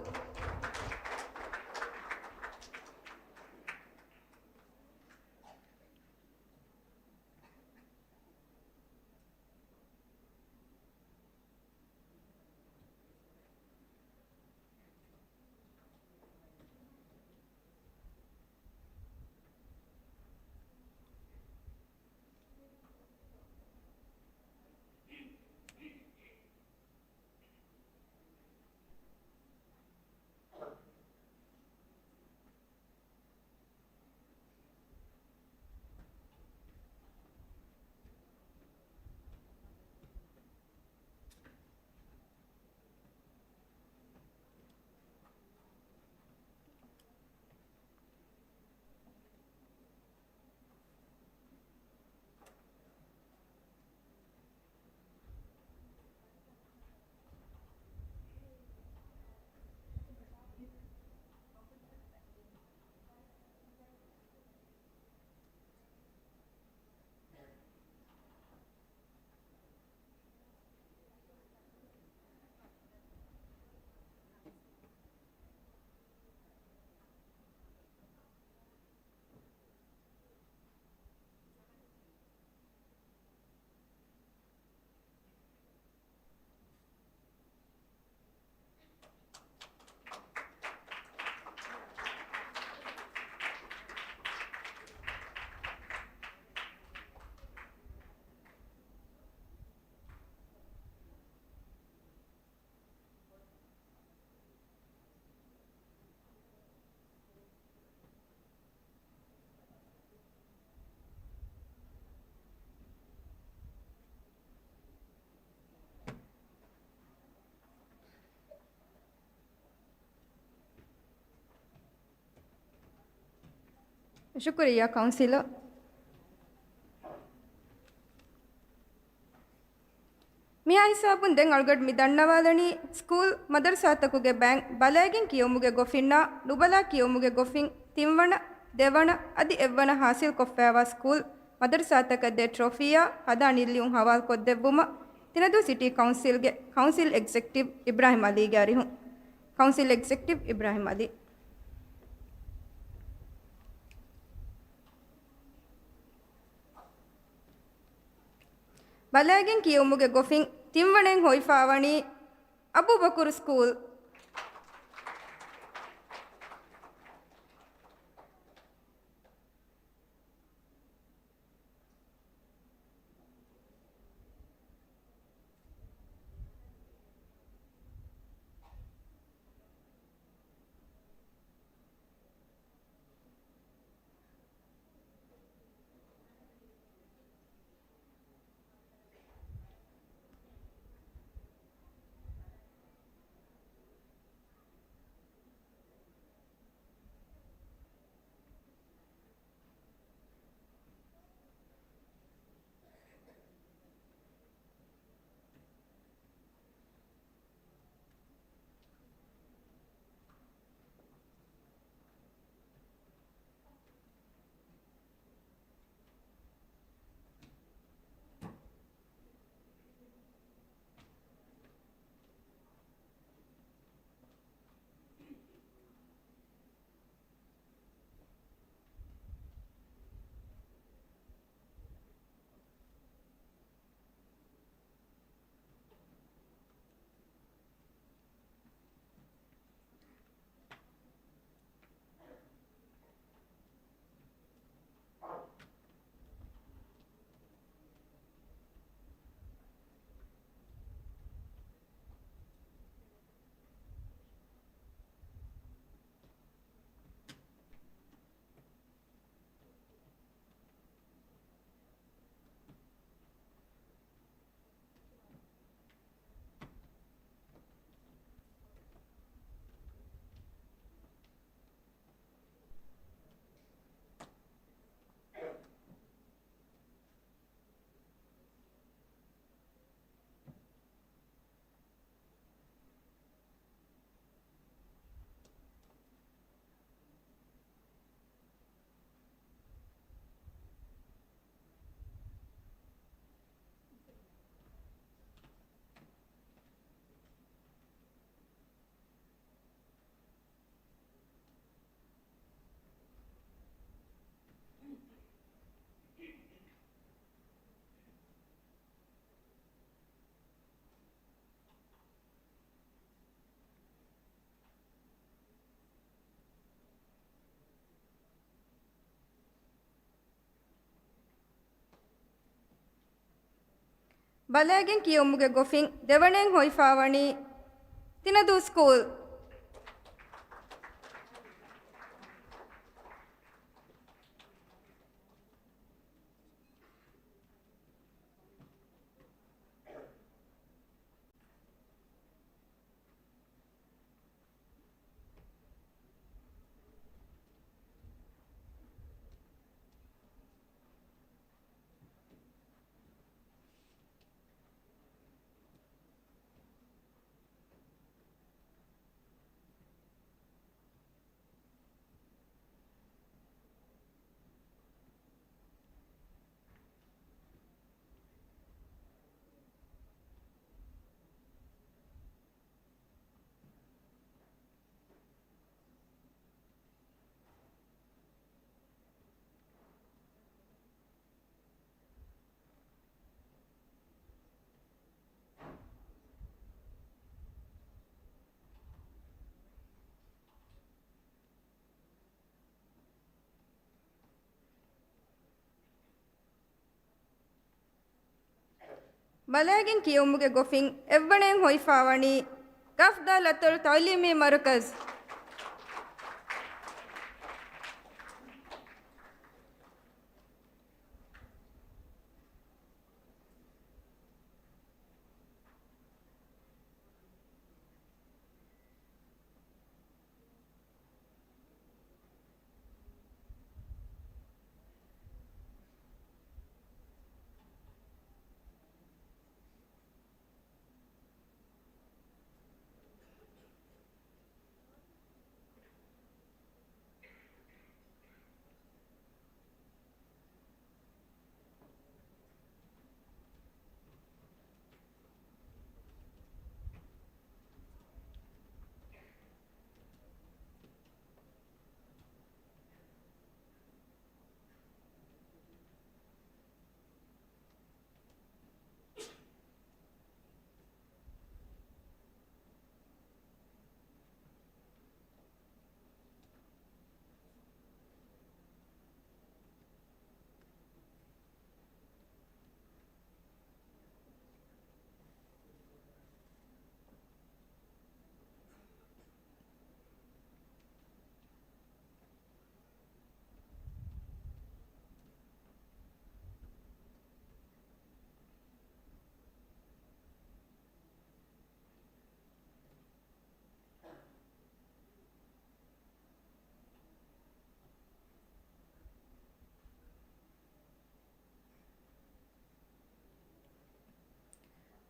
ޝުކުރިއްޔާ ކައުންސިލަރ. މިހާ ހިސާބުން ދެން އަޅުގަޑު މި ދަންނަވާލަނީ ސްކޫލް މަދަރުސާތަކުގެ ބޭން ބަލައިގެން ކިޔެވުމުގެ ގޮފިންނާ ނުބަލާ ކިޔެވުމުގެ ގޮފިން ތިންވަނަ، ދެވަނަ އަދި އެއްވަނަ ހާސިލްކޮށްފައިވާ ސްކޫލް މަދަރުސާތަކަށް ދޭ ޓްރޮފީއާ ހަދާ ނިއްލިއުން ހަވާލުކޮށްދެއްވުމަށް ތިނަދޫ ސިޓީ ކައުންސިލްގެ ކައުންސިލް އެގްޒެކްޓިވް އިބްރާހިމް އަލީގެ އަރިހުން. ކައުންސިލް އެގްޒެކްޓިވް އިބްރާހިމް އަލީ. ބަލައިގެން ކިޔެވުމުގެ ގޮފިން ތިންވަނައިން ހޮވިފާވަނީ އަބޫބަކުރު ސްކޫލް. ބަލައިގެން ކިޔެވުމުގެ ގޮފިން ދެވަނައިން ހޮވިފާވަނީ ތިނަދޫ ސްކޫލް. ބަލައިގެން ކިޔެވުމުގެ ގޮފިން އެއްވަނައިން ހޮވިފާވަނީ ގަފްދާލް އަތޮޅު ތައުލީމީ މަރުކަޒް.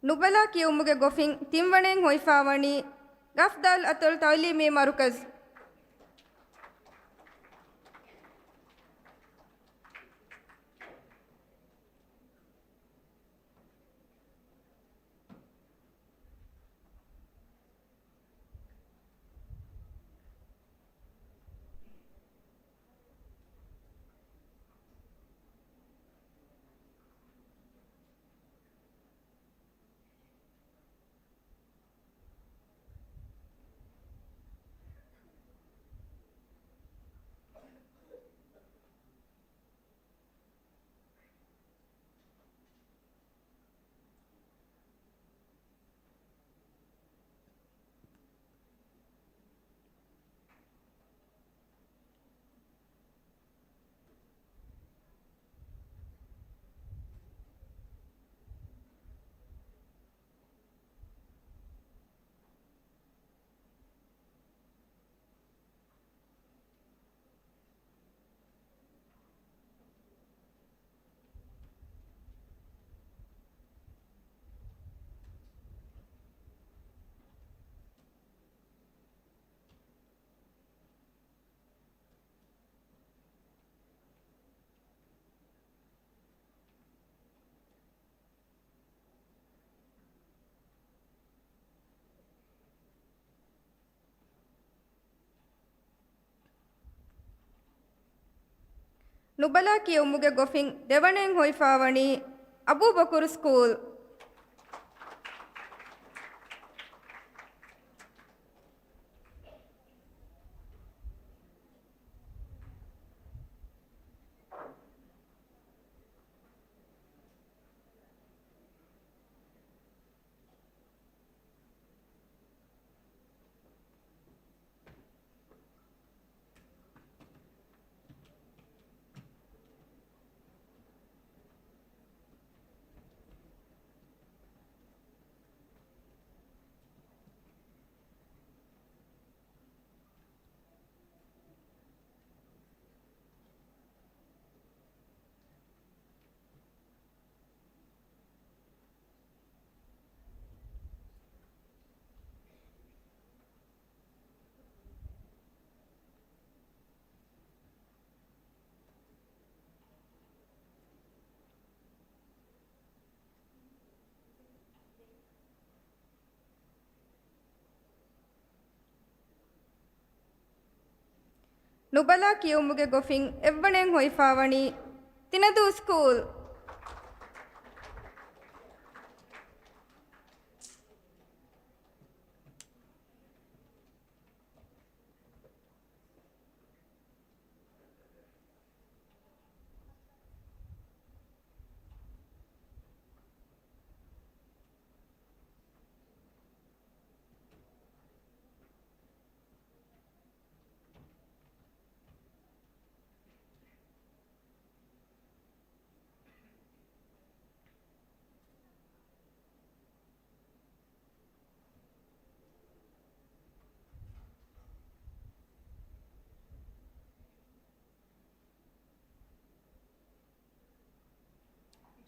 ނުބަލާ ކިޔުމުގެ ގޮފިން ތިންވަނައިން ހޮވިފާވަނީ ގަފްދާލް އަތޮޅު ތައުލީމީ މަރުކަޒު. ނުބަލާ ކިޔުމުގެ ގޮފިން ދެވަނައިން ހޮވިފާވަނީ އަބޫބަކުރު ސްކޫލް. ނުބަލާ ކިޔުމުގެ ގޮފިން އެއްވަނައިން ހޮވިފާވަނީ ތިނަދޫ ސްކޫލް.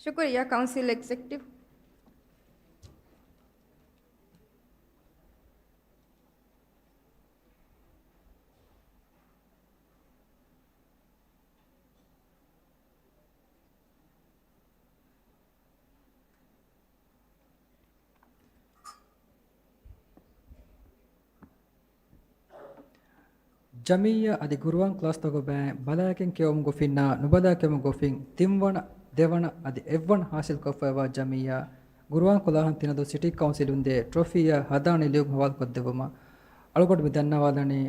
ޝުކުރިއްޔާ، ކައުންސިލް އެގްޒެކެޓިވް. ޖަމިއްޔާ އަދި ގުރުއާން ކްލާސްތަކުގެ ބައި ބަލާގެން ކިޔަވަމުގެ ގޮފިންނާ ނުބަލާ ކިޔަވަމުގެ ގޮފިން ތިންވަނަ، ދެވަނަ އަދި އެއްވަނަ ހާސިލްކޮށްފައިވާ ޖަމިއްޔާ ގުރުއާން ކުލާހަން ތިނަދޫ ސިޓީ ކައުންސިލުން ދޭ ޓްރޮފީއާ ހަދާނީ ލިޔުން ހަވާލުކޮށްދެއްވުމަށް އަޅުގަނޑު މި ދަންނަވާލަނީ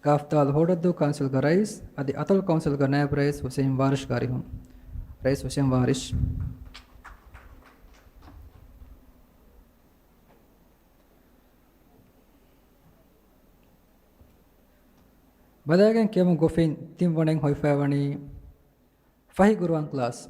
ގާފްދާލު ހޯޑަދޫ ކައުންސިލްގެ ރައީސް އަދި އަތޮޅު ކައުންސިލްގެ ނައިބު ރައީސް ހުސެއިން ވާރިޝްގެ އަރިހުން. ރައީސް ހުސެއިން ވާރިޝް. ބަލާގެން ކިޔަމު ގޮފިން ތިންވަނައިން ހޮވިފައިވަނީ ފަހި ގުރުއާން ކްލާސް.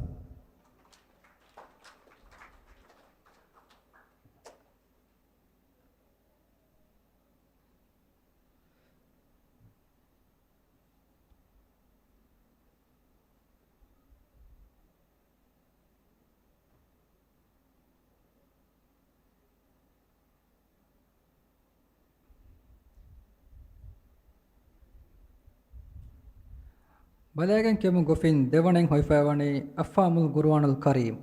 ބަލައިގެން ކިޔަމުން ގޮފިން ދެވަނައިން ހޮވިފައިވަނީ އައްފާމުލް ގުރުއާނުލް ކަރީމް.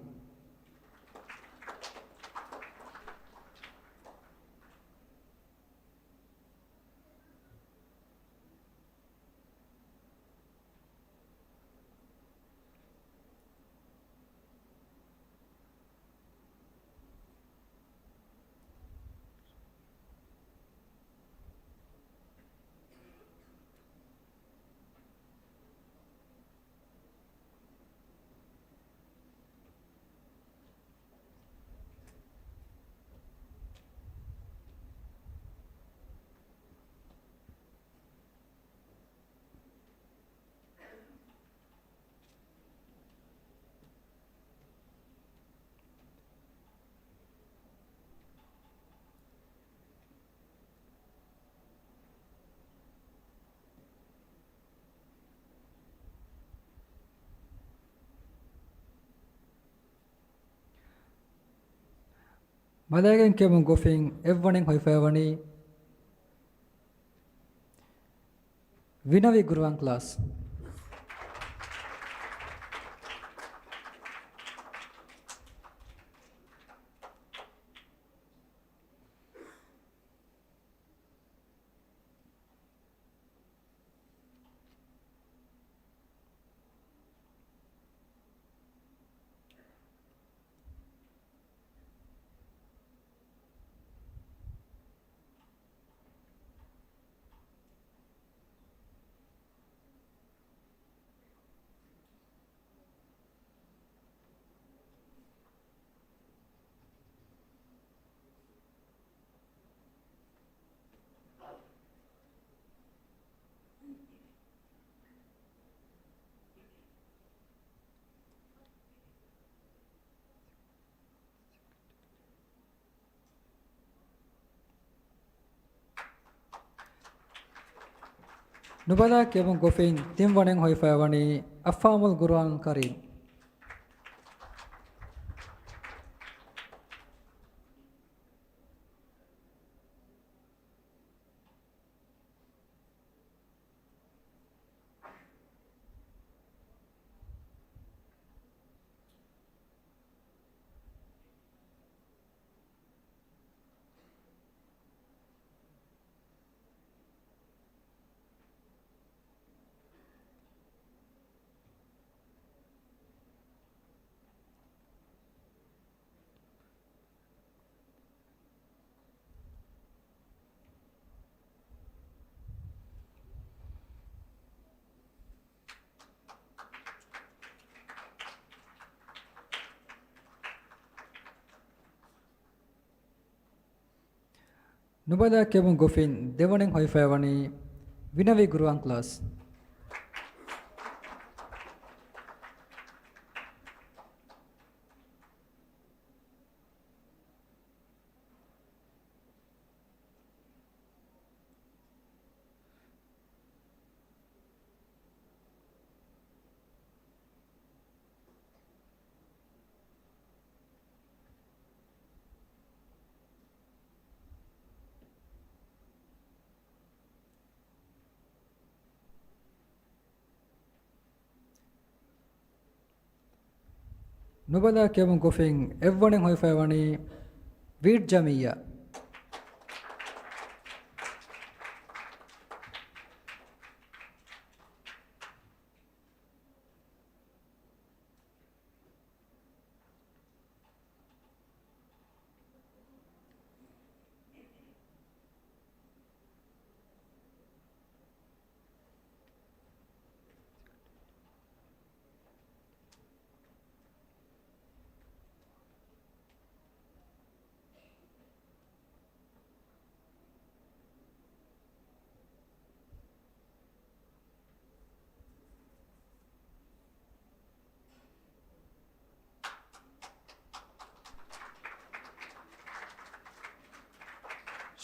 ބަލައިގެން ކިޔަމުން ގޮފިން އެއްވަނައިން ހޮވިފައިވަނީ ވިނަވީ ގުރުއާން ކްލާސް. ނުބަލާ ކިޔަމުން ގޮފިން ތިންވަނައިން ހޮވިފައިވަނީ އައްފާމުލް ގުރުއާން ކަރީމް. ނުބަލާ ކިޔަމުން ގޮފިން ދެވަނައިން ހޮވިފައިވަނީ ވިނަވީ ގުރުއާން ކްލާސް. ނުބަލާ ކިޔަމުން ގޮފިން އެއްވަނައިން ހޮވިފައިވަނީ ވީޓް ޖަމިއްޔާ.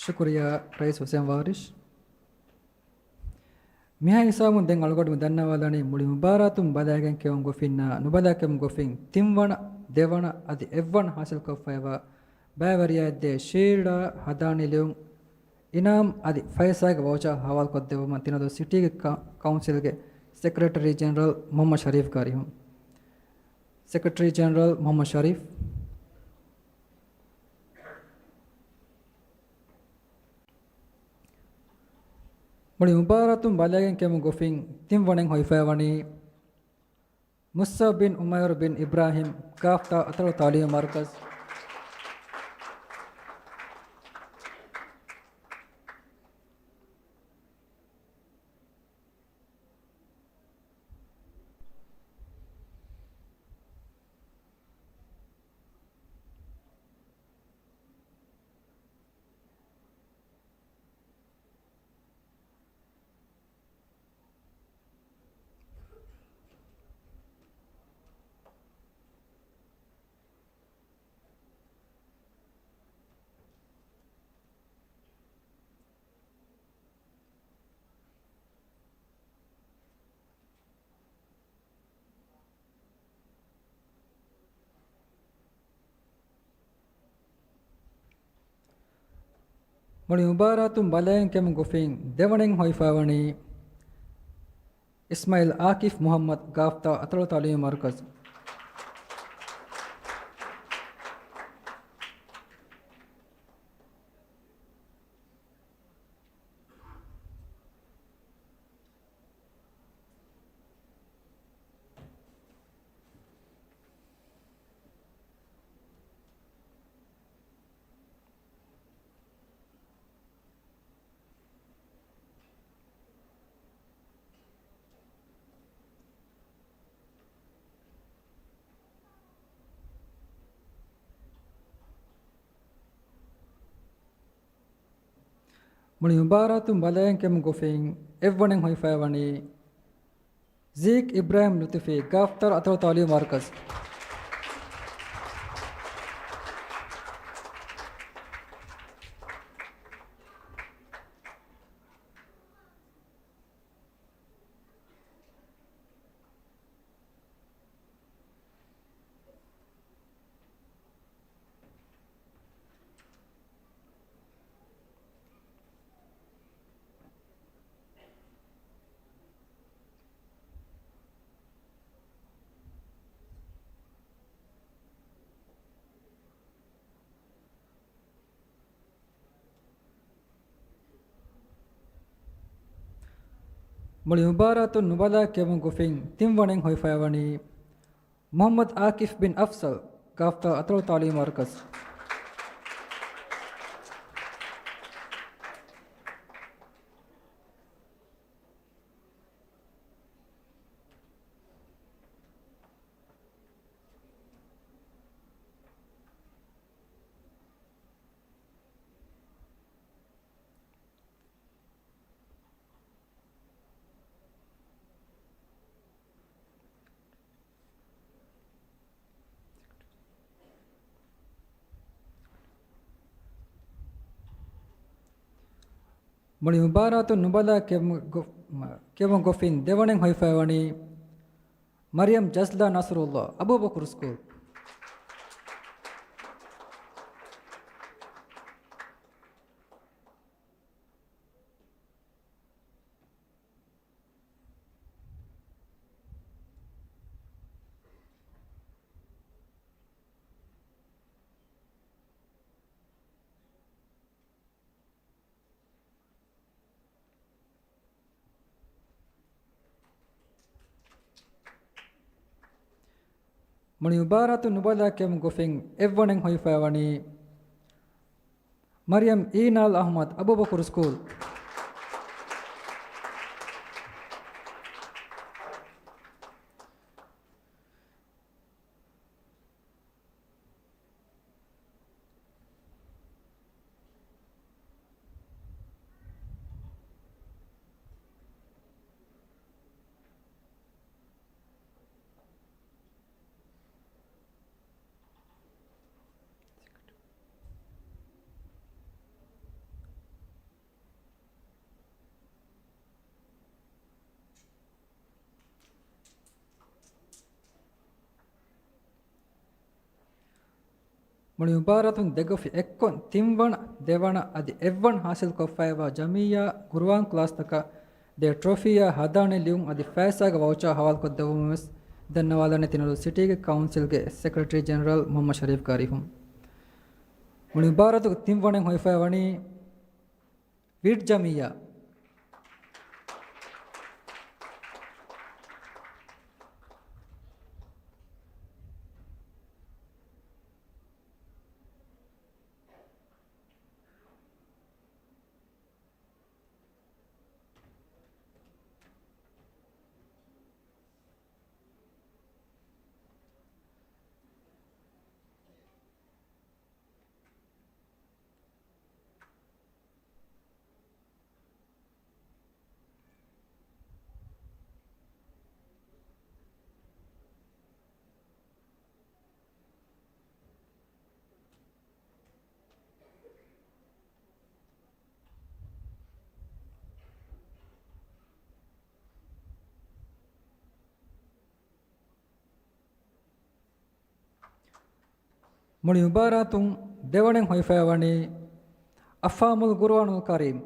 ޝުކުރިއްޔާ ރައީސް ހުސެން ވާރިޝް. މިހާ ހިސާބުން ދެން އަޅުގަނޑު މި ދަންނަވާލަނީ މުޅި މުބާރާތުން ބަލައިގެން ކިޔަމުން ގޮފިންނާ ނުބަލާ ކިޔަމުން ގޮފިން ތިންވަނަ، ދެވަނަ އަދި އެއްވަނަ ހާސިލްކޮށްފައިވާ ބައިވެރިޔާ އެއްދޭ ޝީލްޑާ ހަދާނީ ލިޔުން އިނާމް އަދި ފައިސާގެ ވައުޗާ ހަވާލުކޮށްދެއްވުމަށް ތިނަދޫ ސިޓީގެ ކަ-، ކައުންސިލްގެ ސެކްރެޓަރީ ޖެނެރަލް މުޙައްމަދު ޝަރީފް ކާރިހުން. ސެކްރެޓަރީ ޖެނެރަލް މުޙައްމަދު ޝަރީފް. މުޅި މުބާރާތުން ބަލައިގެން ކެމުގޮފިން ތިންވަނައިން ހޮވިފައިވަނީ މުއްސަ ބިން އުމައިރު ބިން އިބްރާހިމް، ގާފްތާ އަތޮޅު ތަޢުލީމީ މަރުކަޒު. މުޅި މުބާރާތުން ބަލައިގެން ކެމުގޮފިން ދެވަނައިން ހޮވިފައިވަނީ އިސްމާޢީލް އާކިފް މުޙައްމަދު، ގާފްތާ އަތޮޅު ތަޢުލީމީ މަރުކަޒު. މުޅި މުބާރާތުން ބަލައިގެން ކެމުގޮފިން އެއްވަނައިން ހޮވިފައިވަނީ ޒީކް އިބްރާހިމް ލުތުފީ، ގާފްތާ އަތޮޅު ތަޢުލީމީ މަރުކަޒު. މުޅި މުބާރާތުން ނުބަލާ ކެމުގޮފިން ތިންވަނައިން ހޮވިފައިވަނީ މުޙައްމަދު އާކިފް ބިން އަފްޒަލް، ގާފްތާ އަތޮޅު ތަޢުލީމީ މަރުކަޒު. މުޅި މުބާރާތުން ނުބަލާ ކެމު-، ގޮ-، މަ-، ކެމުގޮފިން ދެވަނައިން ހޮވިފައިވަނީ މަރިޔަމް ޖަޒްލާ ނަޞްރުﷲ، އަބޫބަކުރު ސްކޫލް. މުޅި މުބާރާތުން ނުބަލާ ކެމުގޮފިން އެއްވަނައިން ހޮވިފައިވަނީ މަރިޔަމް އީނާލް އަޙްމަދު، އަބޫބަކުރު ސްކޫލް. މުޅި މުބާރާތުން ދެގޮފި އެއްކޮށް، ތިންވަނަ، ދެވަނަ އަދި އެއްވަނަ ހާސިލްކޮށްފައިވާ ޖަމިއްޔާ ޤުރުއާން ކްލާސްތަކަށް ދޭ ޓްރޮފީއާ ހަދާނެ ލިޔުން އަދި ފައިސާގެ ވައުޗާ ހަވާލުކޮށްދެއްވުމަށް ވެސް ދަންނަވާލަން ތިނަދޫ ސިޓީގެ ކައުންސިލްގެ ސެކްރެޓަރީ ޖެނެރަލް މުހައްމަދު ޝަރީފްގެ އަރިހުން. މުޅި މުބާރާތުގެ ތިންވަނައިން ހޮވިފައިވަނީ ވިޓް ޖަމިއްޔާ. މުޅި މުބާރާތުން ދެވަނައިން ހޮވިފައިވަނީ އަފްހާމުލް ގުރުއާނުލް ކަރީމް.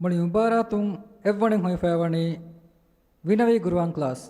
މުޅި މުބާރާތުން އެއްވަނައިން ހޮވިފައިވަނީ ވިނަވީ ގުރުއާން ކްލާސް.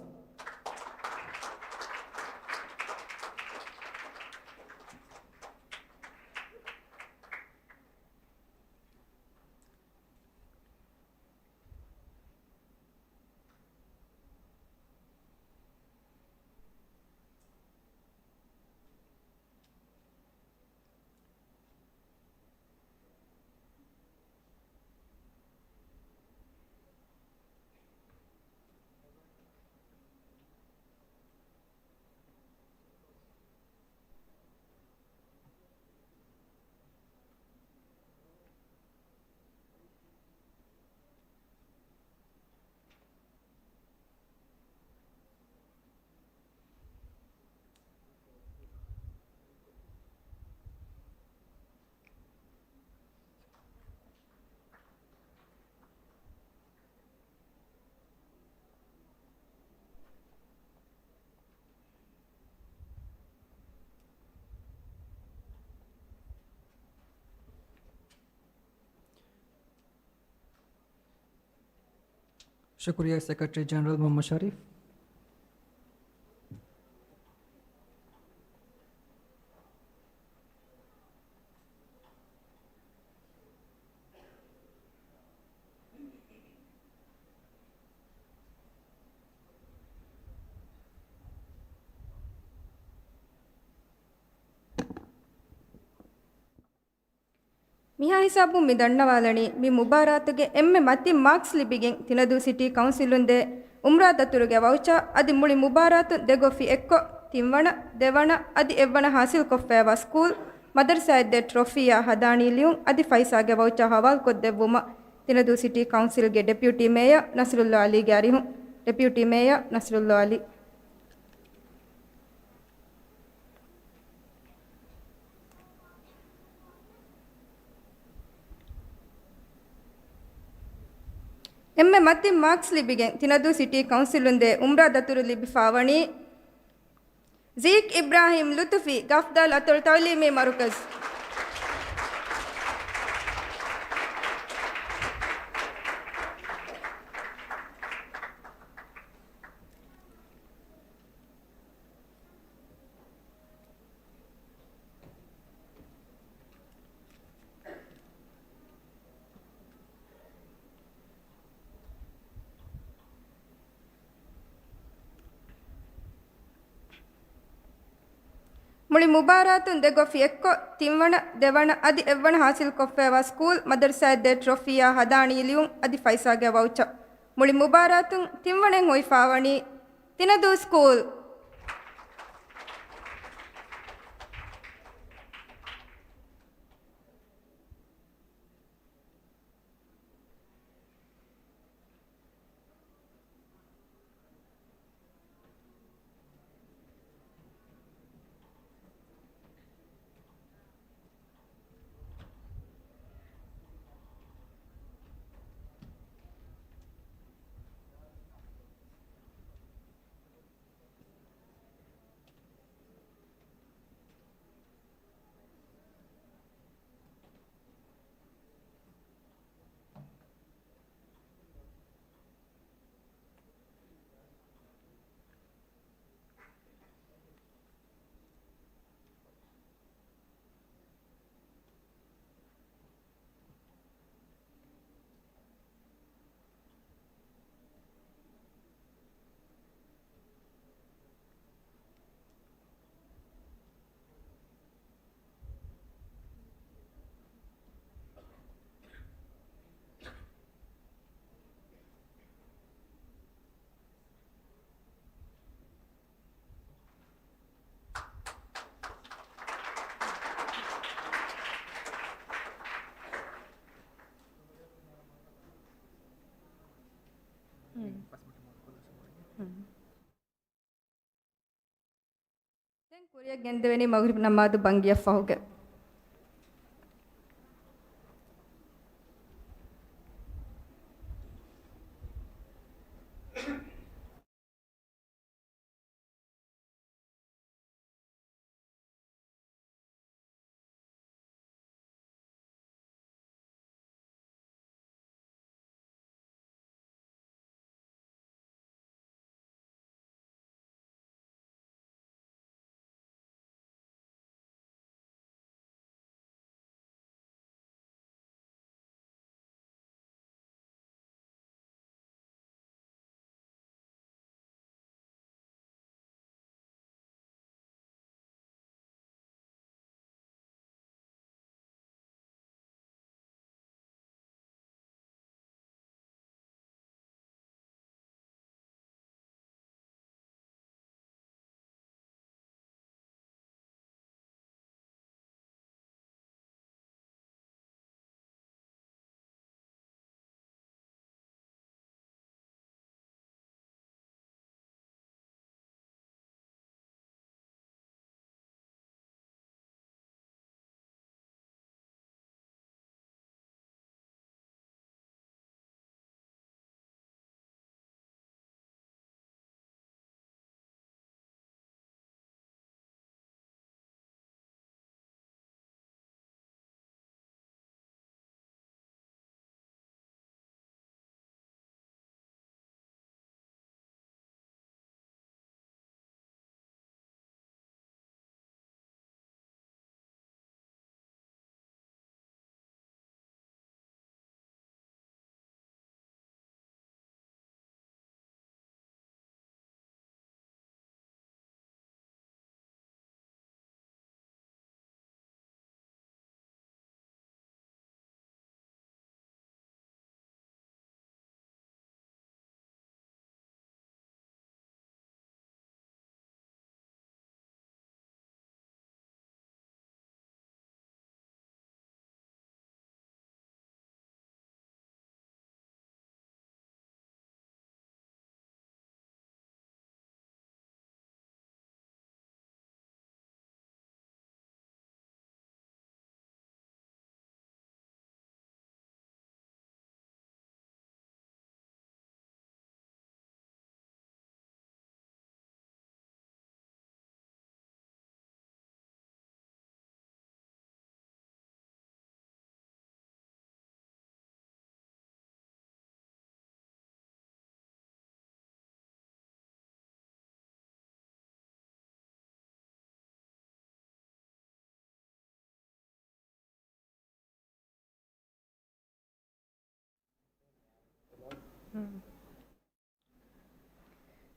ޝުކުރިއްޔާ ސެކްރެޓަރީ ޖެނެރަލް މުހައްމަދު ޝަރީފް. މިހާ ހިސާބުން މި ދަންނަވާލަނީ، މި މުބާރާތުގެ އެންމެ މަތިން މާކްސް ލިބިގެން ތިނަދޫ ސިޓީ ކައުންސިލުން ދޭ އުމްރާ ދަތުރުގެ ވައުޗާ އަދި މުޅި މުބާރާތުން ދެ ގޮފި އެއްކޮށް، ތިންވަނަ، ދެވަނަ އަދި އެއްވަނަ ހާސިލްކޮށްފައިވާ ސްކޫލް، މަދަރުސާއެއް ދޭ ޓްރޮފީއާ ހަދާނީ ލިޔުން އަދި ފައިސާގެ ވައުޗާ ހަވާލުކޮށްދެއްވުމަށް ތިނަދޫ ސިޓީ ކައުންސިލްގެ ޑެޕިއުޓީ މޭޔަރ ނަސްރުއްލާ އަލީގެ އަރިހުން. ޑެޕިއުޓީ މޭޔަރ ނަސްރުއްލާ އަލީ. އެންމެ މަތިން މާކްސް ލިބިގެން ތިނަދޫ ސިޓީ ކައުންސިލުން ދޭ އުމްރާ ދަތުރު ލިބިފާވަނީ ޒީކް އިބްރާހިމް ލުތުފީ، ގަފްދާލް އަތޮޅު ތައުލީމީ މަރުކަޒު. މުބާރާތުން ދެ ގޮފި އެއްކޮށް، ތިންވަނަ، ދެވަނަ އަދި އެއްވަނަ ހާސިލްކޮށްފައިވާ ސްކޫލް މަދަރުސާއެއް ދޭ ޓްރޮފީއާ ހަދާނީ ލިޔުން އަދި ފައިސާގެ ވައުޗަ. މުޅި މުބާރާތުން ތިންވަނައިން ހޮވިފާވަނީ ތިނަދޫ ސްކޫލް. ދެން ކުރިއަށް ގެންދެވެނީ މަޣްރިބް ނަމާދު ބަންގިޔަށްފަހުގެ.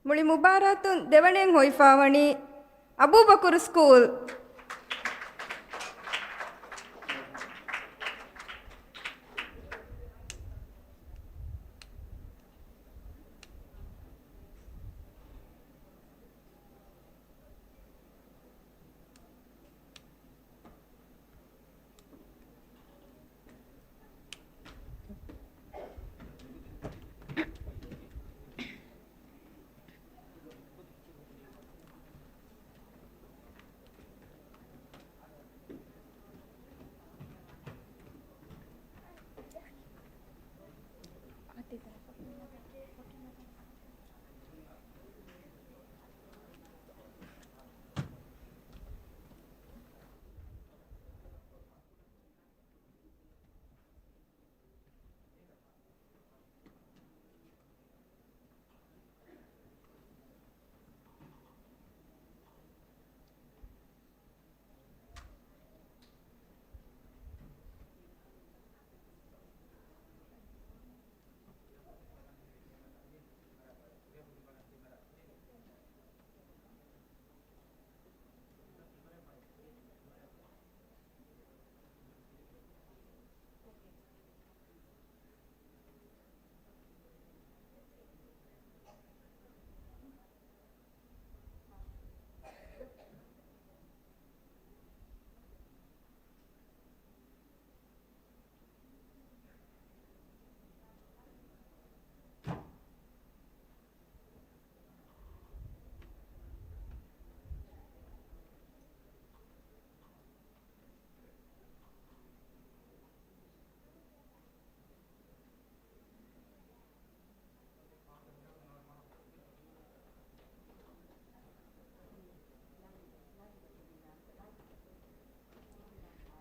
މުޅި މުބާރާތުން ދެވަނައިން ހޮވިފާވަނީ އަބޫބަކުރު ސްކޫލް.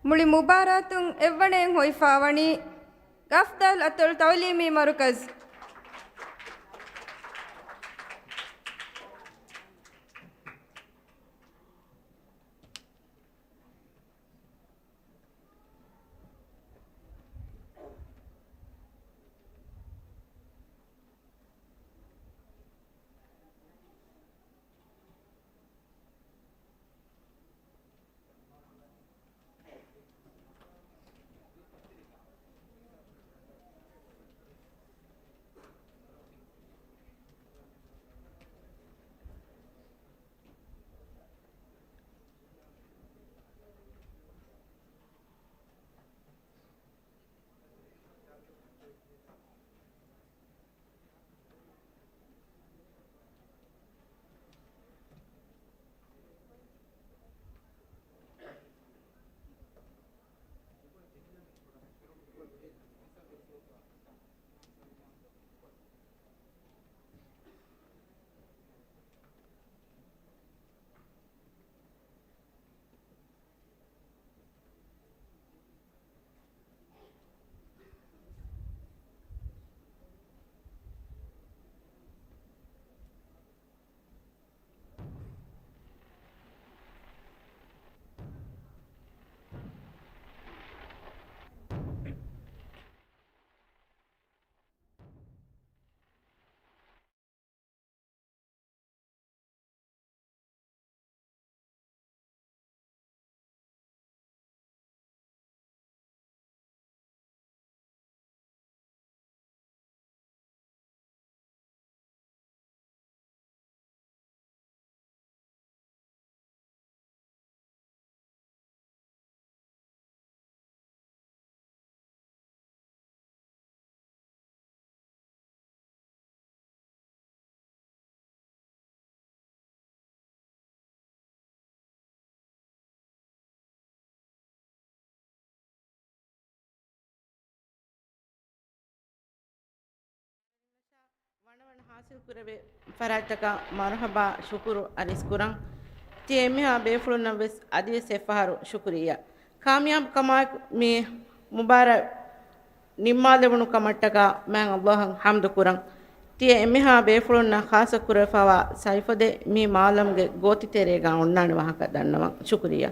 މުޅި މުބާރާތުން އެއްވަނައިން ހޮވިފާވަނީ ގަފްދަލް އަތޮޅު ތައުލީމީ މަރުކަޒް. ވަނަވަނަ ހާސިލް ކުރެވޭ ފަރާތްތަކަށް މަރުހަބާ ޝުކުރު އަރިސް ކުރަން. ތިޔަ އެންމެހާ ބޭފުޅުންނަށް ވެސް އަދިވެސް އެއްފަހަރު ޝުކުރިއްޔާ. ކާމިޔާބު ކަމާއެކު މި މުބާރާތް ނިންމާލެވުނު ކަމަށްޓަކާ މާތް ﷲ އަށް ޙަމްދު ކުރަން. ތިޔަ އެންމެހާ ބޭފުޅުންނަށް ޚާއްޞަ ކުރެވިފައިވާ ސައިފޮދެއް މި މާލަމްގެ ގޯތި ތެރޭގަ އޮންނާނެ ވާހަކަ ދަންނަވަން. ޝުކުރިއްޔާ.